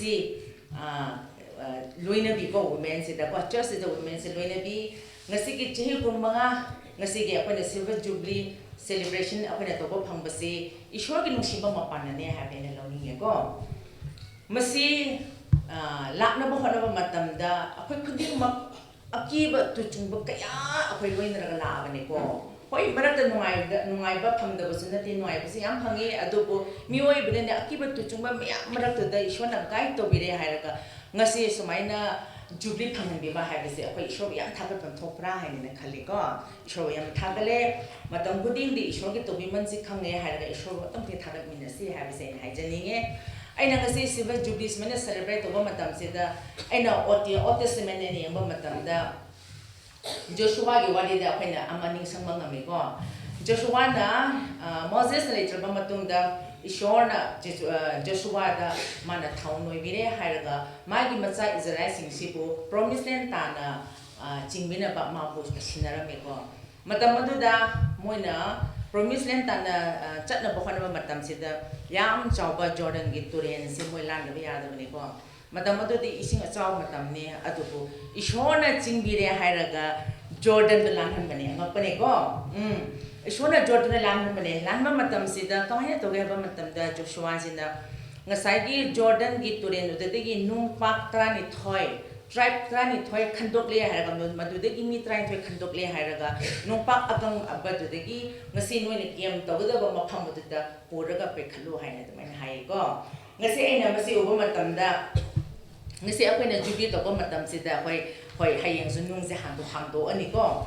ꯑ, ꯑ, ꯂꯣꯏꯅꯕꯤꯀꯣ, women ꯁꯤꯗꯀꯣ, church ꯁꯤꯗ women ꯁꯦ ꯂꯣꯏꯅꯕꯤ꯫ ꯉꯁꯤꯒꯤ ꯆꯍꯤ ꯀꯨꯟꯃꯉꯥ, ꯉꯁꯤꯒꯤ ꯑꯩꯈꯣꯏꯅ silver jubilee celebration ꯑꯩꯈꯣꯏꯅ ꯇꯧꯕ ꯐꯪꯕꯁꯤ ꯏꯁꯣꯔꯒꯤ ꯅꯨꯡꯁꯤꯕ ꯃꯄꯥꯟꯅꯅꯦ ꯍꯥꯏꯕ ꯑꯩꯅ ꯂꯧꯅꯤꯡꯉꯦꯀꯣ꯫ ꯃꯁꯤ, ꯑ, ꯂꯥꯛꯅꯕ ꯍꯣꯠꯅꯕ ꯃꯇꯝꯗ ꯑꯩꯈꯣꯏ ꯈꯨꯗꯤꯡꯃꯛ ꯑꯀꯤꯕ ꯇꯨꯆꯨꯡꯕ ꯀꯌꯥ ꯑꯩꯈꯣꯏ ꯂꯣꯏꯅꯔꯒ ꯂꯥꯛꯑꯕꯅꯤꯀꯣ꯫ ꯍꯣꯏ, ꯃꯔꯛꯇ ꯅꯨꯡꯉꯥꯏꯕꯗ, ꯅꯨꯡꯉꯥꯏꯕ ꯐꯪꯗꯕꯁꯨ ꯅꯠꯇꯦ, ꯅꯨꯡꯉꯥꯏꯕꯁꯨ ꯌꯥꯝ ꯐꯪꯉꯤ꯫ ꯑꯗꯨꯕꯨ ꯃꯤꯑꯣꯏꯕꯅꯤꯅ ꯑꯀꯤꯕ ꯇꯨꯆꯨꯡꯕ ꯃꯌꯥꯝ ꯃꯔꯛꯇꯨꯗ ꯏꯁꯣꯔꯅ guide ꯇꯧꯕꯤꯔꯦ ꯍꯥꯏꯔꯒ ꯉꯁꯤ ꯁꯨꯃꯥꯏꯅ jubilee ꯐꯪꯍꯟꯕꯤꯕ ꯍꯥꯏꯕꯁꯦ ꯑꯩꯈꯣꯏ ꯏꯁꯣꯔꯕꯨ ꯌꯥꯝ ꯊꯥꯒꯠꯐꯝ ꯊꯣꯛꯄ꯭ꯔꯥ ꯍꯥꯏꯅ ꯈꯜꯂꯤꯀꯣ꯫ ꯏꯁꯣꯔꯕꯨ ꯌꯥꯝ ꯊꯥꯒꯠꯂꯦ꯫ ꯃꯇꯝ ꯈꯨꯗꯤꯡꯗꯤ ꯏꯁꯣꯔꯒꯤ ꯇꯧꯕꯤꯃꯜꯁꯤ ꯈꯪꯉꯦ ꯍꯥꯏꯔꯒ ꯏꯁꯣꯔꯕꯨ ꯑꯗꯨꯝ ꯊꯥꯒꯠꯃꯤꯟꯅꯁꯤ ꯍꯥꯏꯕꯁꯦ ꯑꯩꯅ ꯍꯥꯏꯖꯅꯤꯡꯉꯦ꯫ ꯑꯩꯅ ꯉꯁꯤ silver jubilee ꯁꯨꯃꯥꯏꯅ celebrate ꯇꯧꯕ ꯃꯇꯝꯁꯤꯗ ꯑꯩꯅ Old Te-, Old Testament ꯑꯩꯅ ꯌꯦꯡꯕ ꯃꯇꯝꯗ ꯖꯣꯁꯨꯋꯥꯒꯤ ꯋꯥꯔꯤꯗ ꯑꯩꯈꯣꯏꯅ ꯑꯃ ꯅꯤꯡꯁꯤꯡꯕ ꯉꯝꯃꯤꯀꯣ꯫ ꯖꯣꯁꯨꯋꯥꯅ, ꯑ, ꯃꯣꯁꯦꯁꯅ ꯂꯩꯇ꯭ꯔꯕ ꯃꯇꯨꯡꯗ ꯏꯁꯣꯔꯅ ꯖꯦꯁꯨ-, ꯑ, ꯖꯣꯁꯨꯋꯥꯗ ꯃꯥꯅ ꯊꯧ ꯅꯣꯏꯕꯤꯔꯦ ꯍꯥꯏꯔꯒ ꯃꯥꯒꯤ ꯃꯆꯥ ꯏꯖꯔꯥꯏꯜꯁꯤꯡꯁꯤꯕꯨ promised land ꯇꯥꯟꯅ, ꯑ, ꯆꯤꯡꯕꯤꯅꯕ ꯃꯥꯕꯨ ꯁꯤꯟꯅꯔꯝꯃꯦꯀꯣ꯫ ꯃꯇꯝ ꯑꯗꯨꯗ ꯃꯣꯏꯅ promised land ꯇꯥꯟꯅ, ꯑ, ꯆꯠꯅꯕ ꯍꯣꯠꯅꯕ ꯃꯇꯝꯁꯤꯗ ꯌꯥꯝ ꯆꯥꯎꯕ ꯖꯣꯔꯗꯟꯒꯤ ꯇꯨꯔꯦꯟꯁꯤ ꯃꯣꯏ ꯂꯥꯟꯗꯕ ꯌꯥꯗꯕꯅꯤꯀꯣ꯫ ꯃꯇꯝ ꯑꯗꯨꯗꯤ ꯏꯁꯤꯡ ꯑꯆꯥꯎꯕ ꯃꯇꯝꯅꯤ, ꯑꯗꯨꯕꯨ ꯏꯁꯣꯔꯅ ꯆꯤꯡꯕꯤꯔꯦ ꯍꯥꯏꯔꯒ ꯖꯣꯔꯗꯟꯗ ꯂꯥꯟꯍꯟꯕꯅꯦ꯫ ꯑꯉꯛꯄꯅꯦꯀꯣ꯫ ꯎꯝ, ꯏꯁꯣꯔꯅ ꯖꯣꯔꯗꯟꯗ ꯂꯥꯟꯍꯟꯕꯅꯦ꯫ ꯂꯥꯟꯕ ꯃꯇꯝꯁꯤꯗ ꯀꯃꯥꯏꯅ ꯇꯧꯒꯦ ꯍꯥꯏꯕ ꯃꯇꯝꯗ ꯖꯣꯁꯨꯋꯥꯁꯤꯅ ꯉꯁꯥꯏꯒꯤ ꯖꯣꯔꯗꯟꯒꯤ ꯇꯨꯔꯦꯜꯗꯨꯗꯒꯤ ꯅꯨꯡꯄꯥꯛ ꯇꯔꯥꯅꯤꯊꯣꯏ, tribe ꯇꯔꯥꯅꯤꯊꯣꯏ ꯈꯟꯗꯣꯛꯂꯦ ꯍꯥꯏꯔꯒ, ꯃꯗꯨꯗꯒꯤ ꯃꯤ ꯇꯔꯥꯅꯤꯊꯣꯏ ꯈꯟꯗꯣꯛꯂꯦ ꯍꯥꯏꯔꯒ ꯅꯨꯡꯄꯥꯛ ꯑꯀꯪꯕꯗꯨꯗꯒꯤ ꯉꯁꯤ ꯅꯣꯏꯅ camp ꯇꯧꯒꯗꯕ ꯃꯐꯝ ꯑꯗꯨꯗ ꯄꯨꯔꯒ ꯄꯨꯈꯠꯂꯨ ꯍꯥꯏꯅ ꯑꯗꯨꯃꯥꯏꯅ ꯍꯥꯏꯌꯦꯀꯣ꯫ ꯉꯁꯤ ꯑꯩꯅ ꯃꯁꯤ ꯎꯕ ꯃꯇꯝꯗ, ꯉꯁꯤ ꯑꯩꯈꯣꯏꯅ jubilee ꯇꯧꯕ ꯃꯇꯝꯁꯤꯗ ꯑꯩꯈꯣꯏ, ꯍꯣꯏ, ꯍꯌꯦꯡꯁꯨ ꯅꯨꯡꯁꯦ ꯍꯥꯡꯗꯣꯛ-, ꯍꯥꯡꯗꯣꯛꯑꯅꯤꯀꯣ꯫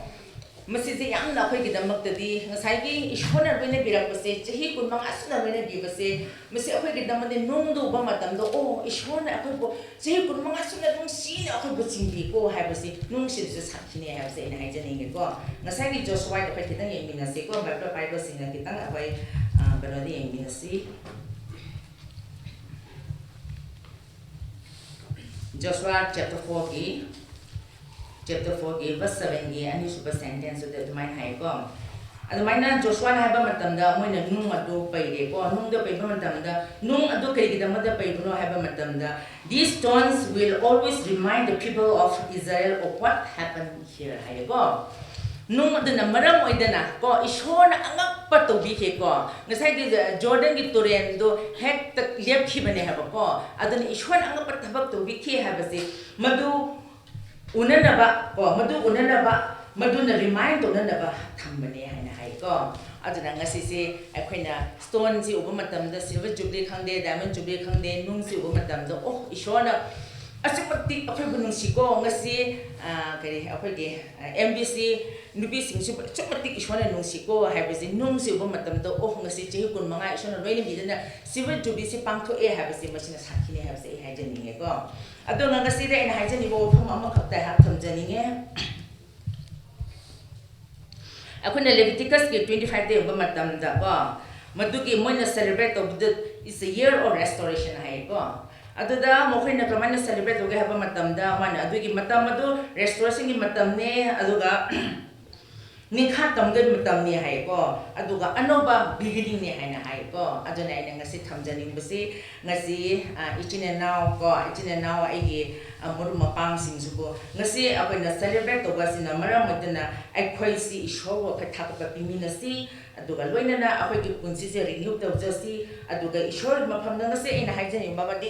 ꯃꯁꯤꯁꯦ ꯌꯥꯝꯅ ꯑꯩꯈꯣꯏꯒꯤꯗꯃꯛꯇꯗꯤ ꯉꯁꯥꯏꯒꯤ ꯏꯁꯣꯔꯅ ꯂꯣꯏꯅꯕꯤꯔꯛꯄꯁꯦ, ꯆꯍꯤ ꯀꯨꯟꯃꯉꯥ ꯁꯨꯅ ꯂꯣꯏꯅꯕꯤꯕꯁꯦ, ꯃꯁꯤ ꯑꯩꯈꯣꯏꯒꯤꯗꯃꯛꯇꯗꯤ ꯅꯨꯡꯗ ꯎꯕ ꯃꯇꯝꯗ, "ꯑꯣ, ꯏꯁꯣꯔꯅ ꯑꯩꯈꯣꯏꯕꯨ ꯆꯍꯤ ꯀꯨꯟꯃꯉꯥ ꯁꯨꯅ ꯅꯨꯡꯁꯤꯅ ꯑꯩꯈꯣꯏꯕꯨ ꯆꯤꯡꯕꯤꯀꯣ" ꯍꯥꯏꯕꯁꯤ ꯅꯨꯡꯁꯤꯕꯁꯨ ꯁꯥꯈꯤꯅꯦ ꯍꯥꯏꯕꯁꯦ ꯑꯩꯅ ꯍꯥꯏꯖꯅꯤꯡꯉꯦꯀꯣ꯫ ꯉꯁꯥꯏꯒꯤ ꯖꯣꯁꯨꯋꯥꯗ ꯑꯩꯈꯣꯏ ꯈꯤꯇꯪ ꯌꯦꯡꯃꯤꯟꯅꯁꯤꯀꯣ, ꯕꯥꯏꯕꯜ ꯄꯥꯏꯕꯁꯤꯡꯅ ꯈꯤꯇꯪ ꯑꯩꯈꯣꯏ, ꯑ, ꯀꯩꯅꯣꯗ ꯌꯦꯡꯃꯤꯟꯅꯁꯤ꯫ Joshua chapter fourꯒꯤ, chapter fourꯒꯤ verse sevenꯒꯤ ꯑꯅꯤꯁꯨꯕ sentenceꯇꯨꯗ ꯑꯗꯨꯃꯥꯏꯅ ꯍꯥꯏꯌꯦꯀꯣ꯫ ꯑꯗꯨꯃꯥꯏꯅ ꯖꯣꯁꯨꯋꯥꯅ ꯍꯥꯏꯕ ꯃꯇꯝꯗ ꯃꯣꯏꯅ ꯅꯨꯡ ꯑꯗꯨ ꯄꯩꯔꯦꯀꯣ꯫ ꯅꯨꯡꯗ ꯄꯩꯕ ꯃꯇꯝꯗ, ꯅꯨꯡ ꯑꯗꯨ ꯀꯔꯤꯒꯤꯗꯃꯛꯇ ꯄꯩꯕꯅꯣ ꯍꯥꯏꯕ ꯃꯇꯝꯗ, "These stones will always remind the people of Israel of what happened here" ꯍꯥꯏꯌꯦꯀꯣ꯫ ꯅꯨꯡ ꯑꯗꯨꯅ ꯃꯔꯝ ꯑꯣꯏꯗꯅ ꯀꯣ, ꯏꯁꯣꯔꯅ ꯑꯉꯛꯄ ꯇꯧꯕꯤꯈꯤꯀꯣ꯫ ꯉꯁꯥꯏꯒꯤ ꯖꯣꯔꯗꯟꯒꯤ ꯇꯨꯔꯦꯟꯗꯣ ꯍꯦꯛꯇ ꯂꯦꯞꯈꯤꯕꯅꯦ ꯍꯥꯏꯕꯀꯣ꯫ ꯑꯗꯨꯅ ꯏꯁꯣꯔꯅ ꯑꯉꯛꯄ ꯊꯕꯛ ꯇꯧꯕꯤꯈꯤ ꯍꯥꯏꯕꯁꯤ ꯃꯗꯨ ꯎꯅꯅꯕ ꯀꯣ, ꯃꯗꯨ ꯎꯅꯅꯕ, ꯃꯗꯨꯅ remind ꯇꯧꯅꯅꯕ ꯊꯝꯕꯅꯦ ꯍꯥꯏꯅ ꯍꯥꯏꯀꯣ꯫ ꯑꯗꯨꯅ ꯉꯁꯤꯁꯦ ꯑꯩꯈꯣꯏꯅ stoneꯁꯤ ꯎꯕ ꯃꯇꯝꯗ, silver jubilee ꯈꯪꯗꯦ, diamond jubilee ꯈꯪꯗꯦ, ꯅꯨꯡꯁꯤ ꯎꯕ ꯃꯇꯝꯗ, "ꯑꯣ, ꯏꯁꯣꯔꯅ ꯑꯁꯨꯛ ꯃꯇꯤꯛ ꯑꯩꯈꯣꯏꯕꯨ ꯅꯨꯡꯁꯤꯀꯣ, ꯉꯁꯤ, ꯑ, ꯀꯔꯤ, ꯑꯩꯈꯣꯏꯒꯤ, ꯑ, MBC ꯅꯨꯄꯤꯁꯤꯡꯁꯤꯕꯨ ꯑꯁꯨꯛ ꯃꯇꯤꯛ ꯏꯁꯣꯔꯅ ꯅꯨꯡꯁꯤꯀꯣ" ꯍꯥꯏꯕꯁꯤ ꯅꯨꯡꯁꯤ ꯎꯕ ꯃꯇꯝꯗ, "ꯑꯣ, ꯉꯁꯤ ꯆꯍꯤ ꯀꯨꯟꯃꯉꯥ ꯏꯁꯣꯔꯅ ꯂꯣꯏꯅꯕꯤꯗꯅ silver jubileeꯁꯤ ꯄꯥꯡꯊꯣꯛꯑꯦ" ꯍꯥꯏꯕꯁꯤ ꯃꯁꯤꯅ ꯁꯥꯈꯤꯅꯤ ꯍꯥꯏꯕꯁꯤ ꯑꯩ ꯍꯥꯏꯖꯅꯤꯡꯉꯦꯀꯣ꯫ ꯑꯗꯨꯒ ꯉꯁꯤꯗꯤ ꯑꯩꯅ ꯍꯥꯏꯖꯅꯤꯡꯕ ꯋꯥꯐꯝ ꯑꯃꯈꯛꯇ ꯑꯩꯍꯥꯛ ꯊꯝꯖꯅꯤꯡꯉꯦ꯫ ꯑꯩꯈꯣꯏꯅ Leviticusꯀꯤ twenty fiveꯇ ꯌꯦꯡꯕ ꯃꯇꯝꯗ ꯀꯣ, ꯃꯗꯨꯒꯤ ꯃꯣꯏꯅ celebrate ꯇꯧꯕꯗ, "It's a year of restoration" ꯍꯥꯏꯌꯦꯀꯣ꯫ ꯑꯗꯨꯗ ꯃꯈꯣꯏꯅ ꯀꯃꯥꯏꯅ celebrate ꯇꯧꯒꯦ ꯍꯥꯏꯕ ꯃꯇꯝꯗ, ꯃꯥꯅ ꯑꯗꯨꯒꯤ ꯃꯇꯝ ꯑꯗꯨ restorationꯒꯤ ꯃꯇꯝꯅꯦ, ꯑꯗꯨꯒ ꯅꯤꯡꯈꯥ ꯇꯝꯕꯒꯤ ꯃꯇꯝꯅꯦ ꯍꯥꯏꯌꯦꯀꯣ, ꯑꯗꯨꯒ ꯑꯅꯧꯕ beginningꯅꯦ ꯍꯥꯏꯅ ꯍꯥꯏꯌꯦꯀꯣ꯫ ꯑꯗꯨꯅ ꯑꯩꯅ ꯉꯁꯤ ꯊꯝꯖꯅꯤꯡꯕꯁꯤ, ꯉꯁꯤ, ꯑ, ꯏꯆꯤꯟ ꯏꯅꯥꯎ ꯀꯣ, ꯏꯆꯤꯟ ꯏꯅꯥꯎ ꯑꯩꯒꯤ, ꯑ, ꯃꯔꯨꯞ ꯃꯄꯥꯡꯁꯤꯡꯁꯤꯕꯨ ꯉꯁꯤ ꯑꯩꯈꯣꯏꯅ celebrate ꯇꯧꯕ ꯑꯁꯤꯅ ꯃꯔꯝ ꯑꯣꯏꯗꯨꯅ ꯑꯩꯈꯣꯏꯁꯤ ꯏꯁꯣꯔꯕꯨ ꯑꯩꯈꯣꯏ ꯊꯥꯒꯠꯄ ꯄꯤꯃꯤꯟꯅꯁꯤ, ꯑꯗꯨꯒ ꯂꯣꯏꯅꯅ ꯑꯩꯈꯣꯏꯒꯤ ꯄꯨꯟꯁꯤꯁꯦ renew ꯇꯧꯖꯁꯤ꯫ ꯑꯗꯨꯒ ꯏꯁꯣꯔꯒꯤ ꯃꯐꯝꯗ ꯉꯁꯤ ꯑꯩꯅ ꯍꯥꯏꯖꯅꯤꯡꯕ ꯑꯃꯗꯤ,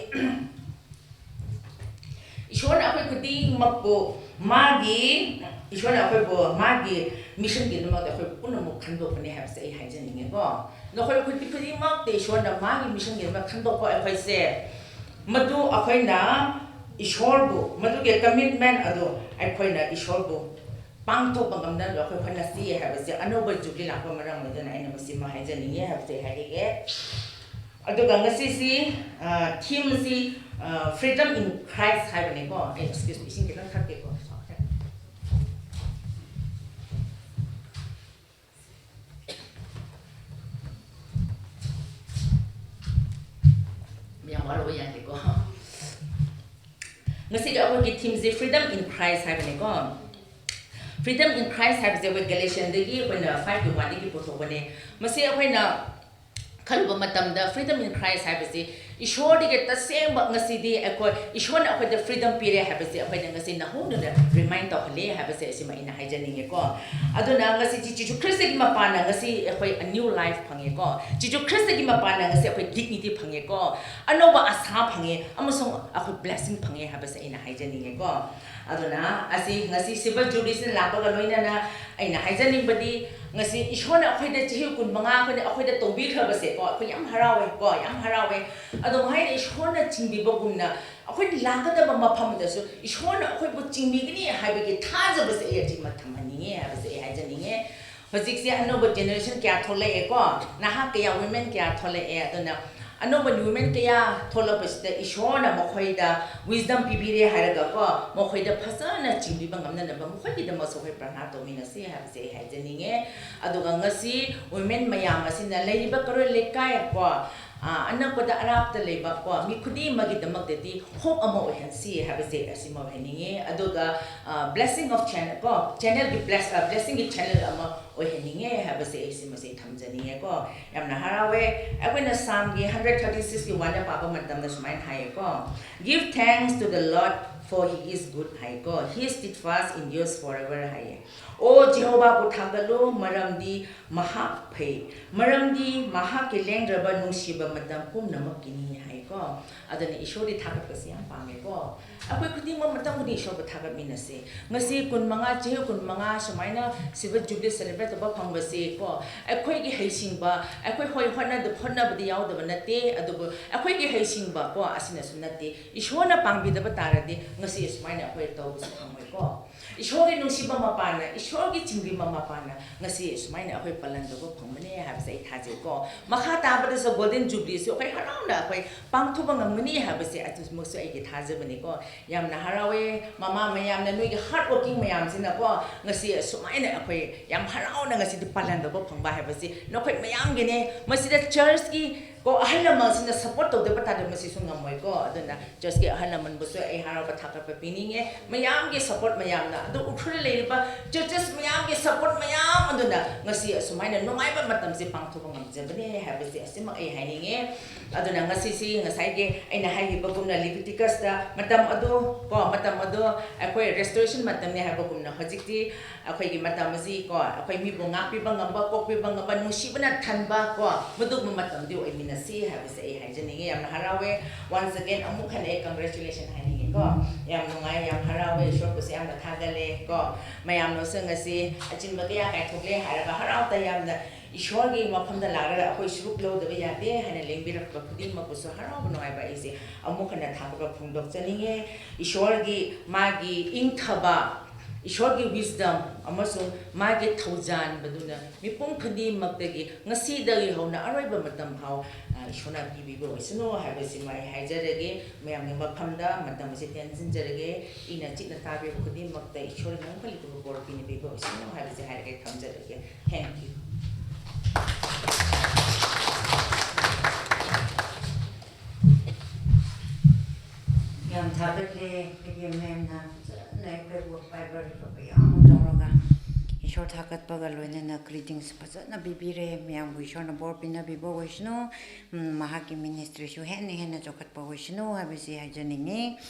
ꯏꯁꯣꯔꯅ ꯑꯩꯈꯣꯏ ꯈꯨꯗꯤꯡꯃꯛꯄꯨ ꯃꯥꯒꯤ, ꯏꯁꯣꯔꯅ ꯑꯩꯈꯣꯏꯕꯨ ꯃꯥꯒꯤ missionꯒꯤꯗꯃꯛꯇ ꯑꯩꯈꯣꯏ ꯄꯨꯝꯅꯃꯛ ꯈꯟꯗꯣꯛꯄꯅꯦ ꯍꯥꯏꯕꯁꯦ ꯑꯩ ꯍꯥꯏꯖꯅꯤꯡꯉꯦꯀꯣ꯫ ꯅꯈꯣꯏ ꯈꯨꯗꯤꯡ-, ꯈꯨꯗꯤꯡꯃꯛꯇ ꯏꯁꯣꯔꯅ ꯃꯥꯒꯤ missionꯒꯤꯗꯃꯛ ꯈꯟꯗꯣꯛꯄ ꯑꯩꯈꯣꯏꯁꯦ, ꯃꯗꯨ ꯑꯩꯈꯣꯏꯅ ꯏꯁꯣꯔꯕꯨ, ꯃꯗꯨꯒꯤ commitment ꯑꯗꯨ ꯑꯩꯈꯣꯏꯅ ꯏꯁꯣꯔꯕꯨ ꯄꯥꯡꯊꯣꯛꯄ ꯉꯝꯅꯕ ꯑꯩꯈꯣꯏ ꯍꯣꯠꯅꯁꯤ ꯍꯥꯏꯕꯁꯦ ꯑꯅꯧꯕ ꯖꯨꯕ꯭ꯂꯤ ꯂꯥꯛꯄ ꯃꯔꯝ ꯑꯣꯏꯗꯨꯅ ꯑꯩꯅ ꯃꯁꯤꯃ ꯍꯥꯏꯖꯅꯤꯡꯉꯤ ꯍꯥꯏꯕꯁꯦ ꯍꯥꯏꯖꯒꯦ꯫ ꯑꯗꯨꯒ ꯉꯁꯤꯁꯤ, ꯑ, ꯊꯤꯝꯁꯤ, ꯑ, Freedom in Christ ꯍꯥꯏꯕꯅꯦꯀꯣ꯫ ꯑꯩ, excuse me, ꯏꯁꯤꯡ ꯈꯤꯇꯪ ꯊꯛꯀꯦꯀꯣ꯫ ꯌꯥꯝ ꯋꯥꯔꯧꯕ ꯌꯥꯗꯦꯀꯣ꯫ ꯉꯁꯤꯗꯤ ꯑꯩꯈꯣꯏꯒꯤ ꯊꯤꯝꯁꯤ Freedom in Christ ꯍꯥꯏꯕꯅꯦꯀꯣ꯫ Freedom in Christ ꯍꯥꯏꯕꯁꯦ ꯑꯩꯈꯣꯏ ꯒꯦꯂꯦꯁꯤꯌꯟꯗꯒꯤ ꯑꯩꯈꯣꯏꯅ five to one ꯗꯒꯤ ꯄꯨꯊꯣꯛꯄꯅꯦ꯫ ꯃꯁꯤ ꯑꯩꯈꯣꯏꯅ ꯈꯜꯂꯨꯕ ꯃꯇꯝꯗ Freedom in Christ ꯍꯥꯏꯕꯁꯤ ꯏꯁꯣꯔꯗꯒꯤ ꯇꯁꯦꯡꯕ ꯉꯁꯤꯗꯤ ꯑꯩꯈꯣꯏ, ꯏꯁꯣꯔꯅ ꯑꯩꯈꯣꯏꯗ freedom ꯄꯤꯔꯦ ꯍꯥꯏꯕꯁꯤ ꯑꯩꯈꯣꯏꯅ ꯉꯁꯤ ꯅꯧꯍꯧꯅꯅ remind ꯇꯧꯍꯜꯂꯦ ꯍꯥꯏꯕꯁꯦ ꯑꯁꯤꯃ ꯑꯩꯅ ꯍꯥꯏꯖꯅꯤꯡꯉꯦꯀꯣ꯫ ꯑꯗꯨꯅ ꯉꯁꯤ ꯖꯤꯁꯨ ꯈ꯭ꯔꯤꯁꯇꯒꯤ ꯃꯄꯥꯟꯅ ꯉꯁꯤ ꯑꯩꯈꯣꯏ a new life ꯐꯪꯉꯦꯀꯣ꯫ ꯖꯤꯁꯨ ꯈ꯭ꯔꯤꯁꯇꯒꯤ ꯃꯄꯥꯟꯅ ꯉꯁꯤ ꯑꯩꯈꯣꯏ dignity ꯐꯪꯉꯦꯀꯣ꯫ ꯑꯅꯧꯕ ꯑꯁꯥ ꯐꯪꯉꯦ ꯑꯃꯁꯨꯡ ꯑꯩꯈꯣꯏ blessing ꯐꯪꯉꯦ ꯍꯥꯏꯕꯁꯦ ꯑꯩꯅ ꯍꯥꯏꯖꯅꯤꯡꯉꯦꯀꯣ꯫ ꯑꯗꯨꯅ ꯑꯁꯤ ꯉꯁꯤ silver jubileeꯁꯤꯅ ꯂꯥꯛꯄꯒ ꯂꯣꯏꯅꯅ ꯑꯩꯅ ꯍꯥꯏꯖꯅꯤꯡꯕꯗꯤ, ꯉꯁꯤ ꯏꯁꯣꯔꯅ ꯑꯩꯈꯣꯏꯗ ꯆꯍꯤ ꯀꯨꯟꯃꯉꯥ ꯑꯩꯈꯣꯏꯅ, ꯑꯩꯈꯣꯏꯗ ꯇꯧꯕꯤꯈ꯭ꯔꯕꯁꯦꯀꯣ, ꯑꯩꯈꯣꯏ ꯌꯥꯝ ꯍꯔꯥꯎꯋꯦꯀꯣ, ꯌꯥꯝ ꯍꯔꯥꯎꯋꯦ꯫ ꯑꯗꯨꯝ ꯍꯥꯏꯅ ꯏꯁꯣꯔꯅ ꯆꯤꯡꯕꯤꯕꯒꯨꯝꯅ ꯑꯩꯈꯣꯏꯅ ꯂꯥꯛꯀꯗꯕ ꯃꯐꯝꯗꯁꯨ ꯏꯁꯣꯔꯅ ꯑꯩꯈꯣꯏꯕꯨ ꯆꯤꯡꯕꯤꯒꯅꯤ ꯍꯥꯏꯕꯒꯤ ꯊꯥꯖꯕꯁꯦ ꯑꯩ ꯑꯁꯤꯃ ꯊꯝꯍꯟꯅꯤꯡꯉꯦ ꯍꯥꯏꯕꯁꯦ ꯑꯩ ꯍꯥꯏꯖꯅꯤꯡꯉꯦ꯫ ꯍꯧꯖꯤꯛꯁꯦ ꯑꯅꯧꯕ generation ꯀꯌꯥ ꯊꯣꯛꯂꯛꯑꯦꯀꯣ, ꯅꯍꯥ ꯀꯌꯥ, women ꯀꯌꯥ ꯊꯣꯛꯂꯛꯑꯦ꯫ ꯑꯗꯨꯅ ꯑꯅꯧꯕ women ꯀꯌꯥ ꯊꯣꯛꯂꯛꯄꯁꯤꯗ ꯏꯁꯣꯔꯅ ꯃꯈꯣꯏꯗ wisdom ꯄꯤꯕꯤꯔꯦ ꯍꯥꯏꯔꯒꯀꯣ, ꯃꯈꯣꯏꯗ ꯐꯖꯅ ꯆꯤꯡꯕꯤꯕ ꯉꯝꯅꯅꯕ ꯃꯈꯣꯏꯒꯤꯗꯃꯛꯁꯨ ꯑꯩꯈꯣꯏ ꯄ꯭ꯔꯥꯔꯊꯅꯥ ꯇꯧꯃꯤꯟꯅꯁꯤ ꯍꯥꯏꯕꯁꯦ ꯑꯩ ꯍꯥꯏꯖꯅꯤꯡꯉꯦ꯫ ꯑꯗꯨꯒ ꯉꯁꯤ women ꯃꯌꯥꯝ ꯑꯁꯤꯅ ꯂꯩꯔꯤꯕ ꯀꯩꯔꯣꯏ ꯂꯩꯀꯥꯏ ꯀꯣ, ꯑ, ꯑꯅꯛꯄꯗ ꯑꯔꯥꯞꯇ ꯂꯩꯕ ꯀꯣ, ꯃꯤ ꯈꯨꯗꯤꯡꯃꯛꯀꯤꯗꯃꯛꯇꯗꯤ hope ꯑꯃ ꯑꯣꯏꯍꯟꯁꯤ ꯍꯥꯏꯕꯁꯦ ꯑꯁꯤꯃ ꯑꯣꯏꯍꯟꯅꯤꯡꯉꯦ꯫ ꯑꯗꯨꯒ, ꯑ, blessing of channel ꯀꯣ, channelꯒꯤ bless-, ꯑ, blessingꯒꯤ channel ꯑꯃ ꯑꯣꯏꯍꯟꯅꯤꯡꯉꯦ ꯍꯥꯏꯕꯁꯦ ꯑꯩ ꯁꯤꯃꯁꯦ ꯊꯝꯖꯅꯤꯡꯉꯦꯀꯣ꯫ ꯌꯥꯝꯅ ꯍꯔꯥꯎꯋꯦ꯫ ꯑꯩꯈꯣꯏꯅ Psalmꯒꯤ hundred thirty sixꯀꯤ oneꯗ ꯄꯥꯕ ꯃꯇꯝꯗ ꯁꯨꯃꯥꯏꯅ ꯍꯥꯏꯌꯦꯀꯣ, "Give thanks to the Lord, for he is good" ꯍꯥꯏꯀꯣ, "His steadfast endures forever" ꯍꯥꯏꯌꯦ꯫ "ꯑꯣ ꯖꯤꯍꯣꯕꯥꯕꯨ ꯊꯥꯒꯠꯂꯨ, ꯃꯔꯝꯗꯤ ꯃꯍꯥꯛ ꯐꯩ, ꯃꯔꯝꯗꯤ ꯃꯍꯥꯛꯀꯤ ꯂꯦꯡꯗ꯭ꯔꯕ ꯅꯨꯡꯁꯤꯕ ꯃꯇꯝ ꯄꯨꯝꯅꯃꯛꯀꯤꯅꯤ" ꯍꯥꯏꯀꯣ꯫ ꯑꯗꯨꯅ ꯏꯁꯣꯔꯗꯤ ꯊꯥꯒꯠꯄꯁꯤ ꯌꯥꯝ ꯄꯥꯝꯃꯦꯀꯣ꯫ ꯑꯩꯈꯣꯏ ꯈꯨꯗꯤꯡꯃꯛ ꯃꯇꯝ ꯈꯨꯗꯤꯡ ꯏꯁꯣꯔꯕꯨ ꯊꯥꯒꯠꯃꯤꯟꯅꯁꯦ꯫ ꯉꯁꯤ ꯀꯨꯟꯃꯉꯥ, ꯆꯍꯤ ꯀꯨꯟꯃꯉꯥ ꯁꯨꯃꯥꯏꯅ silver jubilee celebrate ꯇꯧꯕ ꯐꯪꯕꯁꯦ ꯀꯣ, ꯑꯩꯈꯣꯏꯒꯤ ꯍꯩꯁꯤꯡꯕ, ꯑꯩꯈꯣꯏ ꯍꯣꯏ ꯍꯣꯠꯅꯗ-, ꯍꯣꯠꯅꯕꯗꯤ ꯌꯥꯎꯗꯕ ꯅꯠꯇꯦ, ꯑꯗꯨꯕꯨ ꯑꯩꯈꯣꯏꯒꯤ ꯍꯩꯁꯤꯡꯕ ꯀꯣ, ꯑꯁꯤꯅꯁꯨ ꯅꯠꯇꯦ꯫ ꯏꯁꯣꯔꯅ ꯄꯥꯡꯕꯤꯗꯕ ꯇꯥꯔꯗꯤ ꯉꯁꯤ ꯑꯁꯨꯃꯥꯏꯅ ꯑꯩꯈꯣꯏ ꯇꯧꯕꯁꯨ ꯐꯪꯉꯣꯏꯀꯣ꯫ ꯏꯁꯣꯔꯒꯤ ꯅꯨꯡꯁꯤꯕ ꯃꯄꯥꯟꯅ, ꯏꯁꯣꯔꯒꯤ ꯆꯤꯡꯕꯤꯕ ꯃꯄꯥꯟꯅ ꯉꯁꯤ ꯁꯨꯃꯥꯏꯅ ꯑꯩꯈꯣꯏ ꯄꯥꯂꯟ ꯇꯧꯕ ꯐꯪꯕꯅꯦ ꯍꯥꯏꯕꯁꯦ ꯑꯩ ꯊꯥꯖꯩꯀꯣ꯫ ꯃꯈꯥ ꯇꯥꯕꯗꯁꯨ Golden Jubilee ꯁꯨ ꯑꯩꯈꯣꯏ ꯍꯔꯥꯎꯅ ꯑꯩꯈꯣꯏ ꯄꯥꯡꯊꯣꯛꯄ ꯉꯝꯒꯅꯤ ꯍꯥꯏꯕꯁꯦ ꯑꯗꯨꯃꯛꯁꯨ ꯑꯩꯒꯤ ꯊꯥꯖꯕꯅꯤꯀꯣ꯫ ꯌꯥꯝꯅ ꯍꯔꯥꯎꯋꯦ ꯃꯃꯥ ꯃꯌꯥꯝꯅ, ꯅꯣꯏꯒꯤ hard working ꯃꯌꯥꯝꯁꯤꯅꯀꯣ, ꯉꯁꯤ ꯑꯁꯨꯃꯥꯏꯅ ꯑꯩꯈꯣꯏ ꯌꯥꯝ ꯍꯔꯥꯎꯅ ꯉꯁꯤꯗꯤ ꯄꯥꯂꯟ ꯇꯧꯕ ꯐꯪꯕ ꯍꯥꯏꯕꯁꯤ ꯅꯈꯣꯏ ꯃꯌꯥꯝꯒꯤꯅꯦ꯫ ꯃꯁꯤꯗ church ꯀꯤ ꯀꯣ ꯑꯍꯜ ꯂꯃꯟꯁꯤꯡꯅ support ꯇꯧꯗꯕ ꯇꯥꯔꯗꯤ ꯃꯁꯤꯁꯨ ꯉꯝꯃꯣꯏꯀꯣ꯫ ꯑꯗꯨꯅ church ꯀꯤ ꯑꯍꯜ ꯂꯃꯟꯕꯨꯁꯨ ꯑꯩ ꯍꯔꯥꯎꯕ ꯊꯥꯒꯠꯄ ꯄꯤꯅꯤꯡꯉꯦ꯫ ꯃꯌꯥꯝꯒꯤ support ꯃꯌꯥꯝꯅ, ꯑꯗꯨ ꯎꯈ꯭ꯔꯨꯜꯗ ꯂꯩꯔꯤꯕ churches ꯃꯌꯥꯝꯒꯤ support ꯃꯌꯥꯝ ꯑꯗꯨꯅ ꯉꯁꯤ ꯑꯁꯨꯃꯥꯏꯅ ꯅꯨꯡꯉꯥꯏꯕ ꯃꯇꯝꯁꯦ ꯄꯥꯡꯊꯣꯛꯄ ꯉꯝꯖꯕꯅꯦ ꯍꯥꯏꯕꯁꯦ ꯑꯁꯤꯃꯛ ꯑꯩ ꯍꯥꯏꯅꯤꯡꯉꯦ꯫ ꯑꯗꯨꯅ ꯉꯁꯤꯁꯤ ꯉꯁꯥꯏꯒꯤ ꯑꯩꯅ ꯍꯥꯏꯈꯤꯕꯒꯨꯝꯅ Leviticus ꯇ ꯃꯇꯝ ꯑꯗꯨ ꯀꯣ, ꯃꯇꯝ ꯑꯗꯨ ꯑꯩꯈꯣꯏ restoration ꯃꯇꯝꯅꯤ ꯍꯥꯏꯕꯒꯨꯝꯅ ꯍꯧꯖꯤꯛꯇꯤ ꯑꯩꯈꯣꯏꯒꯤ ꯃꯇꯝ ꯑꯁꯤ ꯀꯣ, ꯑꯩꯈꯣꯏ ꯃꯤꯕꯨ ꯉꯥꯛꯄꯤꯕ ꯉꯝꯕ, ꯀꯣꯛꯄꯤꯕ ꯉꯝꯕ, ꯅꯨꯡꯁꯤꯕꯅ ꯊꯟꯕ ꯀꯣ, ꯃꯗꯨꯒꯨꯝꯕ ꯃꯇꯝꯗꯤ ꯑꯣꯏꯃꯤꯟꯅꯁꯤ ꯍꯥꯏꯕꯁꯦ ꯑꯩ ꯍꯥꯏꯖꯅꯤꯡꯉꯤ꯫ ꯌꯥꯝꯅ ꯍꯔꯥꯎꯋꯦ꯫ Once again ꯑꯃꯨꯛ ꯍꯟꯅ ꯑꯩ congratulation ꯍꯥꯏꯅꯤꯡꯉꯤꯀꯣ꯫ ꯌꯥꯝ ꯅꯨꯡꯉꯥꯏ, ꯌꯥꯝ ꯍꯔꯥꯎꯋꯦ꯫ ꯏꯁꯣꯔꯕꯨꯁꯨ ꯌꯥꯝꯅ ꯊꯥꯒꯠꯂꯦ ꯀꯣ꯫ ꯃꯌꯥꯝꯅꯁꯨ ꯉꯁꯤ ꯑꯆꯤꯟꯕ ꯀꯌꯥ ꯀꯥꯏꯊꯣꯛꯂꯦ ꯍꯥꯏꯔꯒ ꯍꯔꯥꯎ ꯇꯌꯥꯝꯅ ꯏꯁꯣꯔꯒꯤ ꯃꯐꯝꯗ ꯂꯥꯛꯂꯒ ꯑꯩꯈꯣꯏ ꯁꯔꯨꯛ ꯂꯧꯗꯕ ꯌꯥꯗꯦ ꯍꯥꯏꯅ ꯂꯦꯡꯕꯤꯔꯛꯄ ꯈꯨꯗꯤꯡꯃꯛꯄꯨꯁꯨ ꯍꯔꯥꯎꯕ ꯅꯨꯡꯉꯥꯏꯕ ꯑꯩꯁꯦ ꯑꯃꯨꯛ ꯍꯟꯅ ꯊꯥꯒꯠꯄ ꯐꯣꯡꯗꯣꯛꯆꯅꯤꯡꯉꯦ꯫ ꯏꯁꯣꯔꯒꯤ ꯃꯥꯒꯤ ꯏꯪꯊꯕ, ꯏꯁꯣꯔꯒꯤ wisdom ꯑꯃꯁꯨꯡ ꯃꯥꯒꯤ ꯊꯧꯖꯥꯟꯕꯗꯨꯅ ꯃꯤꯄꯨꯝ ꯈꯨꯗꯤꯡꯃꯛꯇꯒꯤ ꯉꯁꯤꯗꯒꯤ ꯍꯧꯅ ꯑꯔꯣꯏꯕ ꯃꯇꯝ ꯐꯥꯎ, ꯑ, ꯏꯁꯣꯔꯅ ꯄꯤꯕꯤꯕ ꯑꯣꯏꯁꯅꯨ ꯍꯥꯏꯕꯁꯤꯃ ꯑꯩ ꯍꯥꯏꯖꯔꯒꯦ꯫ ꯃꯌꯥꯝꯒꯤ ꯃꯐꯝꯗ ꯃꯇꯝ ꯑꯁꯤ ꯇꯦꯟꯁꯤꯟꯖꯔꯒꯦ꯫ ꯏꯪꯅ ꯆꯤꯛꯅ ꯇꯥꯕꯤꯕ ꯈꯨꯗꯤꯡꯃꯛꯇ ꯏꯁꯣꯔꯒꯤ ꯃꯪꯐꯝ ꯂꯩꯇꯕ ꯕꯣꯔ ꯄꯤꯅꯕꯤꯕ ꯑꯣꯏꯁꯅꯨ ꯍꯥꯏꯕꯁꯤ ꯍꯥꯏꯔꯒ ꯑꯩ ꯊꯝꯖꯔꯒꯦ꯫ Thank you꯫ ꯌꯥꯝ ꯊꯥꯒꯠꯂꯦ, ꯄꯤ ꯗꯤ ꯑꯦꯝ ꯃꯦꯝꯅ ꯐꯖꯅ ꯑꯩꯈꯣꯏꯕꯨ ꯕꯥꯏꯕꯜ ꯀꯌꯥ ꯑꯃ ꯇꯧꯔꯒ ꯏꯁꯣꯔ ꯊꯥꯒꯠꯄꯒ ꯂꯣꯏꯅꯅ greetings ꯐꯖꯅ ꯄꯤꯕꯤꯔꯦ꯫ ꯃꯌꯥꯝꯕꯨ ꯏꯁꯣꯔꯅ ꯕꯣꯔ ꯄꯤꯅꯕꯤꯕ ꯑꯣꯏꯁꯅꯨ꯫ ꯎꯝ, ꯃꯍꯥꯛꯀꯤ ministry ꯁꯨ ꯍꯦꯟꯅ ꯍꯦꯟꯅ ꯆꯥꯎꯈꯠꯄ ꯑꯣꯏꯁꯅꯨ ꯍꯥꯏꯕꯁꯤ ꯍꯥꯏꯖꯅꯤꯡꯉꯤ꯫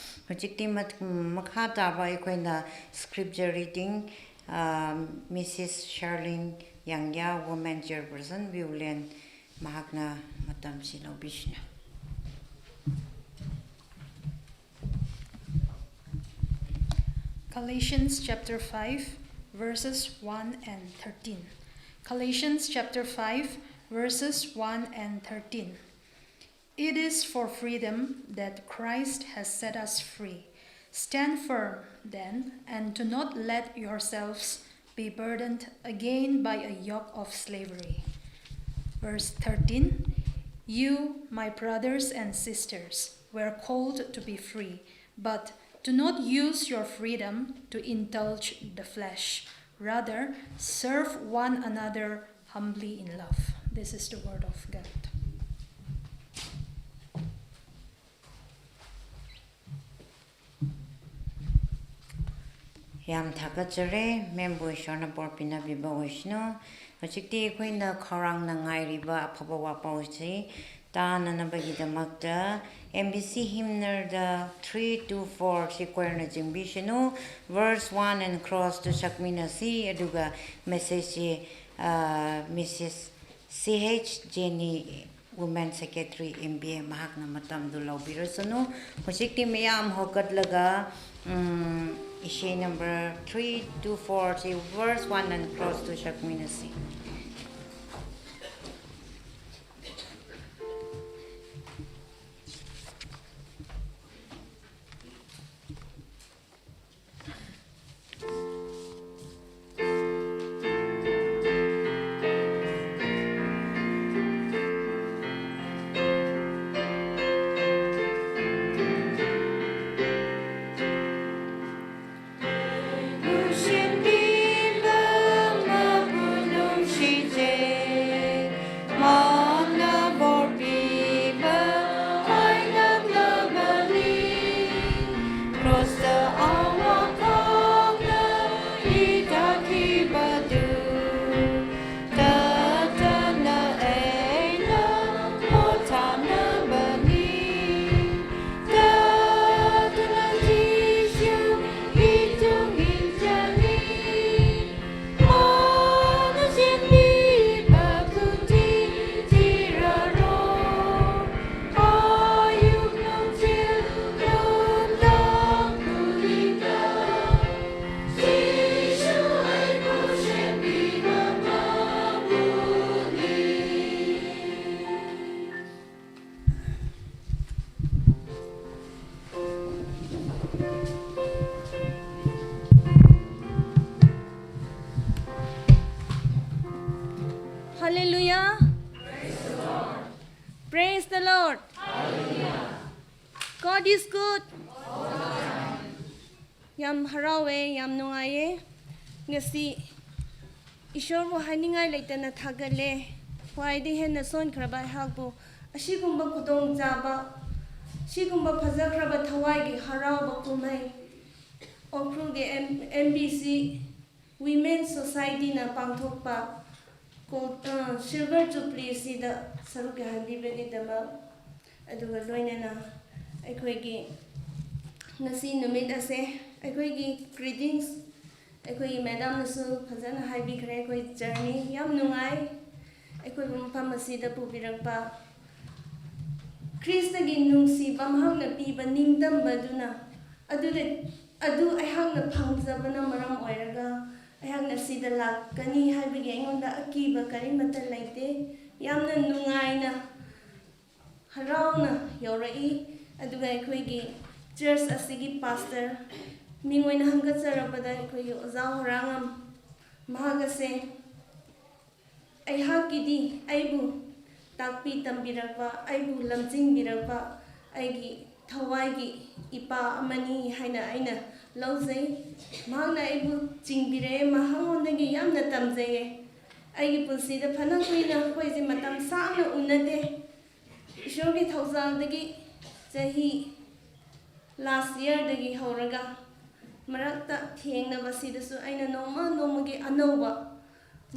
ꯍꯧꯖꯤꯛꯇꯤ ꯃꯠ-, ꯎꯝ, ꯃꯈꯥ ꯇꯥꯕ ꯑꯩꯈꯣꯏꯅ scripture reading, ꯑ, Missus Sharlene Yangya, Women Chairperson, Viewland, ꯃꯍꯥꯛꯅ ꯃꯇꯝꯁꯤ ꯂꯧꯕꯤꯁꯅꯨ꯫ Galatians chapter five, verses one and thirteen. Galatians chapter five, verses one and thirteen. It is for freedom that Christ has set us free. Stand firm, then, and do not let yourselves be burdened again by a yoke of slavery. Verse thirteen. You, my brothers and sisters, were called to be free, but do not use your freedom to indulge the flesh. Rather, serve one another humbly in love. This is the word of God. ꯌꯥꯝ ꯊꯥꯒꯠꯆꯔꯤ꯫ ꯃꯦꯝꯕꯨ ꯏꯁꯣꯔꯅ ꯕꯣꯔ ꯄꯤꯅꯕꯤꯕ ꯑꯣꯏꯁꯅꯨ꯫ ꯍꯧꯖꯤꯛꯇꯤ ꯑꯩꯈꯣꯏꯅ ꯈꯧꯔꯥꯡꯅ ꯉꯥꯏꯔꯤꯕ ꯑꯐꯕ ꯋꯥꯄꯥꯎꯁꯤ ꯇꯥꯅꯅꯕꯒꯤꯗꯃꯛꯇ ꯑꯦꯝ ꯕꯤ ꯁꯤ ꯍꯤꯝꯅꯔꯗ three two four ꯁꯤ ꯀ꯭ꯋꯥꯌꯔꯅ ꯆꯤꯡꯕꯤꯁꯅꯨ꯫ Verse one and cross ꯇꯨ ꯁꯛꯃꯤꯟꯅꯁꯤ, ꯑꯗꯨꯒ ꯃꯦꯁꯦꯖꯁꯤ Mrs C H Jenny, women secretary M B A, ꯃꯍꯥꯛꯅ ꯃꯇꯝꯗꯨ ꯂꯧꯕꯤꯔꯁꯅꯨ꯫ ꯍꯧꯖꯤꯛꯇꯤ ꯃꯌꯥꯝ ꯍꯧꯒꯠꯂꯒ ꯎꯝ, ꯏꯁꯩ number three two four ꯁꯤ verse one and cross ꯇꯨ ꯁꯛꯃꯤꯟꯅꯁꯤ꯫ Is good. ꯌꯥꯝ ꯍꯔꯥꯎꯋꯦ, ꯌꯥꯝ ꯅꯨꯡꯉꯥꯏꯌꯦ꯫ ꯉꯁꯤ ꯏꯁꯣꯔꯕꯨ ꯍꯥꯏꯅꯤꯡꯉꯥꯏ ꯂꯩꯇꯅ ꯊꯥꯒꯠꯂꯦ꯫ ꯈ꯭ꯋꯥꯏꯗꯒꯤ ꯍꯦꯟꯅ ꯁꯣꯟꯈ꯭ꯔꯕ ꯑꯩꯍꯥꯛꯄꯨ ꯑꯁꯤꯒꯨꯝꯕ ꯈꯨꯗꯣꯡꯆꯥꯕ, ꯁꯤꯒꯨꯝꯕ ꯐꯖꯈ꯭ꯔꯕ ꯊꯋꯥꯏꯒꯤ ꯍꯔꯥꯎꯕ ꯀꯨꯝꯍꯩ ꯎꯈ꯭ꯔꯨꯜꯒꯤ M M B C women ꯁꯣꯁꯥꯏꯇꯤꯅ ꯄꯥꯡꯊꯣꯛꯄ ꯀꯣ-, ꯑ, ꯁꯤꯜꯚꯔ ꯖꯨꯕ꯭ꯂꯤꯁꯤꯗ ꯁꯔꯨꯛ ꯌꯥꯍꯟꯕꯤꯕꯒꯤꯗꯃꯛ, ꯑꯗꯨꯒ ꯂꯣꯏꯅꯅ ꯑꯩꯈꯣꯏꯒꯤ ꯉꯁꯤ ꯅꯨꯃꯤꯠ ꯑꯁꯦ ꯑꯩꯈꯣꯏꯒꯤ ꯒ꯭ꯔꯤꯇꯤꯡꯁ ꯑꯩꯈꯣꯏꯒꯤ ꯃꯦꯗꯥꯝꯅꯁꯨ ꯐꯖꯅ ꯍꯥꯏꯕꯤꯈ꯭ꯔꯦ꯫ ꯑꯩꯈꯣꯏ ꯖꯔꯅꯤ ꯌꯥꯝ ꯅꯨꯡꯉꯥꯏ꯫ ꯑꯩꯈꯣꯏꯕꯨ ꯃꯐꯝ ꯑꯁꯤꯗ ꯄꯨꯕꯤꯔꯛꯄ ꯈ꯭ꯔꯤꯁꯇꯒꯤ ꯅꯨꯡꯁꯤꯕ ꯃꯍꯥꯛꯅ ꯄꯤꯕ ꯅꯤꯡꯇꯝꯕꯗꯨꯅ ꯑꯗꯨꯗ, ꯑꯗꯨ ꯑꯩꯍꯥꯛꯅ ꯐꯪꯖꯕꯅ ꯃꯔꯝ ꯑꯣꯏꯔꯒ ꯑꯩꯍꯥꯛꯅ ꯁꯤꯗ ꯂꯥꯛꯀꯅꯤ ꯍꯥꯏꯕꯒꯤ ꯑꯩꯉꯣꯟꯗ ꯑꯀꯤꯕ ꯀꯔꯤꯃꯠꯇ ꯂꯩꯇꯦ꯫ ꯌꯥꯝꯅ ꯅꯨꯡꯉꯥꯏꯅ, ꯍꯔꯥꯎꯅ ꯌꯧꯔꯛꯏ꯫ ꯑꯗꯨꯒ ꯑꯩꯈꯣꯏꯒꯤ ꯆꯔꯆ ꯑꯁꯤꯒꯤ ꯄꯥꯁꯇꯔ, ꯃꯤꯡ ꯑꯣꯏꯅ ꯍꯪꯒꯠꯆꯔꯕꯗ ꯑꯩꯈꯣꯏꯒꯤ ꯑꯣꯖꯥ ꯍꯣꯔꯥꯉꯝ, ꯃꯍꯥꯛ ꯑꯁꯦ ꯑꯩꯍꯥꯛꯀꯤꯗꯤ ꯑꯩꯕꯨ ꯇꯥꯛꯄꯤ ꯇꯝꯕꯤꯔꯛꯄ, ꯑꯩꯕꯨ ꯂꯝꯖꯤꯡꯕꯤꯔꯛꯄ ꯑꯩꯒꯤ ꯊꯋꯥꯏꯒꯤ ꯏꯄꯥ ꯑꯃꯅꯤ ꯍꯥꯏꯅ ꯑꯩꯅ ꯂꯧꯖꯩ꯫ ꯃꯍꯥꯛꯅ ꯑꯩꯕꯨ ꯆꯤꯡꯕꯤꯔꯛꯑꯦ, ꯃꯉꯣꯟꯗꯒꯤ ꯌꯥꯝꯅ ꯇꯝꯖꯩꯌꯦ꯫ ꯑꯩꯒꯤ ꯄꯨꯟꯁꯤꯗ ꯐꯅ ꯀꯨꯏꯅ ꯑꯩꯈꯣꯏꯁꯦ ꯃꯇꯝ ꯁꯥꯡꯅ ꯎꯅꯗꯦ꯫ ꯏꯁꯣꯔꯒꯤ ꯊꯧꯖꯥꯜꯗꯒꯤ ꯆꯍꯤ ꯂꯥꯁ ꯏꯌꯥꯔꯗꯒꯤ ꯍꯧꯔꯒ ꯃꯔꯛꯇ ꯊꯦꯡꯅꯕꯁꯤꯗꯁꯨ ꯑꯩꯅ ꯅꯣꯡꯃ ꯅꯣꯡꯃꯒꯤ ꯑꯅꯧꯕ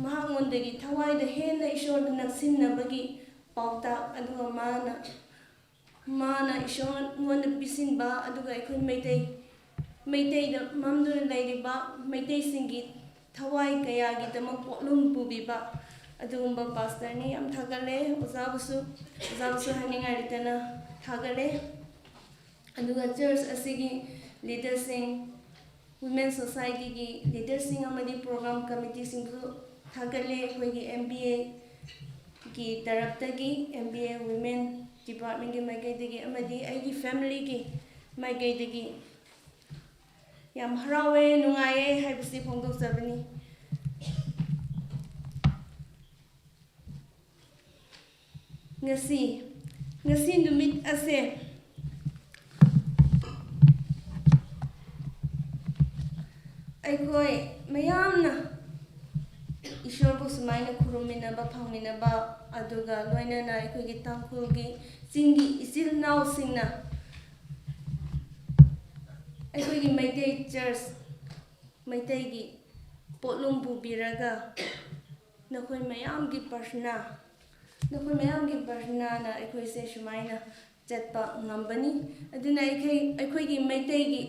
ꯃꯍꯥꯛꯉꯣꯟꯗꯒꯤ ꯊꯋꯥꯏꯗ ꯍꯦꯟꯅ ꯏꯁꯣꯔꯗ ꯅꯛꯁꯤꯟꯅꯕꯒꯤ ꯄꯥꯎꯇꯥꯛ, ꯑꯗꯨꯒ ꯃꯥꯅ, ꯃꯥꯅ ꯏꯁꯣꯔꯉꯣꯟꯗ ꯄꯤꯁꯤꯟꯕ, ꯑꯗꯨꯒ ꯑꯩꯈꯣꯏ ꯃꯩꯇꯩ, ꯃꯩꯇꯩꯗ ꯃꯝꯗꯨꯅ ꯂꯩꯔꯤꯕ ꯃꯩꯇꯩꯁꯤꯡꯒꯤ ꯊꯋꯥꯏ ꯀꯌꯥꯒꯤꯗꯃꯛ ꯄꯣꯠꯂꯨꯝ ꯄꯨꯕꯤꯕ ꯑꯗꯨꯒꯨꯝꯕ ꯄꯥꯁꯇꯔꯅꯤ꯫ ꯌꯥꯝ ꯊꯥꯒꯠꯂꯦ꯫ ꯑꯣꯖꯥꯕꯨꯁꯨ, ꯑꯣꯖꯥꯕꯨꯁꯨ ꯍꯥꯏꯅꯤꯡꯉꯥꯏ ꯂꯩꯇꯅ ꯊꯥꯒꯠꯂꯦ꯫ ꯑꯗꯨꯒ ꯆꯔꯆ ꯑꯁꯤꯒꯤ ꯂꯤꯗꯔꯁꯤꯡ, ꯋꯤꯃꯦꯟ ꯁꯣꯁꯥꯏꯇꯤꯒꯤ ꯂꯤꯗꯔꯁꯤꯡ ꯑꯃꯗꯤ ꯄ꯭ꯔꯣꯒ꯭ꯔꯥꯝ ꯀꯃꯤꯇꯤꯁꯤꯡꯕꯨ ꯊꯥꯒꯠꯂꯦ꯫ ꯑꯩꯈꯣꯏꯒꯤ ꯑꯦꯝ ꯕꯤ ꯑꯦꯒꯤ ꯇꯔꯞꯇꯒꯤ, ꯑꯦꯝ ꯕꯤ ꯑꯦ ꯋꯤꯃꯦꯟ ꯗꯤꯄꯥꯔꯠꯃꯦꯟꯒꯤ ꯃꯥꯏꯀꯩꯗꯒꯤ ꯑꯃꯗꯤ ꯑꯩꯒꯤ ꯐꯦꯃꯤꯂꯤꯒꯤ ꯃꯥꯏꯀꯩꯗꯒꯤ ꯌꯥꯝ ꯍꯔꯥꯎꯋꯦ, ꯅꯨꯡꯉꯥꯏꯌꯦ ꯍꯥꯏꯕꯁꯤ ꯐꯣꯡꯗꯣꯛꯆꯕꯅꯤ꯫ ꯉꯁꯤ, ꯉꯁꯤ ꯅꯨꯃꯤꯠ ꯑꯁꯦ ꯑꯩꯈꯣꯏ ꯃꯌꯥꯝꯅ ꯏꯁꯣꯔꯕꯨ ꯁꯨꯃꯥꯏꯅ ꯈꯨꯔꯨꯝꯃꯤꯟꯅꯕ ꯐꯪꯃꯤꯟꯅꯕ, ꯑꯗꯨꯒ ꯂꯣꯏꯅꯅ ꯑꯩꯈꯣꯏꯒꯤ ꯇꯥꯡꯈꯨꯜꯒꯤ ꯆꯤꯡꯒꯤ ꯏꯆꯤꯜ ꯏꯅꯥꯎꯁꯤꯡꯅ ꯑꯩꯈꯣꯏꯒꯤ ꯃꯩꯇꯩ ꯆꯔꯆ, ꯃꯩꯇꯩꯒꯤ ꯄꯣꯠꯂꯨꯝ ꯄꯨꯕꯤꯔꯒ ꯅꯈꯣꯏ ꯃꯌꯥꯝꯒꯤ ꯄ꯭ꯔꯊꯅꯥ, ꯅꯈꯣꯏ ꯃꯌꯥꯝꯒꯤ ꯄ꯭ꯔꯊꯅꯥꯅ ꯑꯩꯈꯣꯏꯁꯦ ꯁꯨꯃꯥꯏꯅ ꯆꯠꯄ ꯉꯝꯕꯅꯤ꯫ ꯑꯗꯨꯅ ꯑꯩꯈꯣꯏ, ꯑꯩꯈꯣꯏꯒꯤ ꯃꯩꯇꯩꯒꯤ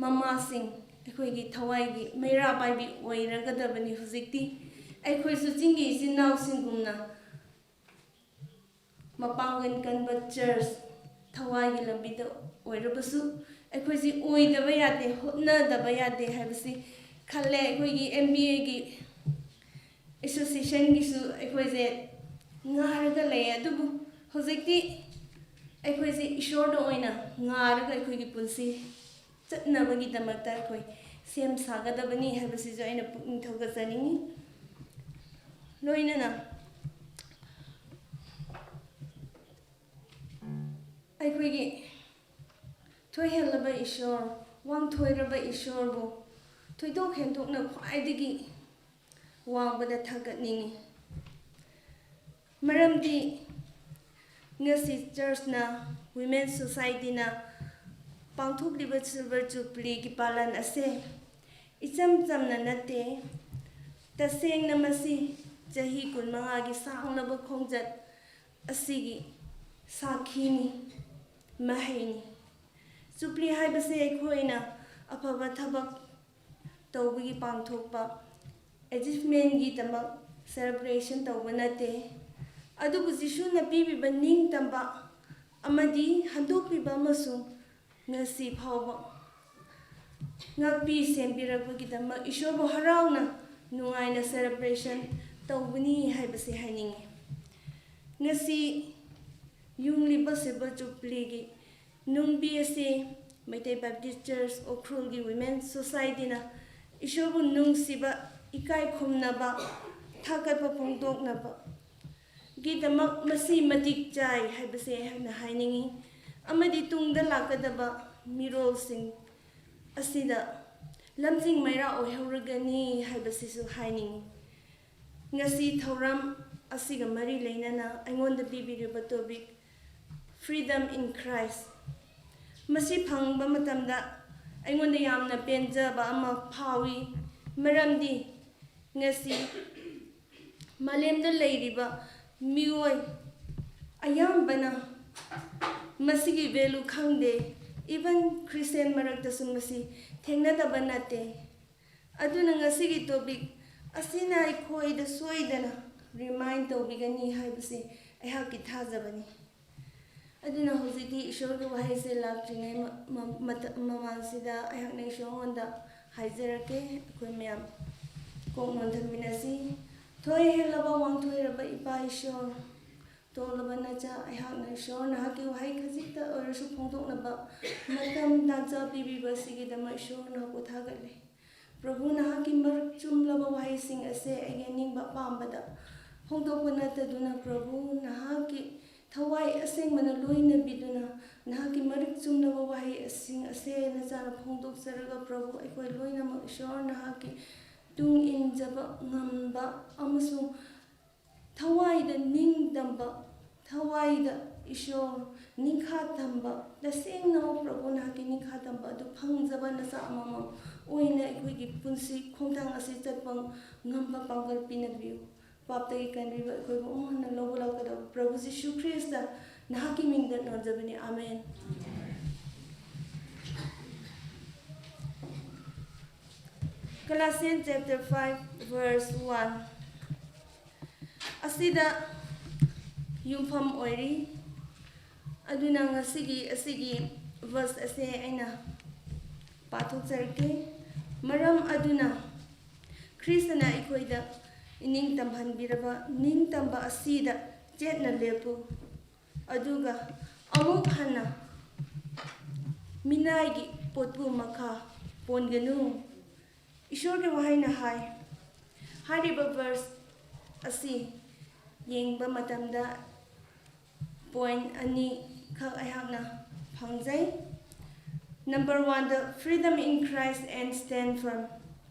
ꯃꯃꯥꯁꯤꯡ, ꯑꯩꯈꯣꯏꯒꯤ ꯊꯋꯥꯏꯒꯤ ꯃꯩꯔꯥ ꯄꯥꯏꯕꯤ ꯑꯣꯏꯔꯒꯗꯕꯅꯤ꯫ ꯍꯧꯖꯤꯛꯇꯤ ꯑꯩꯈꯣꯏꯁꯨ ꯆꯤꯡꯒꯤ ꯏꯆꯤꯟ ꯏꯅꯥꯎꯁꯤꯡꯒꯨꯝꯅ ꯃꯄꯥꯡꯒꯜ ꯀꯟꯕ ꯆꯔꯆ, ꯊꯋꯥꯏꯒꯤ ꯂꯝꯕꯤꯗ ꯑꯣꯏꯔꯕꯁꯨ ꯑꯩꯈꯣꯏꯁꯤ ꯑꯣꯏꯗꯕ ꯌꯥꯗꯦ, ꯍꯣꯠꯅꯗꯕ ꯌꯥꯗꯦ ꯍꯥꯏꯕꯁꯤ ꯈꯜꯂꯦ꯫ ꯑꯩꯈꯣꯏꯒꯤ ꯑꯦꯝ ꯕꯤ ꯑꯦꯒꯤ ꯑꯦꯁꯣꯁꯤꯌꯦꯁꯟꯒꯤꯁꯨ ꯑꯩꯈꯣꯏꯁꯦ ꯉꯥꯏꯔꯒ ꯂꯩ, ꯑꯗꯨꯕꯨ ꯍꯧꯖꯤꯛꯇꯤ ꯑꯩꯈꯣꯏꯁꯦ ꯏꯁꯣꯔꯗ ꯑꯣꯏꯅ ꯉꯥꯏꯔꯒ ꯑꯩꯈꯣꯏꯒꯤ ꯄꯨꯟꯁꯤ ꯆꯠꯅꯕꯒꯤꯗꯃꯛꯇ ꯑꯩꯈꯣꯏ ꯁꯦꯝ ꯁꯥꯒꯗꯕꯅꯤ ꯍꯥꯏꯕꯁꯤꯁꯨ ꯑꯩꯅ ꯄꯨꯛꯅꯤꯡ ꯊꯧꯒꯠꯆꯅꯤꯡꯏ꯫ ꯂꯣꯏꯅꯅ ꯑꯩꯈꯣꯏꯒꯤ ꯊꯣꯏꯍꯦꯜꯂꯕ ꯏꯁꯣꯔ, ꯋꯥꯡꯊꯣꯏꯔꯕ ꯏꯁꯣꯔꯕꯨ ꯊꯣꯏꯗꯣꯛ ꯍꯦꯟꯗꯣꯛꯅ ꯈ꯭ꯋꯥꯏꯗꯒꯤ ꯋꯥꯡꯕꯗ ꯊꯥꯒꯠꯅꯤꯡꯏ꯫ ꯃꯔꯝꯗꯤ ꯉꯁꯤ ꯆꯔꯆꯅ, ꯋꯤꯃꯦꯟ ꯁꯣꯁꯥꯏꯇꯤꯅ ꯄꯥꯡꯊꯣꯛꯂꯤꯕ ꯁꯤꯜꯚꯔ ꯖꯨꯕꯤꯂꯤꯒꯤ ꯄꯥꯂꯟ ꯑꯁꯦ ꯏꯆꯝ ꯆꯝꯅ ꯅꯠꯇꯦ꯫ ꯇꯁꯦꯡꯅ ꯃꯁꯤ ꯆꯍꯤ ꯀꯨꯟꯃꯉꯥꯒꯤ ꯁꯥꯡꯂꯕ ꯈꯣꯡꯆꯠ ꯑꯁꯤꯒꯤ ꯁꯥꯈꯤꯅꯤ, ꯃꯍꯩꯅꯤ꯫ ꯖꯨꯕꯤꯂꯤ ꯍꯥꯏꯕꯁꯦ ꯑꯩꯈꯣꯏꯅ ꯑꯐꯕ ꯊꯕꯛ ꯇꯧꯕꯒꯤ ꯄꯥꯡꯊꯣꯛꯄ, ꯑꯦꯆꯤꯚꯃꯦꯟꯒꯤꯗꯃꯛ ꯁꯦꯂꯦꯕ꯭ꯔꯦꯁꯟ ꯇꯧꯕ ꯅꯠꯇꯦ, ꯑꯗꯨꯕꯨ ꯖꯤꯁꯨꯅ ꯄꯤꯕꯤꯕ ꯅꯤꯡꯇꯝꯕ ꯑꯃꯗꯤ ꯍꯟꯗꯣꯛꯄꯤꯕ ꯑꯃꯁꯨꯡ ꯉꯁꯤ ꯐꯥꯎꯕ ꯉꯥꯛꯄꯤ ꯁꯦꯟꯕꯤꯔꯛꯄꯒꯤꯗꯃꯛ ꯏꯁꯣꯔꯕꯨ ꯍꯔꯥꯎꯅ ꯅꯨꯡꯉꯥꯏꯅ ꯁꯦꯂꯦꯕ꯭ꯔꯦꯁꯟ ꯇꯧꯕꯅꯤ ꯍꯥꯏꯕꯁꯤ ꯍꯥꯏꯅꯤꯡꯏ꯫ ꯉꯁꯤ ꯌꯨꯡꯂꯤꯕ ꯁꯤꯜꯚꯔ ꯖꯨꯕꯤꯂꯤꯒꯤ ꯅꯨꯡꯕꯤ ꯑꯁꯤ ꯃꯩꯇꯩ ꯕꯦꯞꯇꯤꯁ ꯆꯔꯆ ꯎꯈ꯭ꯔꯨꯜꯒꯤ ꯋꯤꯃꯦꯟ ꯁꯣꯁꯥꯏꯇꯤꯅ ꯏꯁꯣꯔꯕꯨ ꯅꯨꯡꯁꯤꯕ, ꯏꯀꯥꯏ ꯈꯨꯝꯅꯕ, ꯊꯥꯒꯠꯄ ꯐꯣꯡꯗꯣꯛꯅꯕꯒꯤꯗꯃꯛ ꯃꯁꯤ ꯃꯇꯤꯛ ꯆꯥꯏ ꯍꯥꯏꯕꯁꯦ ꯑꯩꯍꯥꯛꯅ ꯍꯥꯏꯅꯤꯡꯏ꯫ ꯑꯃꯗꯤ ꯇꯨꯡꯗ ꯂꯥꯛꯀꯗꯕ ꯃꯤꯔꯣꯜꯁꯤꯡ ꯑꯁꯤꯗ ꯂꯝꯖꯤꯡ ꯃꯩꯔꯥ ꯑꯣꯏꯍꯧꯔꯒꯅꯤ ꯍꯥꯏꯕꯁꯤꯁꯨ ꯍꯥꯏꯅꯤꯡꯏ꯫ ꯉꯁꯤ ꯊꯧꯔꯝ ꯑꯁꯤꯒ ꯃꯔꯤ ꯂꯩꯅꯅ ꯑꯩꯉꯣꯟꯗ ꯄꯤꯕꯤꯔꯤꯕ topic Freedom in Christ꯫ ꯃꯁꯤ ꯐꯪꯕ ꯃꯇꯝꯗ ꯑꯩꯉꯣꯟꯗ ꯌꯥꯝꯅ ꯄꯦꯟꯖꯕ ꯑꯃ ꯐꯥꯎꯏ, ꯃꯔꯝꯗꯤ ꯉꯁꯤ ꯃꯥꯂꯦꯝꯗ ꯂꯩꯔꯤꯕ ꯃꯤꯑꯣꯏ ꯑꯌꯥꯝꯕꯅ ꯃꯁꯤꯒꯤ value ꯈꯪꯗꯦ꯫ Even Christian ꯃꯔꯛꯇꯁꯨ ꯃꯁꯤ ꯊꯦꯡꯅꯗꯕ ꯅꯠꯇꯦ꯫ ꯑꯗꯨꯅ ꯉꯁꯤꯒꯤ topic ꯑꯁꯤꯅ ꯑꯩꯈꯣꯏꯗ ꯁꯣꯏꯗꯅ remind ꯇꯧꯕꯤꯒꯅꯤ ꯍꯥꯏꯕꯁꯤ ꯑꯩꯍꯥꯛꯀꯤ ꯊꯥꯖꯕꯅꯤ꯫ ꯑꯗꯨꯅ ꯍꯧꯖꯤꯛꯇꯤ ꯏꯁꯣꯔꯒꯤ ꯋꯥꯍꯩꯁꯦ ꯂꯥꯛꯇ꯭ꯔꯤꯉꯩ ꯃ-, ꯃ-, ꯃꯇ-, ꯃꯃꯥꯡꯁꯤꯗ ꯑꯩꯍꯥꯛꯅ ꯏꯁꯣꯔꯉꯣꯟꯗ ꯍꯥꯏꯖꯔꯛꯀꯦ꯫ ꯑꯩꯈꯣꯏ ꯃꯌꯥꯝ ꯀꯣꯛ ꯅꯣꯟꯊꯃꯤꯟꯅꯁꯤ꯫ ꯊꯣꯏ ꯍꯦꯜꯂꯕ ꯋꯥꯡꯊꯣꯏꯔꯕ ꯏꯄꯥ ꯏꯁꯣꯔ, ꯇꯣꯜꯂꯕ ꯅꯆꯥ ꯑꯩꯍꯥꯛꯅ ꯏꯁꯣꯔ ꯅꯍꯥꯛꯀꯤ ꯋꯥꯍꯩ ꯈꯖꯤꯛꯇ ꯑꯣꯏꯔꯁꯨ ꯐꯣꯡꯗꯣꯛꯅꯕ ꯃꯇꯝ ꯇꯥꯟꯖꯥ ꯄꯤꯕꯤꯕ ꯑꯁꯤꯒꯤꯗꯃꯛ ꯏꯁꯣꯔ ꯅꯍꯥꯛꯄꯨ ꯊꯥꯒꯠꯂꯤ꯫ ꯄ꯭ꯔꯚꯨ, ꯅꯍꯥꯛꯀꯤ ꯃꯔꯤꯛ ꯆꯨꯝꯂꯕ ꯋꯥꯍꯩꯁꯤꯡ ꯑꯁꯦ ꯑꯩꯒꯤ ꯑꯅꯤꯡꯕ ꯑꯄꯥꯝꯕꯗ ꯐꯣꯡꯗꯣꯛꯄ ꯅꯠꯇꯗꯨꯅ, ꯄ꯭ꯔꯚꯨ, ꯅꯍꯥꯛꯀꯤ ꯊꯋꯥꯏ ꯑꯁꯦꯡꯕꯅ ꯂꯣꯏꯅꯕꯤꯗꯨꯅ, ꯅꯍꯥꯛꯀꯤ ꯃꯔꯤꯛ ꯆꯨꯝꯂꯕ ꯋꯥꯍꯩꯁꯤꯡ ꯑꯁꯦ ꯅꯆꯥꯅ ꯐꯣꯡꯗꯣꯛꯆꯔꯒ, ꯄ꯭ꯔꯚꯨ, ꯑꯩꯈꯣꯏ ꯂꯣꯏꯅꯃꯛ ꯏꯁꯣꯔ ꯅꯍꯥꯛꯀꯤ ꯇꯨꯡ ꯏꯟꯖꯕ ꯉꯝꯕ ꯑꯃꯁꯨꯡ ꯊꯋꯥꯏꯗ ꯅꯤꯡꯇꯝꯕ, ꯊꯋꯥꯏꯗ ꯏꯁꯣꯔ ꯅꯤꯡꯈꯥ ꯇꯝꯕ, ꯇꯁꯦꯡꯅ ꯄ꯭ꯔꯚꯨ ꯅꯍꯥꯛꯀꯤ ꯅꯤꯡꯈꯥ ꯇꯝꯕ ꯑꯗꯨ ꯐꯪꯖꯕ ꯅꯆꯥ ꯑꯃꯃꯝ ꯑꯣꯏꯅ ꯑꯩꯈꯣꯏꯒꯤ ꯄꯨꯟꯁꯤ ꯈꯣꯡꯊꯥꯡ ꯑꯁꯤ ꯆꯠꯄ ꯉꯝꯕ ꯄꯥꯡꯒꯜ ꯄꯤꯅꯕꯤꯌꯨ꯫ ꯄꯥꯞꯇꯒꯤ ꯀꯟꯕꯤꯕ ꯑꯩꯈꯣꯏꯕꯨ ꯑꯃꯨꯛ ꯍꯟꯅ ꯂꯧꯕ ꯂꯥꯛꯀꯗꯕ ꯄ꯭ꯔꯚꯨ ꯖꯤꯁꯨ ꯈ꯭ꯔꯤꯁꯇ ꯅꯍꯥꯛꯀꯤ ꯃꯤꯡꯗ ꯅꯣꯟꯖꯕꯅꯤ꯫ ꯑꯥꯃꯦꯟ꯫ Colossians chapter five verse one꯫ ꯑꯁꯤꯗ ꯌꯨꯝꯐꯝ ꯑꯣꯏꯔꯤ꯫ ꯑꯗꯨꯅ ꯉꯁꯤꯒꯤ ꯑꯁꯤꯒꯤ verse ꯑꯁꯦ ꯑꯩꯅ ꯄꯥꯊꯣꯛꯆꯔꯛꯀꯦ꯫ ꯃꯔꯝ ꯑꯗꯨꯅ ꯈ꯭ꯔꯤꯁꯇꯅ ꯑꯩꯈꯣꯏꯗ ꯏꯅꯤꯡ ꯇꯝꯍꯟꯕꯤꯔꯕ ꯅꯤꯡꯇꯝꯕ ꯑꯁꯤꯗ ꯆꯦꯠꯅ ꯂꯦꯞꯄꯨ, ꯑꯗꯨꯒ ꯑꯃꯨꯛ ꯍꯟꯅ ꯃꯤꯅꯥꯏꯒꯤ ꯄꯣꯠꯄꯨ ꯃꯈꯥ ꯄꯣꯟꯒꯅꯨ꯫ ꯏꯁꯣꯔꯒꯤ ꯋꯥꯍꯩꯅ ꯍꯥꯏ꯫ ꯍꯥꯏꯔꯤꯕ verse ꯑꯁꯤ ꯌꯦꯡꯕ ꯃꯇꯝꯗ point ꯑꯅꯤꯈꯛ ꯑꯩꯍꯥꯛꯅ ꯐꯪꯖꯩ꯫ Number one, the freedom in Christ and stand firm.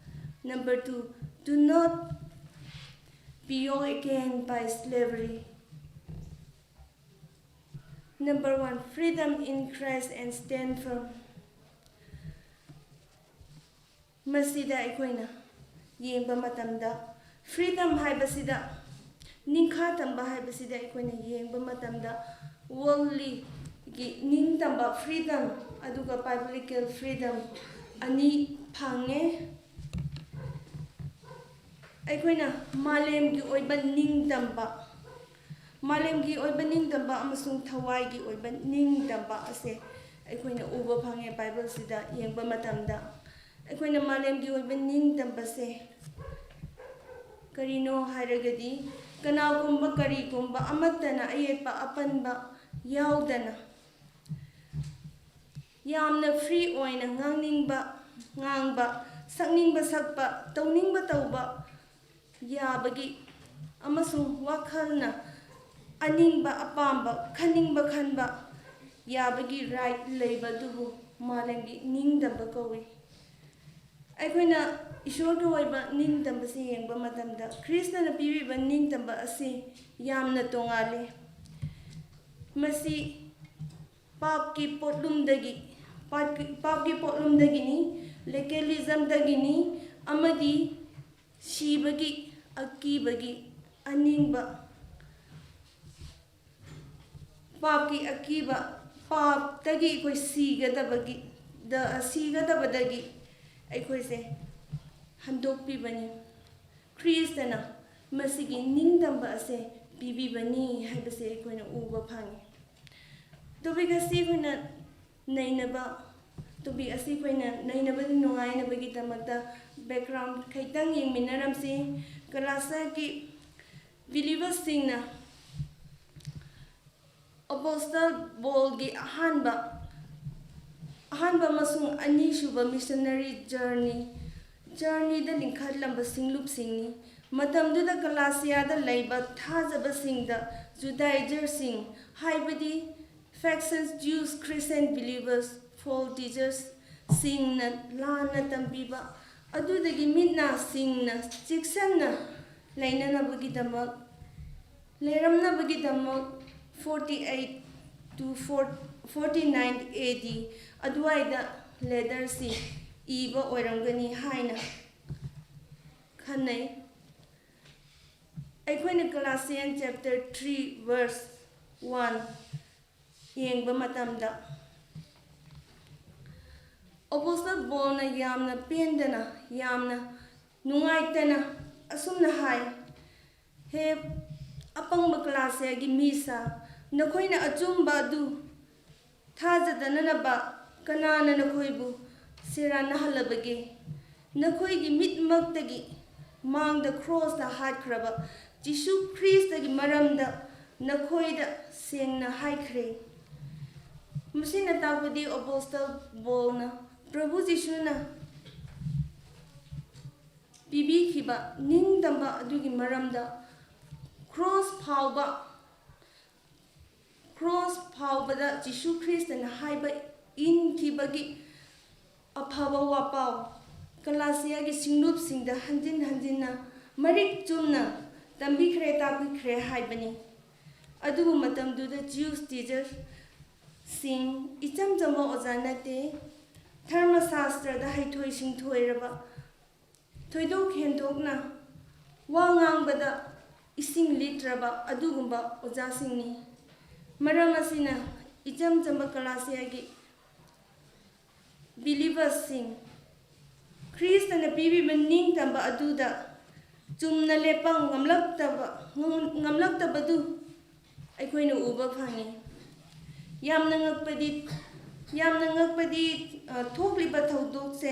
Number two, do not be yoke again by slavery. Number one, freedom in Christ and stand firm. ꯃꯁꯤꯗ ꯑꯩꯈꯣꯏꯅ ꯌꯦꯡꯕ ꯃꯇꯝꯗ, freedom ꯍꯥꯏꯕꯁꯤꯗ, ꯅꯤꯡꯈꯥ ꯇꯝꯕ ꯍꯥꯏꯕꯁꯤꯗ ꯑꯩꯈꯣꯏꯅ ꯌꯦꯡꯕ ꯃꯇꯝꯗ, worldly ꯒꯤ ꯅꯤꯡꯇꯝꯕ freedom ꯑꯗꯨꯒ biblical freedom ꯑꯅꯤ ꯐꯪꯉꯦ꯫ ꯑꯩꯈꯣꯏꯅ ꯃꯥꯂꯦꯝꯒꯤ ꯑꯣꯏꯕ ꯅꯤꯡꯇꯝꯕ, ꯃꯥꯂꯦꯝꯒꯤ ꯑꯣꯏꯕ ꯅꯤꯡꯇꯝꯕ ꯑꯃꯁꯨꯡ ꯊꯋꯥꯏꯒꯤ ꯑꯣꯏꯕ ꯅꯤꯡꯇꯝꯕ ꯑꯁꯦ ꯑꯩꯈꯣꯏꯅ ꯎꯕ ꯐꯪꯉꯦ ꯕꯥꯏꯕꯜꯁꯤꯗ ꯌꯦꯡꯕ ꯃꯇꯝꯗ꯫ ꯑꯩꯈꯣꯏꯅ ꯃꯥꯂꯦꯝꯒꯤ ꯑꯣꯏꯕ ꯅꯤꯡꯇꯝꯕꯁꯦ ꯀꯔꯤꯅꯣ ꯍꯥꯏꯔꯒꯗꯤ, ꯀꯅꯥꯒꯨꯝꯕ ꯀꯔꯤꯒꯨꯝꯕ ꯑꯃꯠꯇꯅ ꯑꯌꯦꯠꯄ ꯑꯄꯟꯕ ꯌꯥꯎꯗꯅ ꯌꯥꯝꯅ free ꯑꯣꯏꯅ ꯉꯥꯡꯅꯤꯡꯕ ꯉꯥꯡꯕ, ꯁꯛꯅꯤꯡꯕ ꯁꯛꯄ, ꯇꯧꯅꯤꯡꯕ ꯇꯧꯕ ꯌꯥꯕꯒꯤ ꯑꯃꯁꯨꯡ ꯋꯥꯈꯜꯅ ꯑꯅꯤꯡꯕ ꯑꯄꯥꯝꯕ, ꯈꯟꯅꯤꯡꯕ ꯈꯟꯕ ꯌꯥꯕꯒꯤ right ꯂꯩꯕ ꯑꯗꯨꯕꯨ ꯃꯥꯂꯦꯝꯒꯤ ꯅꯤꯡꯇꯝꯕ ꯀꯧꯏ꯫ ꯑꯩꯈꯣꯏꯅ ꯏꯁꯣꯔꯒꯤ ꯑꯣꯏꯕ ꯅꯤꯡꯇꯝꯕꯁꯤ ꯌꯦꯡꯕ ꯃꯇꯝꯗ, ꯈ꯭ꯔꯤꯁꯇꯅ ꯄꯤꯕꯤꯕ ꯅꯤꯡꯇꯝꯕ ꯑꯁꯤ ꯌꯥꯝꯅ ꯇꯣꯉꯥꯜꯂꯤ꯫ ꯃꯁꯤ ꯄꯥꯞꯀꯤ ꯄꯣꯠꯂꯨꯝꯗꯒꯤ, ꯄꯥꯞꯀꯤ, ꯄꯥꯞꯀꯤ ꯄꯣꯠꯂꯨꯝꯗꯒꯤꯅꯤ, legalismꯗꯒꯤꯅꯤ, ꯑꯃꯗꯤ ꯁꯤꯕꯒꯤ ꯑꯀꯤꯕꯒꯤ ꯑꯅꯤꯡꯕ, ꯄꯥꯞꯀꯤ ꯑꯀꯤꯕ, ꯄꯥꯞꯇꯒꯤ ꯑꯩꯈꯣꯏ ꯁꯤꯒꯗꯕꯒꯤ, ꯗ, ꯁꯤꯒꯗꯕꯗꯒꯤ ꯑꯩꯈꯣꯏꯁꯦ ꯍꯟꯗꯣꯛꯄꯤꯕꯅꯤ꯫ ꯈ꯭ꯔꯤꯁꯇꯅ ꯃꯁꯤꯒꯤ ꯅꯤꯡꯇꯝꯕ ꯑꯁꯦ ꯄꯤꯕꯤꯕꯅꯤ ꯍꯥꯏꯕꯁꯦ ꯑꯩꯈꯣꯏꯅ ꯎꯕ ꯐꯪꯉꯤ꯫ Topic ꯑꯁꯤ ꯑꯩꯈꯣꯏꯅ ꯅꯩꯅꯕ, topic ꯑꯁꯤ ꯑꯩꯈꯣꯏꯅ ꯅꯩꯅꯕꯗ ꯅꯨꯡꯉꯥꯏꯅꯕꯒꯤꯗꯃꯛꯇ background ꯈꯤꯇꯪ ꯌꯦꯡꯃꯤꯟꯅꯔꯝꯁꯤ꯫ ꯀꯂꯥꯁꯤꯌꯥꯒꯤ believerꯁꯤꯡꯅ ꯑꯄꯣꯁꯇꯜ ꯄꯣꯜꯒꯤ ꯑꯍꯥꯟꯕ, ꯑꯍꯥꯟꯕ ꯑꯃꯁꯨꯡ ꯑꯅꯤꯁꯨꯕ missionary journey, journeyꯗ ꯂꯤꯡꯈꯠꯂꯝꯕ ꯁꯤꯡꯂꯨꯞꯁꯤꯡꯅꯤ꯫ ꯃꯇꯝꯗꯨꯗ ꯒꯂꯥꯁꯤꯌꯥꯗ ꯂꯩꯕ ꯊꯥꯖꯕꯁꯤꯡꯗ Judaizerꯁꯤꯡ, ꯍꯥꯏꯕꯗꯤ factions, Jews, Christian believers, False teachers ꯁꯤꯡꯅ ꯂꯥꯟꯅ ꯇꯝꯕꯤꯕ ꯑꯗꯨꯗꯒꯤ ꯃꯤꯠ ꯅꯥꯁꯤꯡꯅ ꯆꯦꯛꯁꯤꯟꯅ ꯂꯩꯅꯅꯕꯒꯤꯗꯃꯛ, ꯂꯩꯔꯝꯅꯕꯒꯤꯗꯃꯛ forty eight to forty nine A D ꯑꯗꯨꯋꯥꯏꯗ ꯂꯦꯇꯔꯁꯤ ꯏꯕ ꯑꯣꯏꯔꯝꯒꯅꯤ ꯍꯥꯏꯅ ꯈꯟꯅꯩ꯫ ꯑꯩꯈꯣꯏꯅ Colossians chapter three verse one ꯌꯦꯡꯕ ꯃꯇꯝꯗ, ꯑꯣꯄꯣꯁꯇꯜ ꯄꯣꯜꯅ ꯌꯥꯝꯅ ꯄꯦꯟꯗꯅ, ꯌꯥꯝꯅ ꯅꯨꯡꯉꯥꯏꯇꯅ ꯑꯁꯨꯝꯅ ꯍꯥꯏ, "ꯍꯦ ꯑꯄꯪꯕ ꯀꯂꯥꯁꯤꯌꯥꯒꯤ ꯃꯤꯁꯥ, ꯅꯈꯣꯏꯅ ꯑꯆꯨꯝꯕ ꯑꯗꯨ ꯊꯥꯖꯗꯅꯅꯕ ꯀꯅꯥꯅ ꯅꯈꯣꯏꯕꯨ ꯁꯦꯔꯥꯟꯅꯍꯜꯂꯕꯒꯦ? ꯅꯈꯣꯏꯒꯤ ꯃꯤꯠꯃꯛꯇꯒꯤ ꯃꯥꯡꯗ ꯀ꯭ꯔꯣꯁꯇ ꯍꯥꯠꯈ꯭ꯔꯕ ꯖꯤꯁꯨ ꯈ꯭ꯔꯤꯁꯇꯒꯤ ꯃꯔꯝꯗ ꯅꯈꯣꯏꯗ ꯁꯦꯡꯅ ꯍꯥꯏꯈ꯭ꯔꯦ꯫" ꯃꯁꯤꯅ ꯇꯥꯛꯄꯗꯤ ꯑꯣꯄꯣꯁꯇꯜ ꯄꯣꯜꯅ ꯄ꯭ꯔꯚꯨ ꯖꯤꯁꯨꯅ ꯄꯤꯕꯤꯈꯤꯕ ꯅꯤꯡꯇꯝꯕ ꯑꯗꯨꯒꯤ ꯃꯔꯝꯗ ꯀ꯭ꯔꯣꯁ ꯐꯥꯎꯕ, ꯀ꯭ꯔꯣꯁ ꯐꯥꯎꯕꯗ ꯖꯤꯁꯨ ꯈ꯭ꯔꯤꯁꯇꯅ ꯍꯥꯏꯕ ꯏꯟꯈꯤꯕꯒꯤ ꯑꯐꯕ ꯋꯥꯄꯥꯎ ꯀꯂꯥꯁꯤꯌꯥꯒꯤ ꯁꯤꯡꯂꯨꯞꯁꯤꯡꯗ ꯍꯟꯖꯤꯟ ꯍꯟꯖꯤꯟꯅ ꯃꯔꯤꯛ ꯆꯨꯝꯅ ꯇꯝꯕꯤꯈ꯭ꯔꯦ, ꯇꯥꯛꯄꯤꯈ꯭ꯔꯦ ꯍꯥꯏꯕꯅꯤ꯫ ꯑꯗꯨꯕꯨ ꯃꯇꯝꯗꯨꯗ ꯖ꯭ꯌꯨꯁ ꯇꯤꯆꯔꯁꯤꯡ ꯏꯆꯝ ꯆꯝꯕ ꯑꯣꯖꯥ ꯅꯠꯇꯦ, ꯙꯔꯃꯁꯥꯁꯇ꯭ꯔꯗ ꯍꯩꯊꯣꯏ ꯁꯤꯡꯊꯣꯏꯔꯕ, ꯊꯣꯏꯗꯣꯛ ꯍꯦꯟꯗꯣꯛꯅ ꯋꯥ ꯉꯥꯡꯕꯗ ꯏꯁꯤꯡ ꯂꯤꯠꯇ꯭ꯔꯕ ꯑꯗꯨꯒꯨꯝꯕ ꯑꯣꯖꯥꯁꯤꯡꯅꯤ꯫ ꯃꯔꯝ ꯑꯁꯤꯅ ꯏꯆꯝ ꯆꯝꯕ ꯀꯂꯥꯁꯤꯌꯥꯒꯤ ꯕꯤꯂꯤꯚꯔꯁꯁꯤꯡ ꯈ꯭ꯔꯤꯁꯇꯅ ꯄꯤꯕꯤꯕ ꯅꯤꯡꯇꯝꯕ ꯑꯗꯨꯗ ꯆꯨꯝꯅ ꯂꯦꯞꯄ ꯉꯝꯂꯛꯇꯕ, ꯉꯝꯂꯛꯇꯕꯗꯨ ꯑꯩꯈꯣꯏꯅ ꯎꯕ ꯐꯪꯉꯤ꯫ ꯌꯥꯝꯅ ꯉꯛꯄꯗꯤ, ꯌꯥꯝꯅ ꯉꯛꯄꯗꯤ, ꯑ, ꯊꯣꯛꯂꯤꯕ ꯊꯧꯗꯣꯛꯁꯦ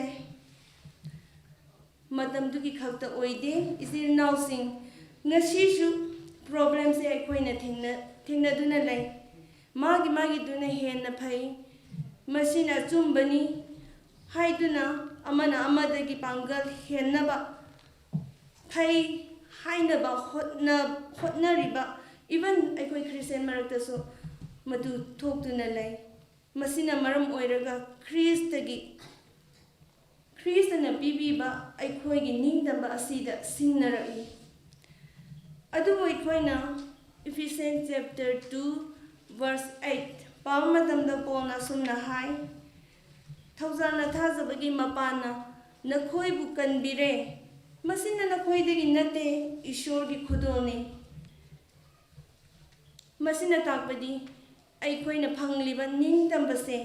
ꯃꯇꯝꯗꯨꯒꯤ ꯈꯛꯇ ꯑꯣꯏꯗꯦ꯫ ꯏꯆꯤꯜ ꯏꯅꯥꯎꯁꯤꯡ, ꯉꯁꯤꯁꯨ ꯄ꯭ꯔꯣꯕ꯭ꯂꯦꯝꯁꯦ ꯑꯩꯈꯣꯏꯅ ꯊꯦꯡꯅ-, ꯊꯦꯡꯅꯗꯨꯅ ꯂꯩ꯫ ꯃꯥꯒꯤ ꯃꯥꯒꯤꯗꯨꯅ ꯍꯦꯟꯅ ꯐꯩ, ꯃꯁꯤꯅ ꯑꯆꯨꯝꯕꯅꯤ ꯍꯥꯏꯗꯨꯅ ꯑꯃꯅ ꯑꯃꯗꯒꯤ ꯄꯥꯡꯒꯜ ꯍꯦꯟꯅꯕ ꯐꯩ ꯍꯥꯏꯅꯕ ꯍꯣꯠꯅ-, ꯍꯣꯠꯅꯔꯤꯕ, even ꯑꯩꯈꯣꯏ ꯈ꯭ꯔꯤꯁꯇꯤꯌꯥꯟ ꯃꯔꯛꯇꯁꯨ ꯃꯗꯨ ꯊꯣꯛꯇꯨꯅ ꯂꯩ꯫ ꯃꯁꯤꯅ ꯃꯔꯝ ꯑꯣꯏꯔꯒ ꯈ꯭ꯔꯤꯁꯇꯒꯤ, ꯈ꯭ꯔꯤꯁꯇꯅ ꯄꯤꯕꯤꯕ ꯑꯩꯈꯣꯏꯒꯤ ꯅꯤꯡꯇꯝꯕ ꯑꯁꯤꯗ ꯁꯤꯡꯅꯔꯛꯏ꯫ ꯑꯗꯨꯕꯨ ꯑꯩꯈꯣꯏꯅ Ephesians chapter two verse eight ꯄꯥꯕ ꯃꯇꯝꯗ ꯄꯣꯜꯅ ꯑꯁꯨꯝꯅ ꯍꯥꯏ, "ꯊꯧꯖꯥꯜꯅ ꯊꯥꯖꯕꯒꯤ ꯃꯄꯥꯟꯅ ꯅꯈꯣꯏꯕꯨ ꯀꯟꯕꯤꯔꯦ꯫ ꯃꯁꯤꯅ ꯅꯈꯣꯏꯗꯒꯤ ꯅꯠꯇꯦ, ꯏꯁꯣꯔꯒꯤ ꯈꯨꯗꯣꯜꯅꯤ꯫" ꯃꯁꯤꯅ ꯇꯥꯛꯄꯗꯤ ꯑꯩꯈꯣꯏꯅ ꯐꯪꯂꯤꯕ ꯅꯤꯡꯇꯝꯕꯁꯦ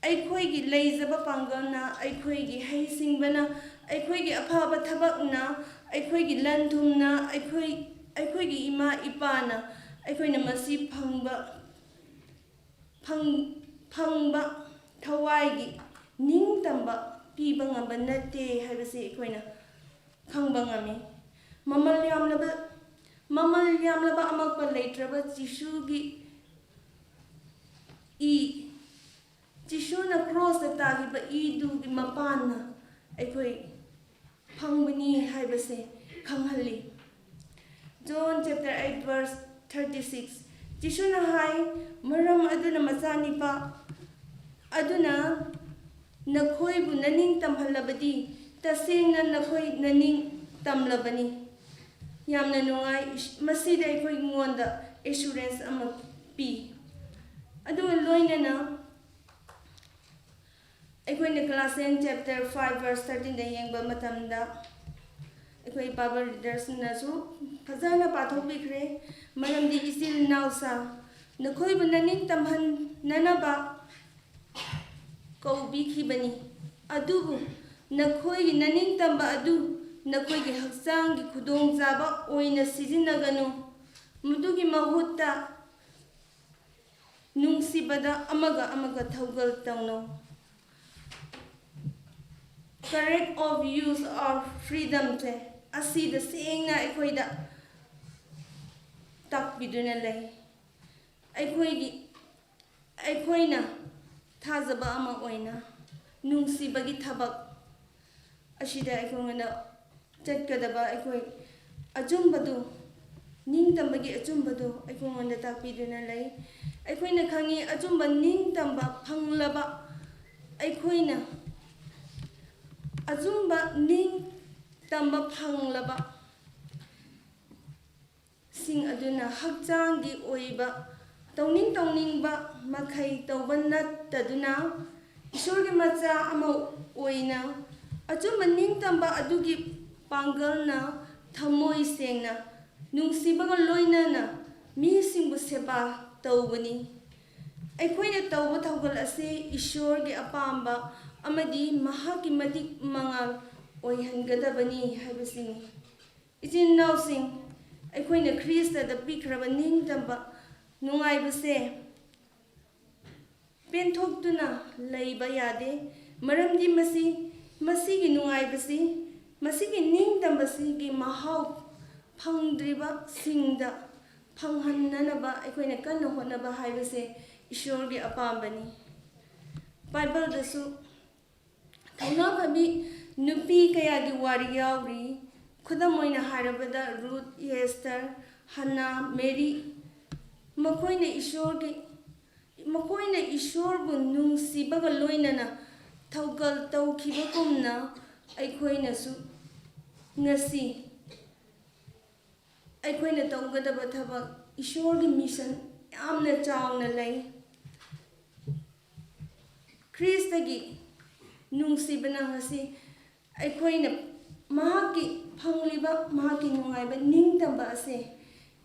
ꯑꯩꯈꯣꯏꯒꯤ ꯂꯩꯖꯕ ꯄꯥꯡꯒꯜꯅ, ꯑꯩꯈꯣꯏꯒꯤ ꯍꯩꯁꯤꯡꯕꯅ, ꯑꯩꯈꯣꯏꯒꯤ ꯑꯐꯕ ꯊꯕꯛꯅ, ꯑꯩꯈꯣꯏꯒꯤ ꯂꯟ ꯊꯨꯝꯅ, ꯑꯩꯈꯣꯏ, ꯑꯩꯈꯣꯏꯒꯤ ꯏꯃꯥ ꯏꯄꯥꯅ ꯑꯩꯈꯣꯏꯅ ꯃꯁꯤ ꯐꯪꯕ, ꯐꯪ-, ꯐꯪꯕ ꯊꯋꯥꯏꯒꯤ ꯅꯤꯡꯇꯝꯕ ꯄꯤꯕ ꯉꯝꯕ ꯅꯠꯇꯦ ꯍꯥꯏꯕꯁꯤ ꯑꯩꯈꯣꯏꯅ ꯈꯪꯕ ꯉꯝꯃꯤ꯫ ꯃꯃꯜ ꯌꯥꯝꯂꯕ, ꯃꯃꯜ ꯌꯥꯝꯂꯕ ꯑꯃꯛꯄ ꯂꯩꯇ꯭ꯔꯕ ꯖꯤꯁꯨꯒꯤ ꯏ, ꯖꯤꯁꯨꯅ ꯀ꯭ꯔꯣꯁꯇ ꯇꯥꯈꯤꯕ ꯏꯗꯨꯒꯤ ꯃꯄꯥꯟꯅ ꯑꯩꯈꯣꯏ ꯐꯪꯕꯅꯤ ꯍꯥꯏꯕꯁꯦ ꯈꯪꯍꯜꯂꯤ꯫ John chapter eight verse thirty six, ꯖꯤꯁꯨꯅ ꯍꯥꯏ, "ꯃꯔꯝ ꯑꯗꯨꯅ ꯃꯆꯥꯅꯤꯄꯥ ꯑꯗꯨꯅ ꯅꯈꯣꯏꯕꯨ ꯅꯅꯤꯡ ꯇꯝꯍꯜꯂꯕꯗꯤ ꯇꯁꯦꯡꯅ ꯅꯈꯣꯏ ꯅꯅꯤꯡ ꯇꯝꯂꯕꯅꯤ꯫" ꯌꯥꯝꯅ ꯅꯨꯡꯉꯥꯏ꯫ ꯏꯁ-, ꯃꯁꯤꯗ ꯑꯩꯈꯣꯏꯉꯣꯟꯗ ꯑꯦꯁꯨꯔꯦꯟꯁ ꯑꯃ ꯄꯤ꯫ ꯑꯗꯨꯒ ꯂꯣꯏꯅꯅ ꯑꯩꯈꯣꯏꯅ Colossians chapter five verse thirteen ꯗ ꯌꯦꯡꯕ ꯃꯇꯝꯗ ꯑꯩꯈꯣꯏ ꯕꯥꯏꯕꯜ ꯔꯤꯗꯔꯁꯅꯁꯨ ꯐꯖꯅ ꯄꯥꯊꯣꯛꯄꯤꯈ꯭ꯔꯦ꯫ "ꯃꯔꯝꯗꯤ ꯏꯆꯤꯜ ꯏꯅꯥꯎꯁꯥ, ꯅꯈꯣꯏꯕꯨ ꯅꯅꯤꯡ ꯇꯝꯍꯟꯅꯅꯕ ꯀꯧꯕꯤꯈꯤꯕꯅꯤ, ꯑꯗꯨꯕꯨ ꯅꯈꯣꯏꯒꯤ ꯅꯅꯤꯡꯇꯝꯕ ꯑꯗꯨ ꯅꯈꯣꯏꯒꯤ ꯍꯛꯆꯥꯡꯒꯤ ꯈꯨꯗꯣꯡꯆꯥꯕ ꯑꯣꯏꯅ ꯁꯤꯖꯤꯟꯅꯒꯅꯨ꯫ ꯃꯗꯨꯒꯤ ꯃꯍꯨꯠꯇ ꯅꯨꯡꯁꯤꯕꯗ ꯑꯃꯒ ꯑꯃꯒ ꯊꯧꯒꯜ ꯇꯧꯅꯧ꯫" Correct of use of freedom ꯁꯦ ꯑꯁꯤꯗ ꯁꯦꯡꯅ ꯑꯩꯈꯣꯏꯗ ꯇꯥꯛꯄꯤꯗꯨꯅ ꯂꯩ꯫ ꯑꯩꯈꯣꯏꯒꯤ, ꯑꯩꯈꯣꯏꯅ ꯊꯥꯖꯕ ꯑꯃ ꯑꯣꯏꯅ ꯅꯨꯡꯁꯤꯕꯒꯤ ꯊꯕꯛ ꯑꯁꯤꯗ ꯑꯩꯈꯣꯏꯅ ꯆꯠꯀꯗꯕ, ꯑꯩꯈꯣꯏ ꯑꯆꯨꯝꯕꯗꯨ ꯅꯤꯡꯇꯝꯕꯒꯤ ꯑꯆꯨꯝꯕꯗꯨ ꯑꯩꯈꯣꯏꯉꯣꯟꯗ ꯇꯥꯛꯄꯤꯗꯨꯅ ꯂꯩ꯫ ꯑꯩꯈꯣꯏꯅ ꯈꯪꯉꯤ, ꯑꯆꯨꯝꯕ ꯅꯤꯡꯇꯝꯕ ꯐꯪꯂꯕ ꯑꯩꯈꯣꯏꯅ, ꯑꯆꯨꯝꯕ ꯅꯤꯡꯇꯝꯕ ꯐꯪꯂꯕ ꯁꯤꯡ ꯑꯗꯨꯅ ꯍꯛꯆꯥꯡꯒꯤ ꯑꯣꯏꯕ ꯇꯧꯅꯤꯡ ꯇꯧꯅꯤꯡꯕ ꯃꯈꯩ ꯇꯧꯕ ꯅꯠꯇꯗꯨꯅ, ꯏꯁꯣꯔꯒꯤ ꯃꯆꯥ ꯑꯃ ꯑꯣꯏꯅ ꯑꯆꯨꯝꯕ ꯅꯤꯡꯇꯝꯕ ꯑꯗꯨꯒꯤ ꯄꯥꯡꯒꯜꯅ ꯊꯃꯣꯏ ꯁꯦꯡꯅ ꯅꯨꯡꯁꯤꯕꯒ ꯂꯣꯏꯅꯅ ꯃꯤꯁꯤꯡꯕꯨ ꯁꯦꯕꯥ ꯇꯧꯕꯅꯤ꯫ ꯑꯩꯈꯣꯏꯅ ꯇꯧꯕ ꯊꯧꯒꯜ ꯑꯁꯤ ꯏꯁꯣꯔꯒꯤ ꯑꯄꯥꯝꯕ ꯑꯃꯗꯤ ꯃꯍꯥꯛꯀꯤ ꯃꯇꯤꯛ ꯃꯉꯥꯜ ꯑꯣꯏꯍꯟꯒꯗꯕꯅꯤ ꯍꯥꯏꯕꯁꯤꯅꯤ꯫ ꯏꯆꯤꯟ ꯏꯅꯥꯎꯁꯤꯡ, ꯑꯩꯈꯣꯏꯅ ꯈ꯭ꯔꯤꯁꯇꯗ ꯄꯤꯈ꯭ꯔꯕ ꯅꯤꯡꯇꯝꯕ ꯅꯨꯡꯉꯥꯏꯕꯁꯦ ꯄꯦꯟꯊꯣꯛꯇꯨꯅ ꯂꯩꯕ ꯌꯥꯗꯦ꯫ ꯃꯔꯝꯗꯤ ꯃꯁꯤ, ꯃꯁꯤꯒꯤ ꯅꯨꯡꯉꯥꯏꯕꯁꯤ, ꯃꯁꯤꯒꯤ ꯅꯤꯡꯇꯝꯕꯁꯤꯒꯤ ꯃꯍꯥꯎ ꯐꯪꯗ꯭ꯔꯤꯕꯁꯤꯡꯗ ꯐꯪꯍꯟꯅꯅꯕ ꯑꯩꯈꯣꯏꯅ ꯀꯟꯅ ꯍꯣꯠꯅꯕ ꯍꯥꯏꯕꯁꯦ ꯏꯁꯣꯔꯒꯤ ꯑꯄꯥꯝꯕꯅꯤ꯫ ꯕꯥꯏꯕꯜꯗꯁꯨ ꯊꯧꯅꯥ ꯐꯕꯤ ꯅꯨꯄꯤ ꯀꯌꯥꯒꯤ ꯋꯥꯔꯤ ꯌꯥꯎꯔꯤ꯫ ꯈꯨꯗꯝ ꯑꯣꯏꯅ ꯍꯥꯏꯔꯕꯗ, ꯔꯨꯠ, ꯑꯦꯁꯇꯔ, ꯍꯟꯅꯥ, ꯃꯦꯔꯤ, ꯃꯈꯣꯏꯅ ꯏꯁꯣꯔꯒꯤ, ꯃꯈꯣꯏꯅ ꯏꯁꯣꯔꯕꯨ ꯅꯨꯡꯁꯤꯕꯒ ꯂꯣꯏꯅꯅ ꯊꯧꯒꯜ ꯇꯧꯈꯤꯕꯒꯨꯝꯅ ꯑꯩꯈꯣꯏꯅꯁꯨ ꯉꯁꯤ ꯑꯩꯈꯣꯏꯅ ꯇꯧꯒꯗꯕ ꯊꯕꯛ, ꯏꯁꯣꯔꯒꯤ ꯃꯤꯁꯟ ꯌꯥꯝꯅ ꯆꯥꯎꯅ ꯂꯩ꯫ ꯈ꯭ꯔꯤꯁꯇꯒꯤ ꯅꯨꯡꯁꯤꯕꯅ ꯉꯁꯤ ꯑꯩꯈꯣꯏꯅ ꯃꯍꯥꯛꯀꯤ ꯐꯪꯂꯤꯕ ꯃꯍꯥꯛꯀꯤ ꯅꯨꯡꯉꯥꯏꯕ ꯅꯤꯡꯇꯝꯕ ꯑꯁꯦ,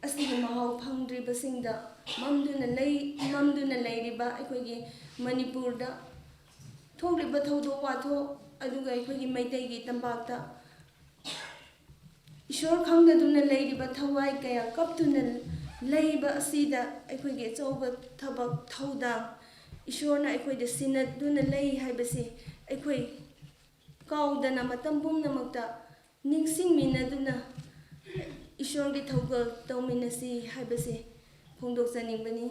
ꯑꯁꯤꯒꯤ ꯃꯍꯥꯎ ꯐꯪꯗ꯭ꯔꯤꯕꯁꯤꯡꯗ ꯃꯝꯗꯨꯅ ꯂꯩ, ꯃꯝꯗꯨꯅ ꯂꯩꯔꯤꯕ ꯑꯩꯈꯣꯏꯒꯤ ꯃꯅꯤꯄꯨꯔꯗ ꯊꯣꯛꯂꯤꯕ ꯊꯧꯗꯣꯛ ꯋꯥꯊꯣꯛ, ꯑꯗꯨꯒ ꯑꯩꯈꯣꯏꯒꯤ ꯃꯩꯇꯩꯒꯤ ꯇꯝꯄꯥꯛꯇ ꯏꯁꯣꯔ ꯈꯪꯗꯗꯨꯅ ꯂꯩꯔꯤꯕ ꯊꯋꯥꯏ ꯀꯌꯥ ꯀꯞꯇꯨꯅ ꯂꯩꯕ ꯑꯁꯤꯗ ꯑꯩꯈꯣꯏꯒꯤ ꯑꯆꯧꯕ ꯊꯕꯛ ꯊꯧꯗꯥꯡ ꯏꯁꯣꯔꯅ ꯑꯩꯈꯣꯏꯗ ꯁꯤꯟꯅꯗꯨꯅ ꯂꯩ ꯍꯥꯏꯕꯁꯤ ꯑꯩꯈꯣꯏ ꯀꯥꯎꯗꯅ ꯃꯇꯝ ꯄꯨꯝꯅꯃꯛꯇ ꯅꯤꯡꯁꯤꯡꯃꯤꯟꯅꯗꯨꯅ ꯏꯁꯣꯔꯒꯤ ꯊꯧꯒꯜ ꯇꯧꯃꯤꯟꯅꯁꯤ ꯍꯥꯏꯕꯁꯤ ꯐꯣꯡꯗꯣꯛꯆꯅꯤꯡꯕꯅꯤ꯫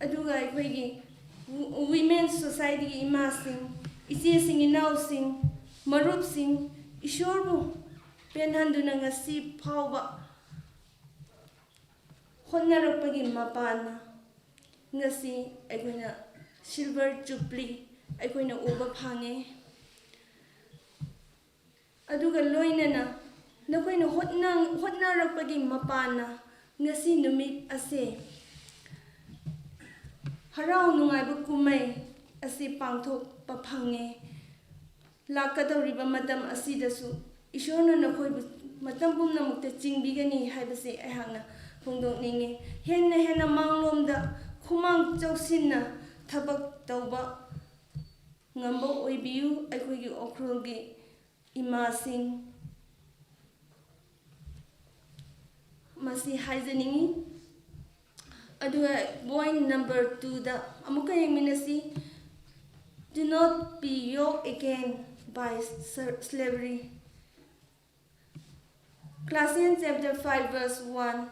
ꯑꯗꯨꯒ ꯑꯩꯈꯣꯏꯒꯤ ꯋꯨ-, ꯋꯤꯃꯦꯟ ꯁꯣꯁꯥꯏꯇꯤꯒꯤ ꯏꯃꯥꯁꯤꯡ, ꯏꯆꯦꯁꯤꯡ, ꯏꯅꯥꯎꯁꯤꯡ, ꯃꯔꯨꯞꯁꯤꯡ, ꯏꯁꯣꯔꯕꯨ ꯄꯦꯟꯍꯟꯗꯨꯅ ꯉꯁꯤ ꯐꯥꯎꯕ ꯍꯣꯠꯅꯔꯛꯄꯒꯤ ꯃꯄꯥꯟꯅ ꯉꯁꯤ ꯑꯩꯈꯣꯏꯅ Silver Jubilee ꯑꯩꯈꯣꯏꯅ ꯎꯕ ꯐꯪꯉꯦ꯫ ꯑꯗꯨꯒ ꯂꯣꯏꯅꯅ ꯅꯈꯣꯏꯅ ꯍꯣꯠꯅ-, ꯍꯣꯠꯅꯔꯛꯄꯒꯤ ꯃꯄꯥꯟꯅ ꯉꯁꯤ ꯅꯨꯃꯤꯠ ꯑꯁꯦ ꯍꯔꯥꯎ ꯅꯨꯡꯉꯥꯏꯕ ꯀꯨꯝꯍꯩ ꯑꯁꯤ ꯄꯥꯡꯊꯣꯛꯄ ꯐꯪꯉꯦ꯫ ꯂꯥꯛꯀꯗꯧꯔꯤꯕ ꯃꯇꯝ ꯑꯁꯤꯗꯁꯨ ꯏꯁꯣꯔꯅ ꯅꯈꯣꯏꯕꯨ ꯃꯇꯝ ꯄꯨꯝꯅꯃꯛꯇ ꯆꯤꯡꯕꯤꯒꯅꯤ ꯍꯥꯏꯕꯁꯦ ꯑꯩꯍꯥꯛꯅ ꯐꯣꯡꯗꯣꯛꯅꯤꯡꯉꯤ꯫ ꯍꯦꯟꯅ ꯍꯦꯟꯅ ꯃꯥꯡꯂꯣꯝꯗ ꯈꯨꯃꯥꯡ ꯆꯥꯎꯁꯤꯟꯅ ꯊꯕꯛ ꯇꯧꯕ ꯉꯝꯕ ꯑꯣꯏꯕꯤꯌꯨ ꯑꯩꯈꯣꯏꯒꯤ ꯎꯈ꯭ꯔꯨꯜꯒꯤ ꯏꯃꯥꯁꯤꯡ꯫ ꯃꯁꯤ ꯍꯥꯏꯖꯅꯤꯡꯉꯤ꯫ ꯑꯗꯨꯒ point number twoꯗ ꯑꯃꯨꯛꯀ ꯌꯦꯡꯃꯤꯟꯅꯁꯤ꯫ Do not be yoked again by slavery. Colossians chapter five verse one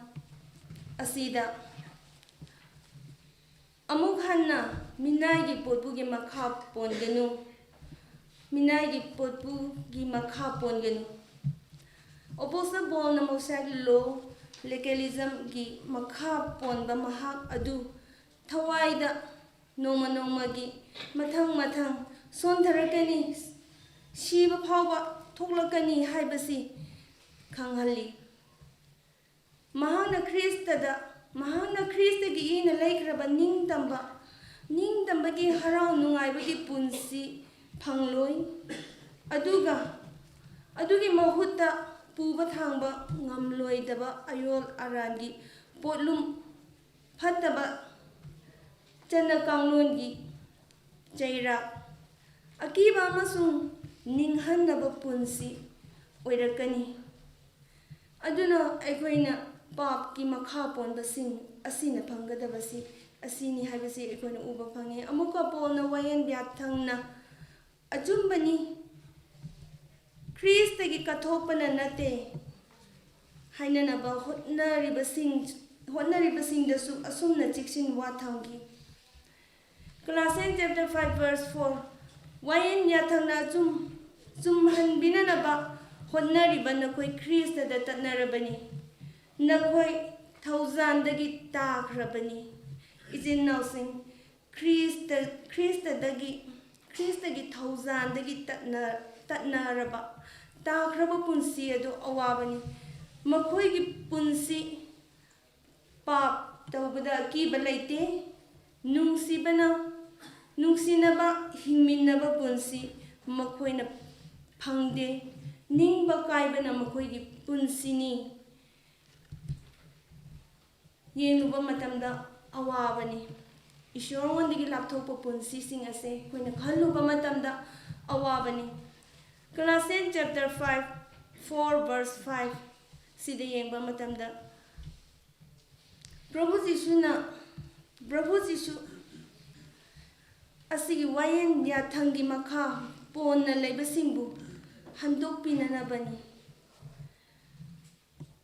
ꯑꯁꯤꯗ ꯑꯃꯨꯛ ꯍꯟꯅ ꯃꯤꯅꯥꯏꯒꯤ ꯄꯣꯠꯄꯨꯒꯤ ꯃꯈꯥ ꯄꯣꯟꯒꯅꯨ, ꯃꯤꯅꯥꯏꯒꯤ ꯄꯣꯠꯄꯨꯒꯤ ꯃꯈꯥ ꯄꯣꯟꯒꯅꯨ꯫ Apostle Paulꯅ Mosaic law, legalismꯒꯤ ꯃꯈꯥ ꯄꯣꯟꯕ ꯃꯍꯥꯛ ꯑꯗꯨ ꯊꯋꯥꯏꯗ ꯅꯣꯡꯃ ꯅꯣꯡꯃꯒꯤ ꯃꯊꯪ ꯃꯊꯪ ꯁꯣꯟꯊꯔꯛꯀꯅꯤ, ꯁꯤꯕ ꯐꯥꯎꯕ ꯊꯣꯛꯂꯛꯀꯅꯤ ꯍꯥꯏꯕꯁꯤ ꯈꯪꯍꯜꯂꯤ꯫ ꯃꯍꯥꯛꯅ ꯈ꯭ꯔꯤꯁꯇꯗ, ꯃꯍꯥꯛꯅ ꯈ꯭ꯔꯤꯁꯇꯒꯤ ꯏꯅ ꯂꯩꯈ꯭ꯔꯕ ꯅꯤꯡꯇꯝꯕ, ꯅꯤꯡꯇꯝꯕꯒꯤ ꯍꯔꯥꯎ ꯅꯨꯡꯉꯥꯏꯕꯒꯤ ꯄꯨꯟꯁꯤ ꯐꯪꯂꯣꯏ꯫ ꯑꯗꯨꯒ ꯑꯗꯨꯒꯤ ꯃꯍꯨꯠꯇ ꯄꯨꯕ ꯊꯥꯡꯕ ꯉꯝꯂꯣꯏꯗꯕ ꯑꯌꯣꯜ ꯑꯔꯥꯟꯒꯤ ꯄꯣꯠꯂꯨꯝ, ꯐꯠꯇꯕ ꯆꯠꯅ ꯀꯥꯡꯂꯣꯟꯒꯤ ꯆꯩꯔꯥꯛ, ꯑꯀꯤꯕ ꯑꯃꯁꯨꯡ ꯅꯤꯡꯍꯟꯅꯕ ꯄꯨꯟꯁꯤ ꯑꯣꯏꯔꯛꯀꯅꯤ꯫ ꯑꯗꯨꯅ ꯑꯩꯈꯣꯏꯅ ꯄꯥꯞꯀꯤ ꯃꯈꯥ ꯄꯣꯟꯕꯁꯤꯡ ꯑꯁꯤꯅ ꯐꯪꯒꯗꯕꯁꯤ ꯑꯁꯤꯅꯤ ꯍꯥꯏꯕꯁꯤ ꯑꯩꯈꯣꯏꯅ ꯎꯕ ꯐꯪꯉꯤ꯫ ꯑꯃꯨꯛꯀ ꯄꯣꯜꯅ ꯋꯥꯌꯦꯟ ꯌꯥꯊꯪꯅ ꯑꯆꯨꯝꯕꯅꯤ, ꯈ꯭ꯔꯤꯁꯇꯒꯤ ꯀꯠꯊꯣꯛꯄꯅ ꯅꯠꯇꯦ ꯍꯥꯏꯅꯅꯕ ꯍꯣꯠꯅꯔꯤꯕꯁꯤꯡ, ꯍꯣꯠꯅꯔꯤꯕꯁꯤꯡꯗꯁꯨ ꯑꯁꯨꯝꯅ ꯆꯦꯛꯁꯤꯟ ꯋꯥ ꯊꯝꯈꯤ꯫ Colossians chapter five verse four, ꯋꯥꯌꯦꯟ ꯌꯥꯊꯪꯅ ꯑꯆꯨꯝ-, ꯆꯨꯝꯍꯟꯕꯤꯅꯅꯕ ꯍꯣꯠꯅꯔꯤꯕ ꯅꯈꯣꯏ ꯈ꯭ꯔꯤꯁꯇꯗ ꯇꯠꯅꯔꯕꯅꯤ꯫ ꯅꯈꯣꯏ ꯊꯧꯖꯥꯟꯗꯒꯤ ꯇꯥꯈ꯭ꯔꯕꯅꯤ꯫ ꯏꯆꯤꯟ ꯏꯅꯥꯎꯁꯤꯡ, ꯈ꯭ꯔꯤꯁꯇ ꯈ꯭ꯔꯤꯁꯇꯗꯒꯤ ꯈ꯭ꯔꯤꯁꯇꯒꯤ ꯊꯧꯖꯥꯟꯗꯒꯤ ꯇꯠꯅ ꯇꯠꯅꯔꯕ, ꯇꯥꯈ꯭ꯔꯕ ꯄꯨꯟꯁꯤ ꯑꯗꯨ ꯑꯋꯥꯕꯅꯤ꯫ ꯃꯈꯣꯏꯒꯤ ꯄꯨꯟꯁꯤ ꯄꯥꯞ ꯇꯧꯕꯗ ꯑꯀꯤꯕ ꯂꯩꯇꯦ꯫ ꯅꯨꯡꯁꯤꯕꯅ ꯅꯨꯡꯁꯤꯅꯕ ꯍꯤꯡꯃꯤꯟꯅꯕ ꯄꯨꯟꯁꯤ ꯃꯈꯣꯏꯅ ꯐꯪꯗꯦ꯫ ꯅꯤꯡꯕ ꯀꯥꯏꯕꯅ ꯃꯈꯣꯏꯒꯤ ꯄꯨꯟꯁꯤꯅꯤ꯫ ꯌꯦꯡꯂꯨꯕ ꯃꯇꯝꯗ ꯑꯋꯥꯕꯅꯤ꯫ ꯏꯁꯣꯔꯉꯣꯟꯗꯒꯤ ꯂꯥꯞꯊꯣꯛꯄ ꯄꯨꯟꯁꯤꯁꯤꯡ ꯑꯁꯦ ꯑꯩꯈꯣꯏꯅ ꯈꯜꯂꯨꯕ ꯃꯇꯝꯗ ꯑꯋꯥꯕꯅꯤ꯫ Colossians chapter five, four verse five ꯁꯤꯗ ꯌꯦꯡꯕ ꯃꯇꯝꯗ ꯄ꯭ꯔꯚꯨ ꯖꯤꯁꯨꯅ ꯄ꯭ꯔꯚꯨ ꯖꯤꯁꯨ ꯑꯁꯤꯒꯤ ꯋꯥꯌꯦꯜ ꯌꯥꯊꯪꯒꯤ ꯃꯈꯥ ꯄꯣꯟꯅ ꯂꯩꯕꯁꯤꯡꯕꯨ ꯍꯟꯗꯣꯛꯄꯤꯅꯅꯕꯅꯤ꯫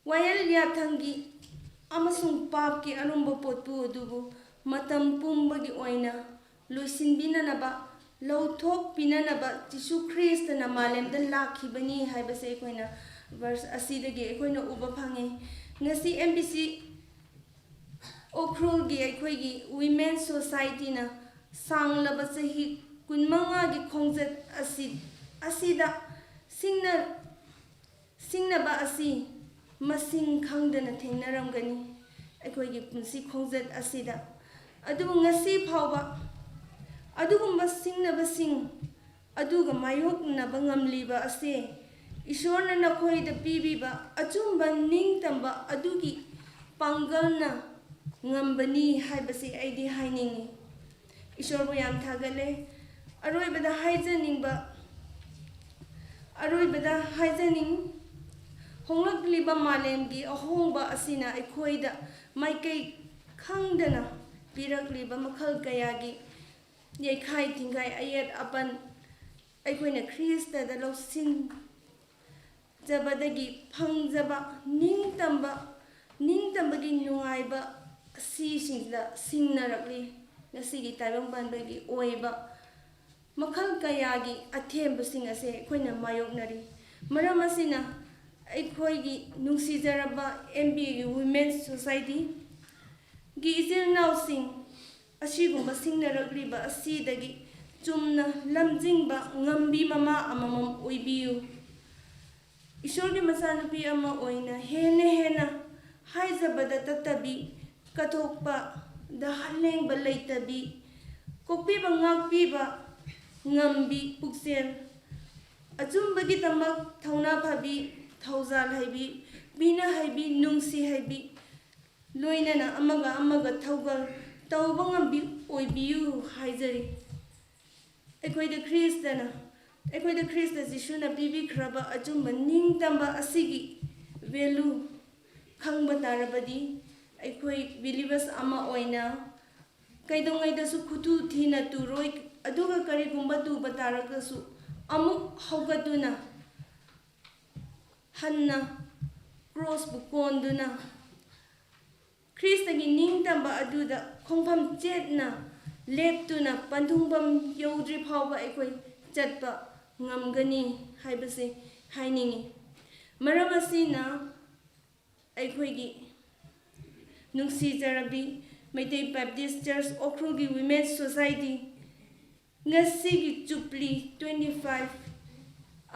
ꯋꯥꯌꯦꯜ ꯌꯥꯊꯪꯒꯤ ꯑꯃꯁꯨꯡ ꯄꯥꯞꯀꯤ ꯑꯔꯨꯝꯕ ꯄꯣꯠꯇꯨ ꯑꯗꯨꯕꯨ ꯃꯇꯝ ꯄꯨꯝꯕꯒꯤ ꯑꯣꯏꯅ ꯂꯣꯏꯁꯤꯟꯕꯤꯅꯅꯕ, ꯂꯧꯊꯣꯛꯄꯤꯅꯅꯕ ꯖꯤꯁꯨ ꯈ꯭ꯔꯤꯁꯇꯅ ꯃꯥꯂꯦꯝꯗ ꯂꯥꯛꯈꯤꯕꯅꯤ ꯍꯥꯏꯕꯁꯦ ꯑꯩꯈꯣꯏꯅ ꯚꯔꯁ ꯑꯁꯤꯗꯒꯤ ꯑꯩꯈꯣꯏꯅ ꯎꯕ ꯐꯪꯉꯤ꯫ ꯉꯁꯤ ꯑꯦꯝ ꯕꯤ ꯁꯤ ꯎꯈ꯭ꯔꯨꯜꯒꯤ ꯑꯩꯈꯣꯏꯒꯤ ꯋꯤꯃꯦꯟ ꯁꯣꯁꯥꯏꯇꯤꯅ ꯁꯥꯡꯂꯕ ꯆꯍꯤ ꯀꯨꯟꯃꯉꯥꯒꯤ ꯈꯣꯡꯆꯠ ꯑꯁꯤ ꯑꯁꯤꯗ ꯁꯤꯡꯅ ꯁꯤꯡꯅꯕ ꯑꯁꯤ ꯃꯁꯤꯡ ꯈꯪꯗꯅ ꯊꯦꯡꯅꯔꯝꯒꯅꯤ ꯑꯩꯈꯣꯏꯒꯤ ꯄꯨꯟꯁꯤ ꯈꯣꯡꯆꯠ ꯑꯁꯤꯗ꯫ ꯑꯗꯨꯕꯨ ꯉꯁꯤ ꯐꯥꯎꯕ ꯑꯗꯨꯒꯨꯝꯕ ꯁꯤꯡꯅꯕꯁꯤꯡ ꯑꯗꯨꯒ ꯃꯥꯌꯣꯛꯅꯕ ꯉꯝꯂꯤꯕ ꯑꯁꯦ ꯏꯁꯣꯔꯅ ꯅꯈꯣꯏꯗ ꯄꯤꯕꯤꯕ ꯑꯆꯨꯝꯕ ꯅꯤꯡꯇꯝꯕ ꯑꯗꯨꯒꯤ ꯄꯥꯡꯒꯜꯅ ꯉꯝꯕꯅꯤ ꯍꯥꯏꯕꯁꯤ ꯑꯩꯗꯤ ꯍꯥꯏꯅꯤꯡꯏ꯫ ꯏꯁꯣꯔꯕꯨ ꯌꯥꯝ ꯊꯥꯒꯠꯂꯦ꯫ ꯑꯔꯣꯏꯕꯗ ꯍꯥꯏꯖꯅꯤꯡꯕ ꯑꯔꯣꯏꯕꯗ ꯍꯥꯏꯖꯅꯤꯡ ꯍꯣꯡꯂꯛꯂꯤꯕ ꯃꯥꯂꯦꯝꯒꯤ ꯑꯍꯣꯡꯕ ꯑꯁꯤꯅ ꯑꯩꯈꯣꯏꯗ ꯃꯥꯏꯀꯩ ꯈꯪꯗꯅ ꯄꯤꯔꯛꯂꯤꯕ ꯃꯈꯜ ꯀꯌꯥꯒꯤ ꯌꯩꯈꯥꯏ ꯊꯤꯡꯒꯥꯏ, ꯑꯌꯦꯠ ꯑꯄꯟ ꯑꯩꯈꯣꯏꯅ ꯈ꯭ꯔꯤꯁꯇꯗ ꯂꯧꯁꯤꯟꯖꯕꯗꯒꯤ ꯐꯪꯖꯕ ꯅꯤꯡꯇꯝꯕ ꯅꯤꯡꯇꯝꯕꯒꯤ ꯅꯨꯡꯉꯥꯏꯕ ꯑꯁꯤꯁꯤꯡꯗ ꯁꯤꯡꯅꯔꯛꯂꯤ꯫ ꯉꯁꯤꯒꯤ ꯇꯥꯏꯕꯪ ꯄꯥꯟꯕꯒꯤ ꯑꯣꯏꯕ ꯃꯈꯜ ꯀꯌꯥꯒꯤ ꯑꯊꯦꯝꯕꯁꯤꯡ ꯑꯁꯦ ꯑꯩꯈꯣꯏꯅ ꯃꯥꯌꯣꯛꯅꯔꯤ꯫ ꯃꯔꯝ ꯑꯁꯤꯅ ꯑꯩꯈꯣꯏꯒꯤ ꯅꯨꯡꯁꯤꯖꯔꯕ ꯑꯦꯝ ꯕꯤ ꯑꯦꯒꯤ ꯋꯨꯃꯦꯟꯁ ꯁꯣꯁꯥꯏꯇꯤꯒꯤ ꯏꯆꯤꯜ ꯏꯅꯥꯎꯁꯤꯡ, ꯑꯁꯤꯒꯨꯝꯕ ꯁꯤꯡꯅꯔꯛꯂꯤꯕ ꯑꯁꯤꯗꯒꯤ ꯆꯨꯝꯅ ꯂꯝꯖꯤꯡꯕ ꯉꯝꯕꯤ ꯃꯃꯥ ꯑꯃꯃꯝ ꯑꯣꯏꯕꯤꯌꯨ꯫ ꯏꯁꯣꯔꯒꯤ ꯃꯆꯥꯅꯨꯄꯤ ꯑꯃ ꯑꯣꯏꯅ ꯍꯦꯟꯅ ꯍꯦꯟꯅ ꯍꯥꯏꯖꯕꯗ ꯇꯠꯇꯕꯤ, ꯀꯠꯊꯣꯛꯄꯗ ꯍꯜꯂꯦꯡꯕ ꯂꯩꯇꯕꯤ, ꯀꯣꯛꯄꯤꯕ ꯉꯥꯛꯄꯤꯕ ꯉꯝꯕꯤ ꯄꯨꯛꯆꯦꯜ, ꯑꯆꯨꯝꯕꯒꯤꯗꯃꯛ ꯊꯧꯅꯥ ꯐꯕꯤ, ꯊꯧꯖꯥꯜ ꯍꯩꯕꯤ, ꯄꯤꯅ ꯍꯩꯕꯤ, ꯅꯨꯡꯁꯤ ꯍꯩꯕꯤ, ꯂꯣꯏꯅꯅ ꯑꯃꯒ ꯑꯃꯒ ꯊꯧꯒꯜ ꯇꯧꯕ ꯉꯝꯕꯤ ꯑꯣꯏꯕꯤꯌꯨ ꯍꯥꯏꯖꯔꯤ꯫ ꯑꯩꯈꯣꯏꯗ ꯈ꯭ꯔꯤꯁꯇꯅ, ꯑꯩꯈꯣꯏꯗ ꯈ꯭ꯔꯤꯁꯇ ꯖꯤꯁꯨꯅ ꯄꯤꯕꯤꯈ꯭ꯔꯕ ꯑꯆꯨꯝꯕ ꯅꯤꯡꯇꯝꯕ ꯑꯁꯤꯒꯤ value ꯈꯪꯕ ꯇꯥꯔꯕꯗꯤ, ꯑꯩꯈꯣꯏ believers ꯑꯃ ꯑꯣꯏꯅ ꯀꯩꯗꯧꯉꯩꯗꯁꯨ ꯈꯨꯠꯇꯨ ꯊꯤꯅ ꯇꯨꯔꯣꯏ, ꯑꯗꯨꯒ ꯀꯔꯤꯒꯨꯝꯕ ꯇꯨꯕ ꯇꯥꯔꯒꯁꯨ ꯑꯃꯨꯛ ꯍꯧꯒꯠꯇꯨꯅ ꯍꯟꯅ ꯀ꯭ꯔꯣꯁꯄꯨ ꯀꯣꯟꯗꯨꯅ ꯈ꯭ꯔꯤꯁꯇꯒꯤ ꯅꯤꯡꯇꯝꯕ ꯑꯗꯨꯗ ꯈꯣꯡꯐꯝ ꯆꯦꯠꯅ ꯂꯦꯞꯇꯨꯅ ꯄꯟꯊꯨꯡꯐꯝ ꯌꯧꯗ꯭ꯔꯤ ꯐꯥꯎꯕ ꯑꯩꯈꯣꯏ ꯆꯠꯄ ꯉꯝꯒꯅꯤ ꯍꯥꯏꯕꯁꯦ ꯍꯥꯏꯅꯤꯡꯏ꯫ ꯃꯔꯝ ꯑꯁꯤꯅ ꯑꯩꯈꯣꯏꯒꯤ ꯅꯨꯡꯁꯤꯖꯔꯕꯤ ꯃꯩꯇꯩ ꯕꯦꯞꯇꯤꯁ ꯆꯔꯆ ꯎꯈ꯭ꯔꯨꯜꯒꯤ ꯋꯤꯃꯦꯟꯁ ꯁꯣꯁꯥꯏꯇꯤ ꯉꯁꯤꯒꯤ ꯖꯨꯕꯂꯤ twenty five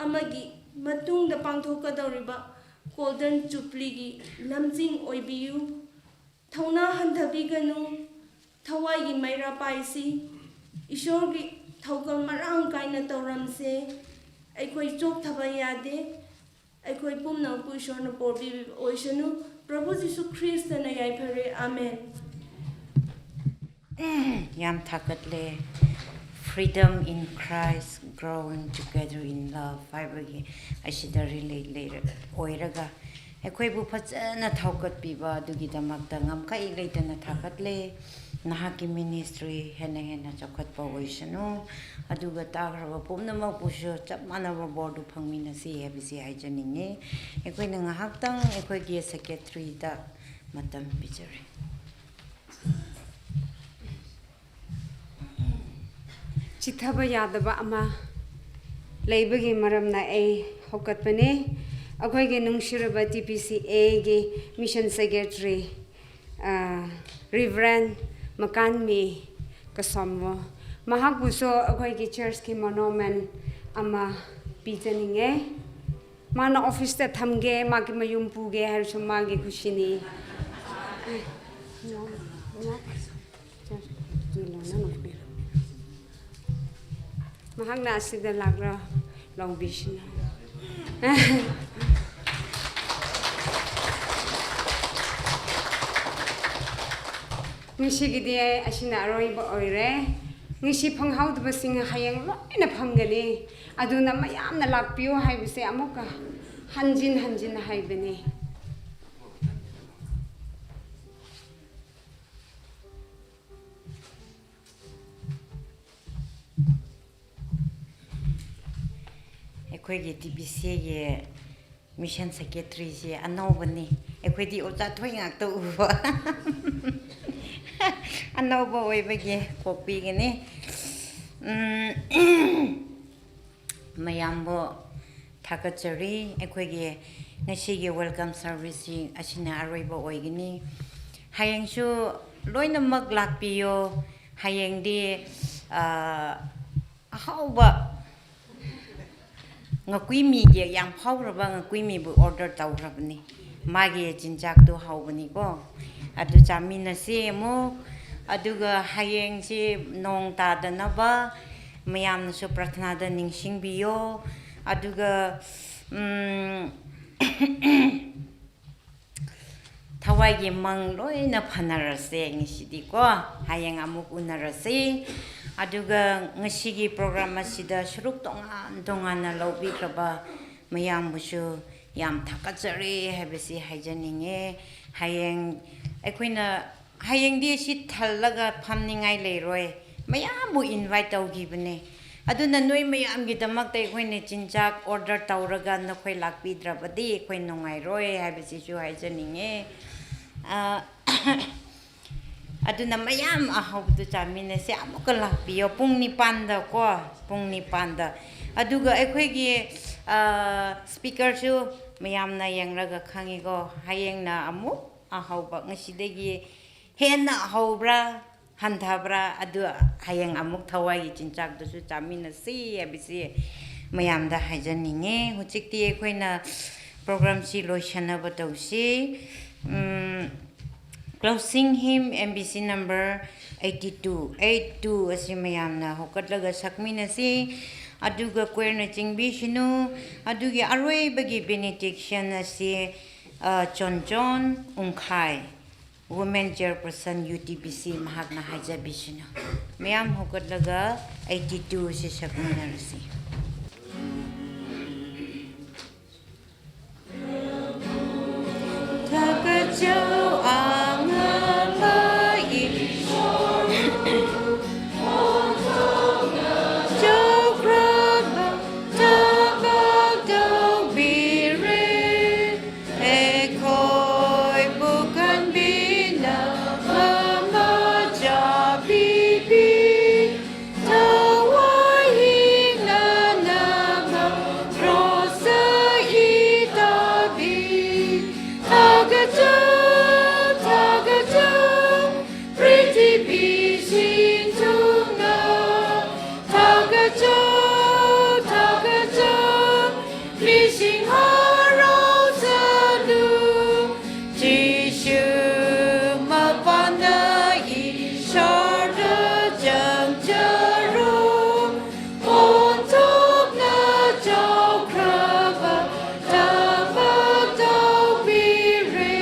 ꯑꯃꯒꯤ ꯃꯇꯨꯡꯗ ꯄꯥꯡꯊꯣꯛꯀꯗꯧꯔꯤꯕ ꯒꯣꯜꯗꯟ ꯖꯨꯕꯂꯤꯒꯤ ꯂꯝꯖꯤꯡ ꯑꯣꯏꯕꯤꯌꯨ꯫ ꯊꯧꯅꯥ ꯍꯟꯊꯕꯤꯒꯅꯨ꯫ ꯊꯋꯥꯏꯒꯤ ꯃꯩꯔꯥ ꯄꯥꯏꯁꯤ꯫ ꯏꯁꯣꯔꯒꯤ ꯊꯧꯒꯜ ꯃꯔꯥꯡ ꯀꯥꯏꯅ ꯇꯧꯔꯝꯁꯦ꯫ ꯑꯩꯈꯣꯏ ꯆꯣꯛꯊꯕ ꯌꯥꯗꯦ꯫ ꯑꯩꯈꯣꯏ ꯄꯨꯝꯅꯃꯛꯄꯨ ꯏꯁꯣꯔꯅ ꯄꯣꯔꯕꯤꯕ ꯑꯣꯏꯁꯅꯨ꯫ ꯄ꯭ꯔꯚꯨ ꯖꯤꯁꯨ ꯈ꯭ꯔꯤꯁꯇꯅ ꯌꯥꯏꯐꯔꯦ꯫ ꯑꯥꯃꯦꯟ꯫ ꯌꯥꯝ ꯊꯥꯒꯠꯂꯦ꯫ Freedom in Christ, Growing Together in Love ꯍꯥꯏꯕꯒꯤ ꯑꯁꯤꯗ relate ꯂꯩꯔ-, ꯑꯣꯏꯔꯒ ꯑꯩꯈꯣꯏꯕꯨ ꯐꯖꯅ ꯊꯧꯒꯠꯄꯤꯕ ꯑꯗꯨꯒꯤꯗꯃꯛꯇ ꯉꯝꯈꯩ ꯂꯩꯇꯅ ꯊꯥꯒꯠꯂꯦ꯫ ꯅꯍꯥꯛꯀꯤ ministry ꯍꯦꯟꯅ ꯍꯦꯟꯅ ꯆꯥꯎꯈꯠꯄ ꯑꯣꯏꯁꯅꯨ꯫ ꯑꯗꯨꯒ ꯇꯥꯈ꯭ꯔꯕ ꯄꯨꯝꯅꯃꯛꯄꯨꯁꯨ ꯆꯞ ꯃꯥꯟꯅꯕ ꯕꯣꯔꯗꯨ ꯐꯪꯃꯤꯟꯅꯁꯤ ꯍꯥꯏꯕꯁꯤ ꯍꯥꯏꯖꯅꯤꯡꯉꯤ꯫ ꯑꯩꯈꯣꯏꯅ ꯉꯥꯏꯍꯥꯛꯇꯪ ꯑꯩꯈꯣꯏꯒꯤ secretaryꯗ ꯃꯇꯝ ꯄꯤꯖꯔꯤ꯫ ꯆꯤꯠꯊꯕ ꯌꯥꯗꯕ ꯑꯃ ꯂꯩꯕꯒꯤ ꯃꯔꯝꯅ ꯑꯩ ꯍꯧꯒꯠꯄꯅꯦ꯫ ꯑꯩꯈꯣꯏꯒꯤ ꯅꯨꯡꯁꯤꯔꯕ ꯇꯤ ꯄꯤ ꯁꯤ ꯑꯦꯒꯤ ꯃꯤꯁꯟ ꯁꯦꯀ꯭ꯔꯦꯇꯔꯤ, ꯑ, ꯔꯤꯚꯔꯦꯟ ꯃꯀꯥꯟꯃꯤ ꯀꯁꯣꯝꯋꯣ, ꯃꯍꯥꯛꯄꯨꯁꯨ ꯑꯩꯈꯣꯏꯒꯤ ꯆꯔꯆꯀꯤ ꯃꯣꯅꯨꯃꯦꯟ ꯑꯃ ꯄꯤꯖꯅꯤꯡꯉꯦ꯫ ꯃꯥꯅ ꯑꯣꯐꯤꯁꯇ ꯊꯝꯒꯦ, ꯃꯥꯒꯤ ꯃꯌꯨꯝ ꯄꯨꯒꯦ ꯍꯥꯏꯔꯁꯨ ꯃꯥꯒꯤ ꯈꯨꯁꯤꯅꯤ꯫ ꯃꯍꯥꯛꯅ ꯑꯁꯤꯗ ꯂꯥꯛꯂ ꯂꯧꯕꯤꯁꯤꯅ꯫ ꯉꯁꯤꯒꯤꯗꯤ ꯑꯁꯤꯅ ꯑꯔꯣꯏꯕ ꯑꯣꯏꯔꯦ꯫ ꯉꯁꯤ ꯐꯪꯍꯧꯗꯕꯁꯤꯡ ꯍꯌꯦꯡ ꯂꯣꯏꯅ ꯐꯪꯒꯅꯤ꯫ ꯑꯗꯨꯅ ꯃꯌꯥꯝꯅ ꯂꯥꯛꯄꯤꯌꯨ ꯍꯥꯏꯕꯁꯦ ꯑꯃꯨꯛꯀ ꯍꯟꯖꯤꯟ ꯍꯟꯖꯤꯟ ꯍꯥꯏꯕꯅꯤ꯫ ꯑꯩꯈꯣꯏꯒꯤ ꯇꯤ ꯕꯤ ꯁꯤꯒꯤ ꯃꯤꯁꯟ ꯁꯦꯀ꯭ꯔꯦꯇꯔꯤꯁꯦ ꯑꯅꯧꯕꯅꯤ꯫ ꯑꯩꯈꯣꯏꯗꯤ ꯑꯣꯖꯥ ꯊꯣꯏ ꯉꯥꯛꯇ ꯎꯕ꯫ ꯑꯅꯧꯕ ꯑꯣꯏꯕꯒꯤ ꯀꯣꯛꯄꯤꯒꯅꯤ꯫ ꯎꯝ, ꯃꯌꯥꯝꯕꯨ ꯊꯥꯒꯠꯆꯔꯤ꯫ ꯑꯩꯈꯣꯏꯒꯤ ꯉꯁꯤꯒꯤ welcome serviceꯁꯤ ꯑꯁꯤꯅ ꯑꯔꯣꯏꯕ ꯑꯣꯏꯒꯅꯤ꯫ ꯍꯌꯦꯡꯁꯨ ꯂꯣꯏꯅꯃꯛ ꯂꯥꯛꯄꯤꯌꯣ꯫ ꯍꯌꯦꯡꯗꯤ, ꯑ, ꯑꯍꯥꯎꯕ ꯉꯥꯀꯨꯏꯃꯤꯒꯤ, ꯌꯥꯝ ꯐꯥꯎꯔꯕ ꯉꯥꯀꯨꯏꯃꯤꯕꯨ order ꯇꯧꯈ꯭ꯔꯕꯅꯤ꯫ ꯃꯥꯒꯤ ꯆꯤꯟꯖꯥꯛꯇꯨ ꯍꯥꯎꯕꯅꯤꯀꯣ꯫ ꯑꯗꯨ ꯆꯥꯃꯤꯟꯅꯁꯤ ꯑꯃꯨꯛ꯫ ꯑꯗꯨꯒ ꯍꯌꯦꯡꯁꯤ ꯅꯣꯡ ꯇꯥꯗꯅꯕ ꯃꯌꯥꯝꯅꯁꯨ ꯄ꯭ꯔꯊꯅꯥꯗ ꯅꯤꯡꯁꯤꯡꯕꯤꯌꯣ꯫ ꯑꯗꯨꯒ, ꯎꯝ, ꯊꯋꯥꯏꯒꯤ ꯃꯪ ꯂꯣꯏꯅ ꯐꯅꯔꯁꯦ ꯉꯁꯤꯗꯤꯀꯣ꯫ ꯍꯌꯦꯡ ꯑꯃꯨꯛ ꯎꯅꯔꯁꯤ꯫ ꯑꯗꯨꯒ ꯉꯁꯤꯒꯤ program ꯑꯁꯤꯗ ꯁꯔꯨꯛ ꯇꯣꯉꯥꯟ ꯇꯣꯉꯥꯟꯅ ꯂꯧꯕꯤꯈ꯭ꯔꯕ ꯃꯌꯥꯝꯕꯨꯁꯨ ꯌꯥꯝ ꯊꯥꯒꯠꯆꯔꯤ ꯍꯥꯏꯕꯁꯤ ꯍꯥꯏꯖꯅꯤꯡꯉꯦ꯫ ꯍꯌꯦꯡ ꯑꯩꯈꯣꯏꯅ, ꯍꯌꯦꯡꯗꯤ ꯁꯤ ꯊꯜꯂꯒ ꯐꯝꯅꯤꯡꯉꯥꯏ ꯂꯩꯔꯣꯏ꯫ ꯃꯌꯥꯝꯕꯨ invite ꯇꯧꯈꯤꯕꯅꯦ꯫ ꯑꯗꯨꯅ ꯅꯣꯏ ꯃꯌꯥꯝꯒꯤꯗꯃꯛꯇ ꯑꯩꯈꯣꯏꯅ ꯆꯤꯟꯖꯥꯛ order ꯇꯧꯔꯒ ꯅꯈꯣꯏ ꯂꯥꯛꯄꯤꯗ꯭ꯔꯕꯗꯤ ꯑꯩꯈꯣꯏ ꯅꯨꯡꯉꯥꯏꯔꯣꯏ ꯍꯥꯏꯕꯁꯤꯁꯨ ꯍꯥꯏꯖꯅꯤꯡꯉꯦ꯫ ꯑ, ꯑꯗꯨꯅ ꯃꯌꯥꯝ ꯑꯍꯥꯎꯕꯗꯨ ꯆꯥꯃꯤꯟꯅꯁꯦ꯫ ꯑꯃꯨꯛꯀ ꯂꯥꯛꯄꯤꯌꯣ ꯄꯨꯡ ꯅꯤꯄꯥꯟꯗ ꯀꯣ, ꯄꯨꯡ ꯅꯤꯄꯥꯟꯗ꯫ ꯑꯗꯨꯒ ꯑꯩꯈꯣꯏꯒꯤ, ꯁ꯭ꯄꯤꯀꯔꯁꯨ ꯃꯌꯥꯝꯅ ꯌꯦꯡꯂꯒ ꯈꯪꯉꯤꯀꯣ, ꯍꯌꯦꯡꯅ ꯑꯃꯨꯛ ꯑꯍꯧꯕ, ꯉꯁꯤꯗꯒꯤ ꯍꯦꯟꯅ ꯑꯍꯧꯕ꯭ꯔꯥ ꯍꯟꯊꯕ꯭ꯔꯥ, ꯑꯗꯨ ꯍꯌꯦꯡ ꯑꯃꯨꯛ ꯊꯋꯥꯏꯒꯤ ꯆꯤꯟꯖꯥꯛꯇꯨꯁꯨ ꯆꯥꯃꯤꯟꯅꯁꯤ ꯍꯥꯏꯕꯁꯤ ꯃꯌꯥꯝꯗ ꯍꯥꯏꯖꯅꯤꯡꯉꯤ꯫ ꯍꯧꯖꯤꯛꯇꯤ ꯑꯩꯈꯣꯏꯅ ꯄ꯭ꯔꯣꯒ꯭ꯔꯥꯝꯁꯤ ꯂꯣꯏꯁꯟꯅꯕ ꯇꯧꯁꯤ꯫ ꯎꯝ, closing hymn, M B C number eighty two, eight two ꯑꯁꯤ ꯃꯌꯥꯝꯅ ꯍꯧꯒꯠꯂꯒ ꯁꯛꯃꯤꯟꯅꯁꯤ꯫ ꯑꯗꯨꯒ ꯀ꯭ꯋꯦꯔꯅ ꯆꯤꯡꯕꯤꯁꯅꯨ꯫ ꯑꯗꯨꯒꯤ ꯑꯔꯣꯏꯕꯒꯤ benediction ꯑꯁꯤ, ꯑ, ꯆꯣꯟꯆꯣꯟ ꯎꯪꯈꯥꯏ, Women Chairperson, U T B C, ꯃꯍꯥꯛꯅ ꯍꯥꯏꯖꯕꯤꯁꯅꯨ꯫ ꯃꯌꯥꯝ ꯍꯧꯒꯠꯂꯒ eighty two ꯑꯁꯤ ꯁꯛꯃꯤꯟꯅꯔꯁꯤ꯫ ꯊꯥꯒꯠꯆꯧ ꯑꯉꯝꯕ ꯏꯁꯣꯔ, ꯆꯥꯎꯈ꯭ꯔꯕ ꯊꯕꯛ ꯇꯧꯕꯤꯔꯦ꯫ ꯑꯩꯈꯣꯏꯕꯨ ꯀꯟꯕꯤꯅꯕ ꯃꯆꯥ ꯄꯤꯕꯤ꯫ ꯊꯋꯥꯏ ꯍꯤꯡꯅꯅꯕ ꯀ꯭ꯔꯣꯁꯇ ꯏ ꯇꯥꯕꯤ꯫ ꯊꯥꯒꯠꯆꯧ, ꯊꯥꯒꯠꯆꯧ, ꯄ꯭ꯔꯤꯊꯤꯕꯤ ꯁꯤꯟꯊꯨꯡꯅ꯫ ꯊꯥꯒꯠꯆꯧ, ꯊꯥꯒꯠꯆꯧ, ꯃꯤꯁꯤꯡ ꯍꯔꯥꯎꯖꯅꯨ꯫ ꯖꯤꯁꯨ ꯃꯄꯥꯟꯗ ꯏꯁꯣꯔꯗ ꯆꯪꯖꯔꯣ꯫ ꯑꯣꯟꯊꯣꯛꯅ ꯆꯥꯎꯈ꯭ꯔꯕ ꯊꯕꯛ ꯇꯧꯕꯤꯔꯦ꯫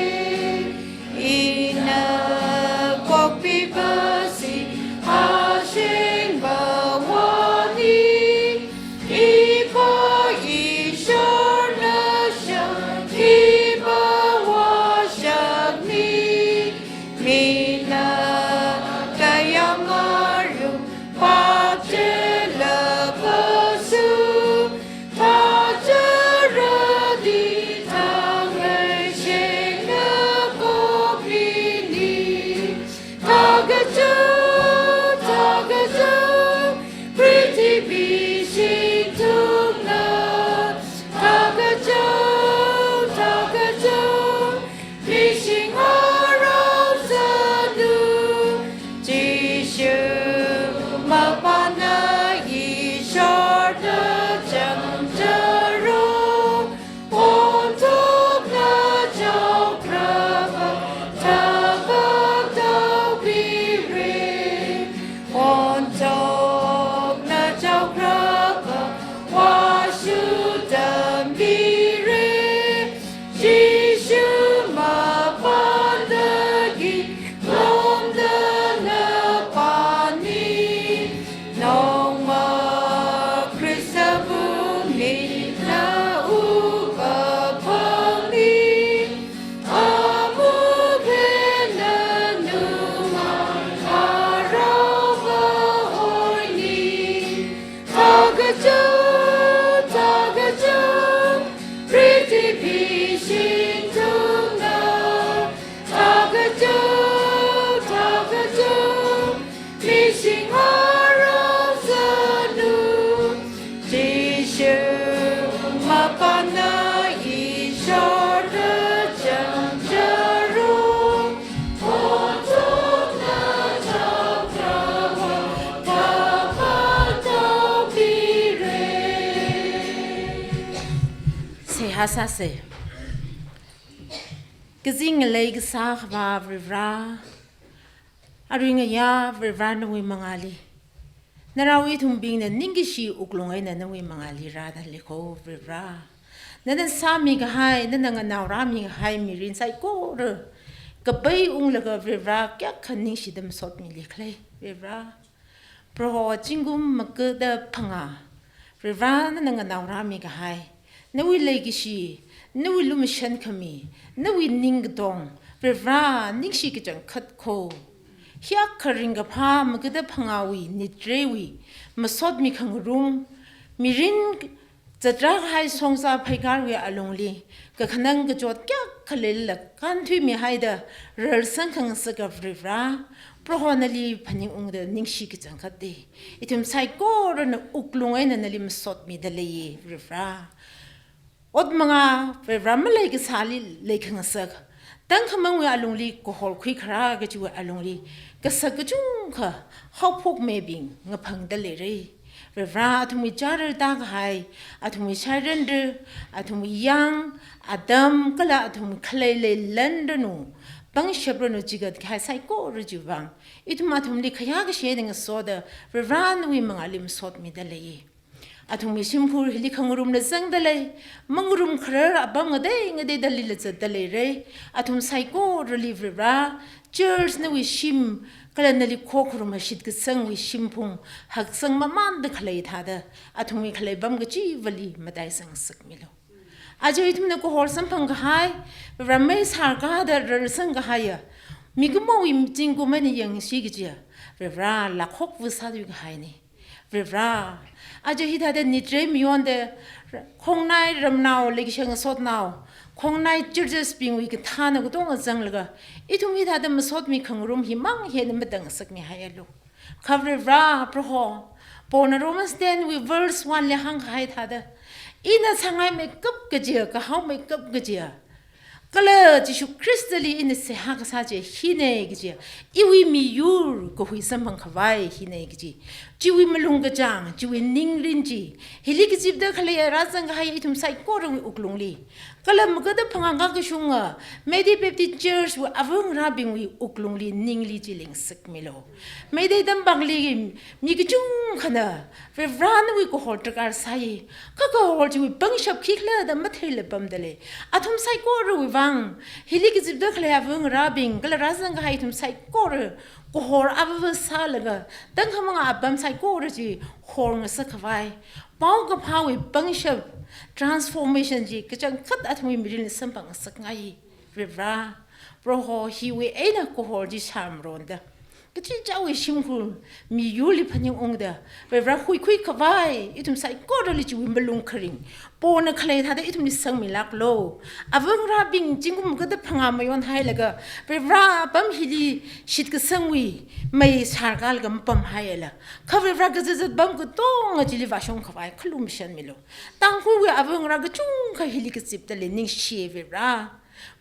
ꯏꯅ ꯄꯣꯛꯄꯤꯕꯁꯤ ꯑꯁꯦꯡꯕ ꯋꯥꯅꯤ꯫ ꯊꯥꯒꯠꯆꯧ, ꯄ꯭ꯔꯤꯊꯤꯕꯤꯁꯤꯡ ꯊꯨꯡꯅ ꯊꯥꯒꯠꯆꯧ, ꯊꯥꯒꯠꯆꯧ, ꯃꯤꯁꯤꯡ ꯍꯔꯥꯎꯖꯅꯨ꯫ ꯖꯤꯁꯨ ꯃꯄꯥꯅ ꯏꯁꯣꯔꯗ ꯆꯪꯖꯔꯣ꯫ ꯑꯣꯟꯊꯣꯛꯅ ꯆꯥꯎꯈ꯭ꯔꯕ ꯊꯕꯛ ꯇꯧꯕꯤꯔꯦ꯫ ꯁꯩꯍꯥ ꯁꯥꯁꯦ꯫ ꯀꯖꯤꯡ ꯂꯩꯒ ꯁꯥꯈ꯭ꯔꯕ ꯕ꯭ꯔꯤꯕ꯭ꯔꯥ, ꯑꯔꯨꯏ ꯉꯌꯥ ꯕ꯭ꯔꯤꯕ꯭ꯔꯥ ꯅꯉꯣꯏ ꯃꯉꯥꯂꯤ꯫ ꯅꯔꯥꯎꯏ ꯊꯨꯝꯕꯤꯡꯅ ꯅꯤꯡꯒꯤꯁꯤ ꯎꯛꯂꯣꯡ ꯑꯩꯅ ꯅꯉꯣꯏ ꯃꯉꯥꯂꯤ ꯔꯥꯗ ꯂꯦꯈꯣ ꯕ꯭ꯔꯤꯕ꯭ꯔꯥ꯫ ꯅꯅ ꯁꯥꯃꯤꯒ ꯍꯥꯏ, ꯅꯅ ꯉꯅꯥꯎ ꯔꯥꯃꯤꯒ ꯍꯥꯏ, ꯃꯤꯔꯤꯟ ꯁꯥꯏꯀꯣꯔ ꯀꯕꯩ ꯎꯪꯂꯒ ꯕ꯭ꯔꯤꯕ꯭ꯔꯥ ꯀꯌꯥ ꯈꯟꯅꯤꯡꯁꯤꯗ ꯃꯁꯣꯠ ꯃꯤ ꯂꯦꯈꯂꯦ ꯕ꯭ꯔꯤꯕ꯭ꯔꯥ꯫ ꯄ꯭ꯔꯣꯍꯣ ꯆꯤꯡꯒꯨꯝ ꯃꯀꯨꯗ ꯐꯉꯥ, ꯕ꯭ꯔꯤꯕ꯭ꯔꯥ ꯅꯅ ꯉꯅꯥꯎ ꯔꯥꯃꯤꯒ ꯍꯥꯏ, ꯅꯋꯤ ꯂꯩꯒꯤꯁꯤ, ꯅꯋꯤ ꯂꯨꯃꯁꯟ ꯈꯃꯤ, ꯅꯋꯤ ꯅꯤꯡꯒꯗꯣꯡ, ꯕ꯭ꯔꯤꯕ꯭ꯔꯥ ꯅꯤꯡꯁꯤ ꯀꯆꯪ ꯈꯠꯈꯣ꯫ ꯍꯤꯌꯥꯛ ꯈꯔꯤꯡꯒ ꯐꯥ ꯃꯀꯨꯗ ꯐꯉꯥꯋꯤ, ꯅꯤꯇ꯭ꯔꯦꯋꯤ, ꯃꯁꯣꯠ ꯃꯤ ꯈꯪꯔꯨꯝ, ꯃꯤꯔꯤꯟ ꯆꯇ꯭ꯔꯥ ꯍꯥꯏ ꯁꯣꯡꯁꯥ ꯐꯩꯒꯥꯔꯒꯤ ꯑꯂꯣꯡꯂꯤ, ꯀꯈꯅꯪ ꯀꯆꯣꯠ ꯀꯌꯥ ꯈꯂꯦꯜꯂ ꯀꯥꯟꯊꯨꯏꯃꯤ ꯍꯥꯏꯗ ꯔꯔꯁꯪ ꯈꯪꯁꯒ ꯕ꯭ꯔꯤꯕ꯭ꯔꯥ, ꯄ꯭ꯔꯣꯍꯣꯅꯂꯤ ꯐꯅꯤꯡ ꯎꯪꯗ ꯅꯤꯡꯁꯤ ꯀꯆꯪꯈꯠꯇꯦ꯫ ꯏꯊꯨꯝ ꯁꯥꯏꯀꯣꯔꯅ ꯎꯛꯂꯨꯡ ꯑꯩꯅ ꯅꯂꯤ ꯃꯁꯣꯠꯃꯤꯗ ꯂꯩꯌꯦ ꯕ꯭ꯔꯤꯕ꯭ꯔꯥ꯫ ꯑꯣꯠ ꯃꯉꯥ ꯕ꯭ꯔꯤꯕ꯭ꯔꯥ ꯃꯂꯩꯒ ꯁꯥꯂꯤ ꯂꯩꯈꯪꯁꯛ ꯇꯪ ꯈꯃꯪ ꯋꯦ ꯑꯂꯨꯡꯂꯤ ꯀꯣꯍꯣꯜ ꯈꯨꯏ ꯈꯔ ꯒ ꯆꯨ ꯋꯦ ꯑꯂꯨꯡꯂꯤ ꯀꯁꯛ ꯀꯆꯨꯡ ꯈ ꯍꯥꯎꯐꯣꯛ ꯃꯦꯕꯤꯡ ꯉꯐꯪꯗ ꯂꯩꯔꯦ꯫ ꯕ꯭ꯔꯤꯕ꯭ꯔꯥ ꯑꯊꯨꯝꯒꯤ ꯆꯥꯔ ꯇꯥꯒ ꯍꯥꯏ, ꯑꯊꯨꯝꯒꯤ ꯁꯥꯏꯔꯟꯗ꯭ꯔ, ꯑꯊꯨꯝꯒꯤ ꯌꯥꯡ, ꯑꯗꯝ, ꯀꯂ ꯑꯊꯨꯝꯒꯤ ꯈꯂꯩ ꯂꯩ ꯂꯟꯗ꯭ꯔꯅꯨ, ꯄꯪ ꯁꯦꯞꯔꯅꯨ ꯆꯤꯒꯠ ꯍꯥꯏ ꯁꯥꯏꯀꯣꯔ ꯆꯨꯕꯥꯡ꯫ ꯏꯊꯨꯝ ꯑꯊꯨꯝꯂꯤ ꯈꯌꯥꯒ ꯁꯦꯗꯤꯡ ꯁꯣꯗ ꯕ꯭ꯔꯤꯕ꯭ꯔꯥ ꯅꯨꯏ ꯃꯉꯥꯂꯤ ꯃꯁꯣꯠꯃꯤꯗ ꯂꯩꯌꯦ꯫ ꯑꯊꯨꯝꯒꯤ ꯁꯤꯝꯐꯨꯔ ꯍꯤꯂꯤ ꯈꯪꯉꯨꯔꯨꯝꯅ ꯆꯪꯗ ꯂꯩ, ꯃꯪꯉꯨꯔꯨꯝ ꯈꯔ ꯑꯕꯪ ꯑꯗꯩ ꯉꯗꯩꯗ ꯂꯤꯂ ꯆꯠꯇ ꯂꯩꯔꯦ꯫ ꯑꯊꯨꯝ ꯁꯥꯏꯀꯣꯔ ꯂꯤꯕ꯭ꯔꯤꯕ꯭ꯔꯥ, ꯆꯔꯆꯅ ꯋꯤ ꯁꯤꯝ, ꯀꯂꯟꯅ ꯂꯤ ꯈꯣꯛꯈꯨꯔꯨꯝ ꯍꯁꯤꯠꯀ ꯆꯪ ꯋꯤ ꯁꯤꯝꯐꯨꯡ, ꯍꯛꯆꯪ ꯃꯃꯥꯟꯗ ꯈꯂꯩ ꯊꯥꯗ, ꯑꯊꯨꯝꯒꯤ ꯈꯂꯩ ꯕꯝꯒ ꯆꯤꯕꯂꯤ ꯃꯇꯥꯏ ꯆꯪ ꯁꯛꯃꯤꯂꯣ꯫ ꯑꯖ ꯏꯊꯨꯝꯅ ꯀꯣꯍꯣꯔ ꯁꯝꯐꯪꯒ ꯍꯥꯏ, ꯕ꯭ꯔꯤꯕ꯭ꯔꯥ ꯃꯩ ꯁꯥꯔꯀꯥꯗ ꯔꯔꯁꯪꯒ ꯍꯥꯏꯌ, ꯃꯤꯒꯨꯝꯕ ꯋꯤ ꯆꯤꯡꯒꯨꯝꯕꯅ ꯌꯦꯡꯁꯤꯒ ꯆꯤꯌ, ꯕ꯭ꯔꯤꯕ꯭ꯔꯥ ꯂꯥꯈꯣꯛ ꯋꯤ ꯁꯥꯗꯨꯏꯒ ꯍꯥꯏꯅꯤ꯫ Varivara, aja hithāda nitrei miyonda khongnai ramnao, leikashang sotnao, khongnai churches bingwui kathāna katonga zanglaga, ithum hithāda masotmi khangarum himang hena madangasakmi haialu. Kha Varivara Proho, Paulna Romans ten wui verse one li hāngkahai thāda, ina sāngaimeikap kajiya, kahaomeikap kajiya, kala Jishu Khristali ina seihā kasā chi hina kaji, iwui miyur kahui samphang khavai hina kaji, chiwui malung kachāng, chiwui ningrin chi, hili kazipda khaleiya rāzang kahai ithum saikorawui wuklungli, kala magada phangā ngakashunga Meitei Baptist Church wui avangarābingwui wuklungli ningli chi lengsakmilu. Meitei Tampakli mi kachungkhana Varivara nawui kahor darkar sāi. Kha kahor chiwui pangshap khikhala da matheila pamda lei. Athum saikorawui vang, hili kazipda khalei avangarābing, kala rāzang kahai ithum saikora kahor avava sālaga, tangkhamanga apam saikora chi horngasak khavai, paokaphāwui pangshap, transformation chi kachangkhat athumwui mirinli samphangngasakngai. Varivara Proho, hiwui eina kahor chi sāmaronda, kachichāwui shimkhur miyurli phaningungda, Varivara huikhui khavai ithum saikorali chiwui malung kharing, Paulna khalei thāda ithumli sangmilāklu. Avangarābing zingkum magada phangā mayonhailaga, Varivara apam hili shitkasangwui mei sārkalaga mapamhaiala, kha Varivara kazat zatpam katonga chili vāshung khavai khalumashanmilu. Tangkhulwui avangarā kachungkha hili kazipda lei, ningshi Varivara.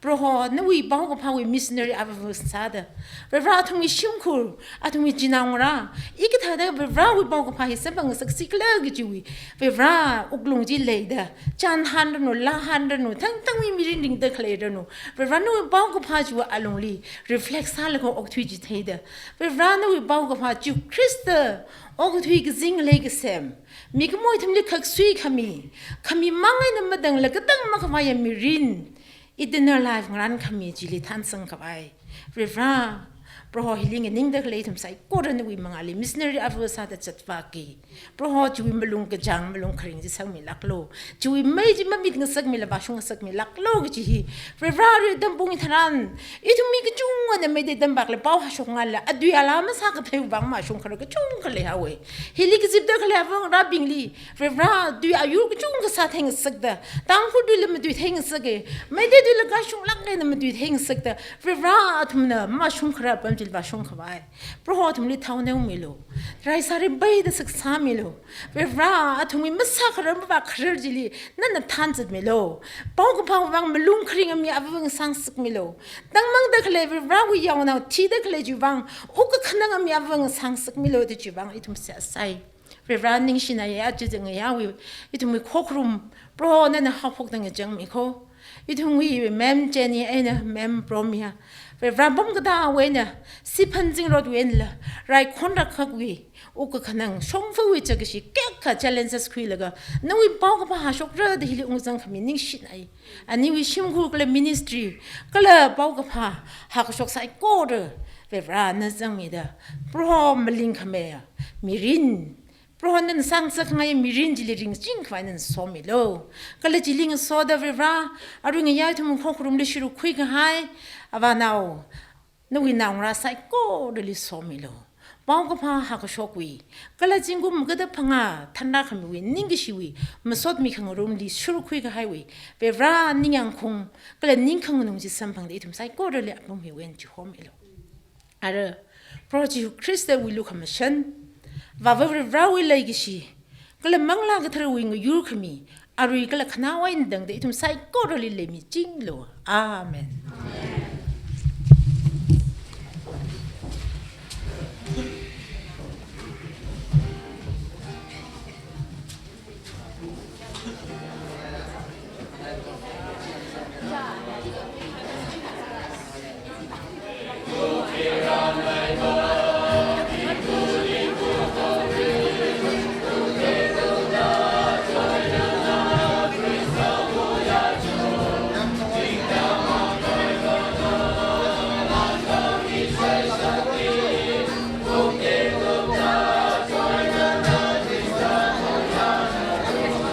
Proho, nawui paokaphāwui missionary avava sāda, Varivara athumwui shimkhur, athumwui chinaongarā, i kathāda Varivarawui paokaphā hi samphangngasaksi khala kajiwui, Varivara wuklung chi leida, chānhānranu, lāhānranu, thangthangwui mirin ringda khaleiranu, Varivara nawui paokaphā chiwui alungli reflect sālaga okthui chi theida, Varivara nawui paokaphā Jishu Khrista okathui kazing ngalei kasem, mikumo ithumli khaksui khami, khami mang eina madangla katang makhavaiya mirin, eternal life ngarān khami chili thansang khavai, Varivara Proho healing ningda khalei ithum saikora nawui mangāli missionary ava sāda zatvāki. Proho chiwui malung kachāng malung kharing chi sangmilāklu. Chiwui mei chi mamit ngasakmila vāshung ngasakmilāklu kachi hi. Varewui dam pung tharan, ithum mi kachungana Meitei dam bak le pao hāshok ngala, adui ala masākathei vang mashung khara kachungkha leihaowe. Hili kazipda khalei avāva̱ ngarābingli, Varewui tui ayur kachungkha sāthei ngasakda, Tangkhul tuila matuithei ngasake, Meitei tuila kashunglāk eina matuithei ngasakda, Varewui athumna mashung khara apam chili vāshung khavai. Proho athumli thao neomilu. Rai sāri beida saksāmilu. Varewui athumwui masākharar mavākharar chili nana thanzatmilu. Paokaphā vang malung kharing ami avāva̱ ngasāngasakmilu. Tangmangda khalei Varewui yaonao thida khalei chiwui vang, wukkhanang ami avāva̱ ngasāngasakmilu da chiwui vang ithum seihā sai. Varewui ningshinaya, aja ngayāwui ithumwui khokharum, Proho nana haophokda ngachangmiko. Ithumwui Ma'am Jenny eina Ma'am Promia, Varewui pamkatā awena, siphan zingrot wena la, rai khonrak khakwui, wukkhanang shongfawui chakashi kayākha challenges khuilaga, nawui paokaphā hāshokra da hili ungzang khami ningshinai. Aniwui shimkhur kala ministry, kala paokaphā hākashok saikora, Varewui na zangmida, Proho maling khameya mirin, Proho nana sāngasakngai mirin chili ringching khavai nana somilu. Kala chili ngasoda Varewui, arui ngayā ithum khokharumli shuruk khuikahai, avānao, nawui naongarā saikorali somilu. Paokaphā hākashokwui, kala zingkum magada phangā thanrā khamiwui ningkashiwui masotmi khangarumli shuruk khuikahaiwui, Varewui ningyāngkhaung, kala ningkhang nung chi samphangda ithum saikorali apam hiwui eina chihomilu. Ara, Proho Jishu Khristawui lukhamashan, Avāva Varewui leikashi, kala Manglā Katharawui ngayur khami, arui kala khanaowa eina tangda ithum saikorali leimichinglu. Amen.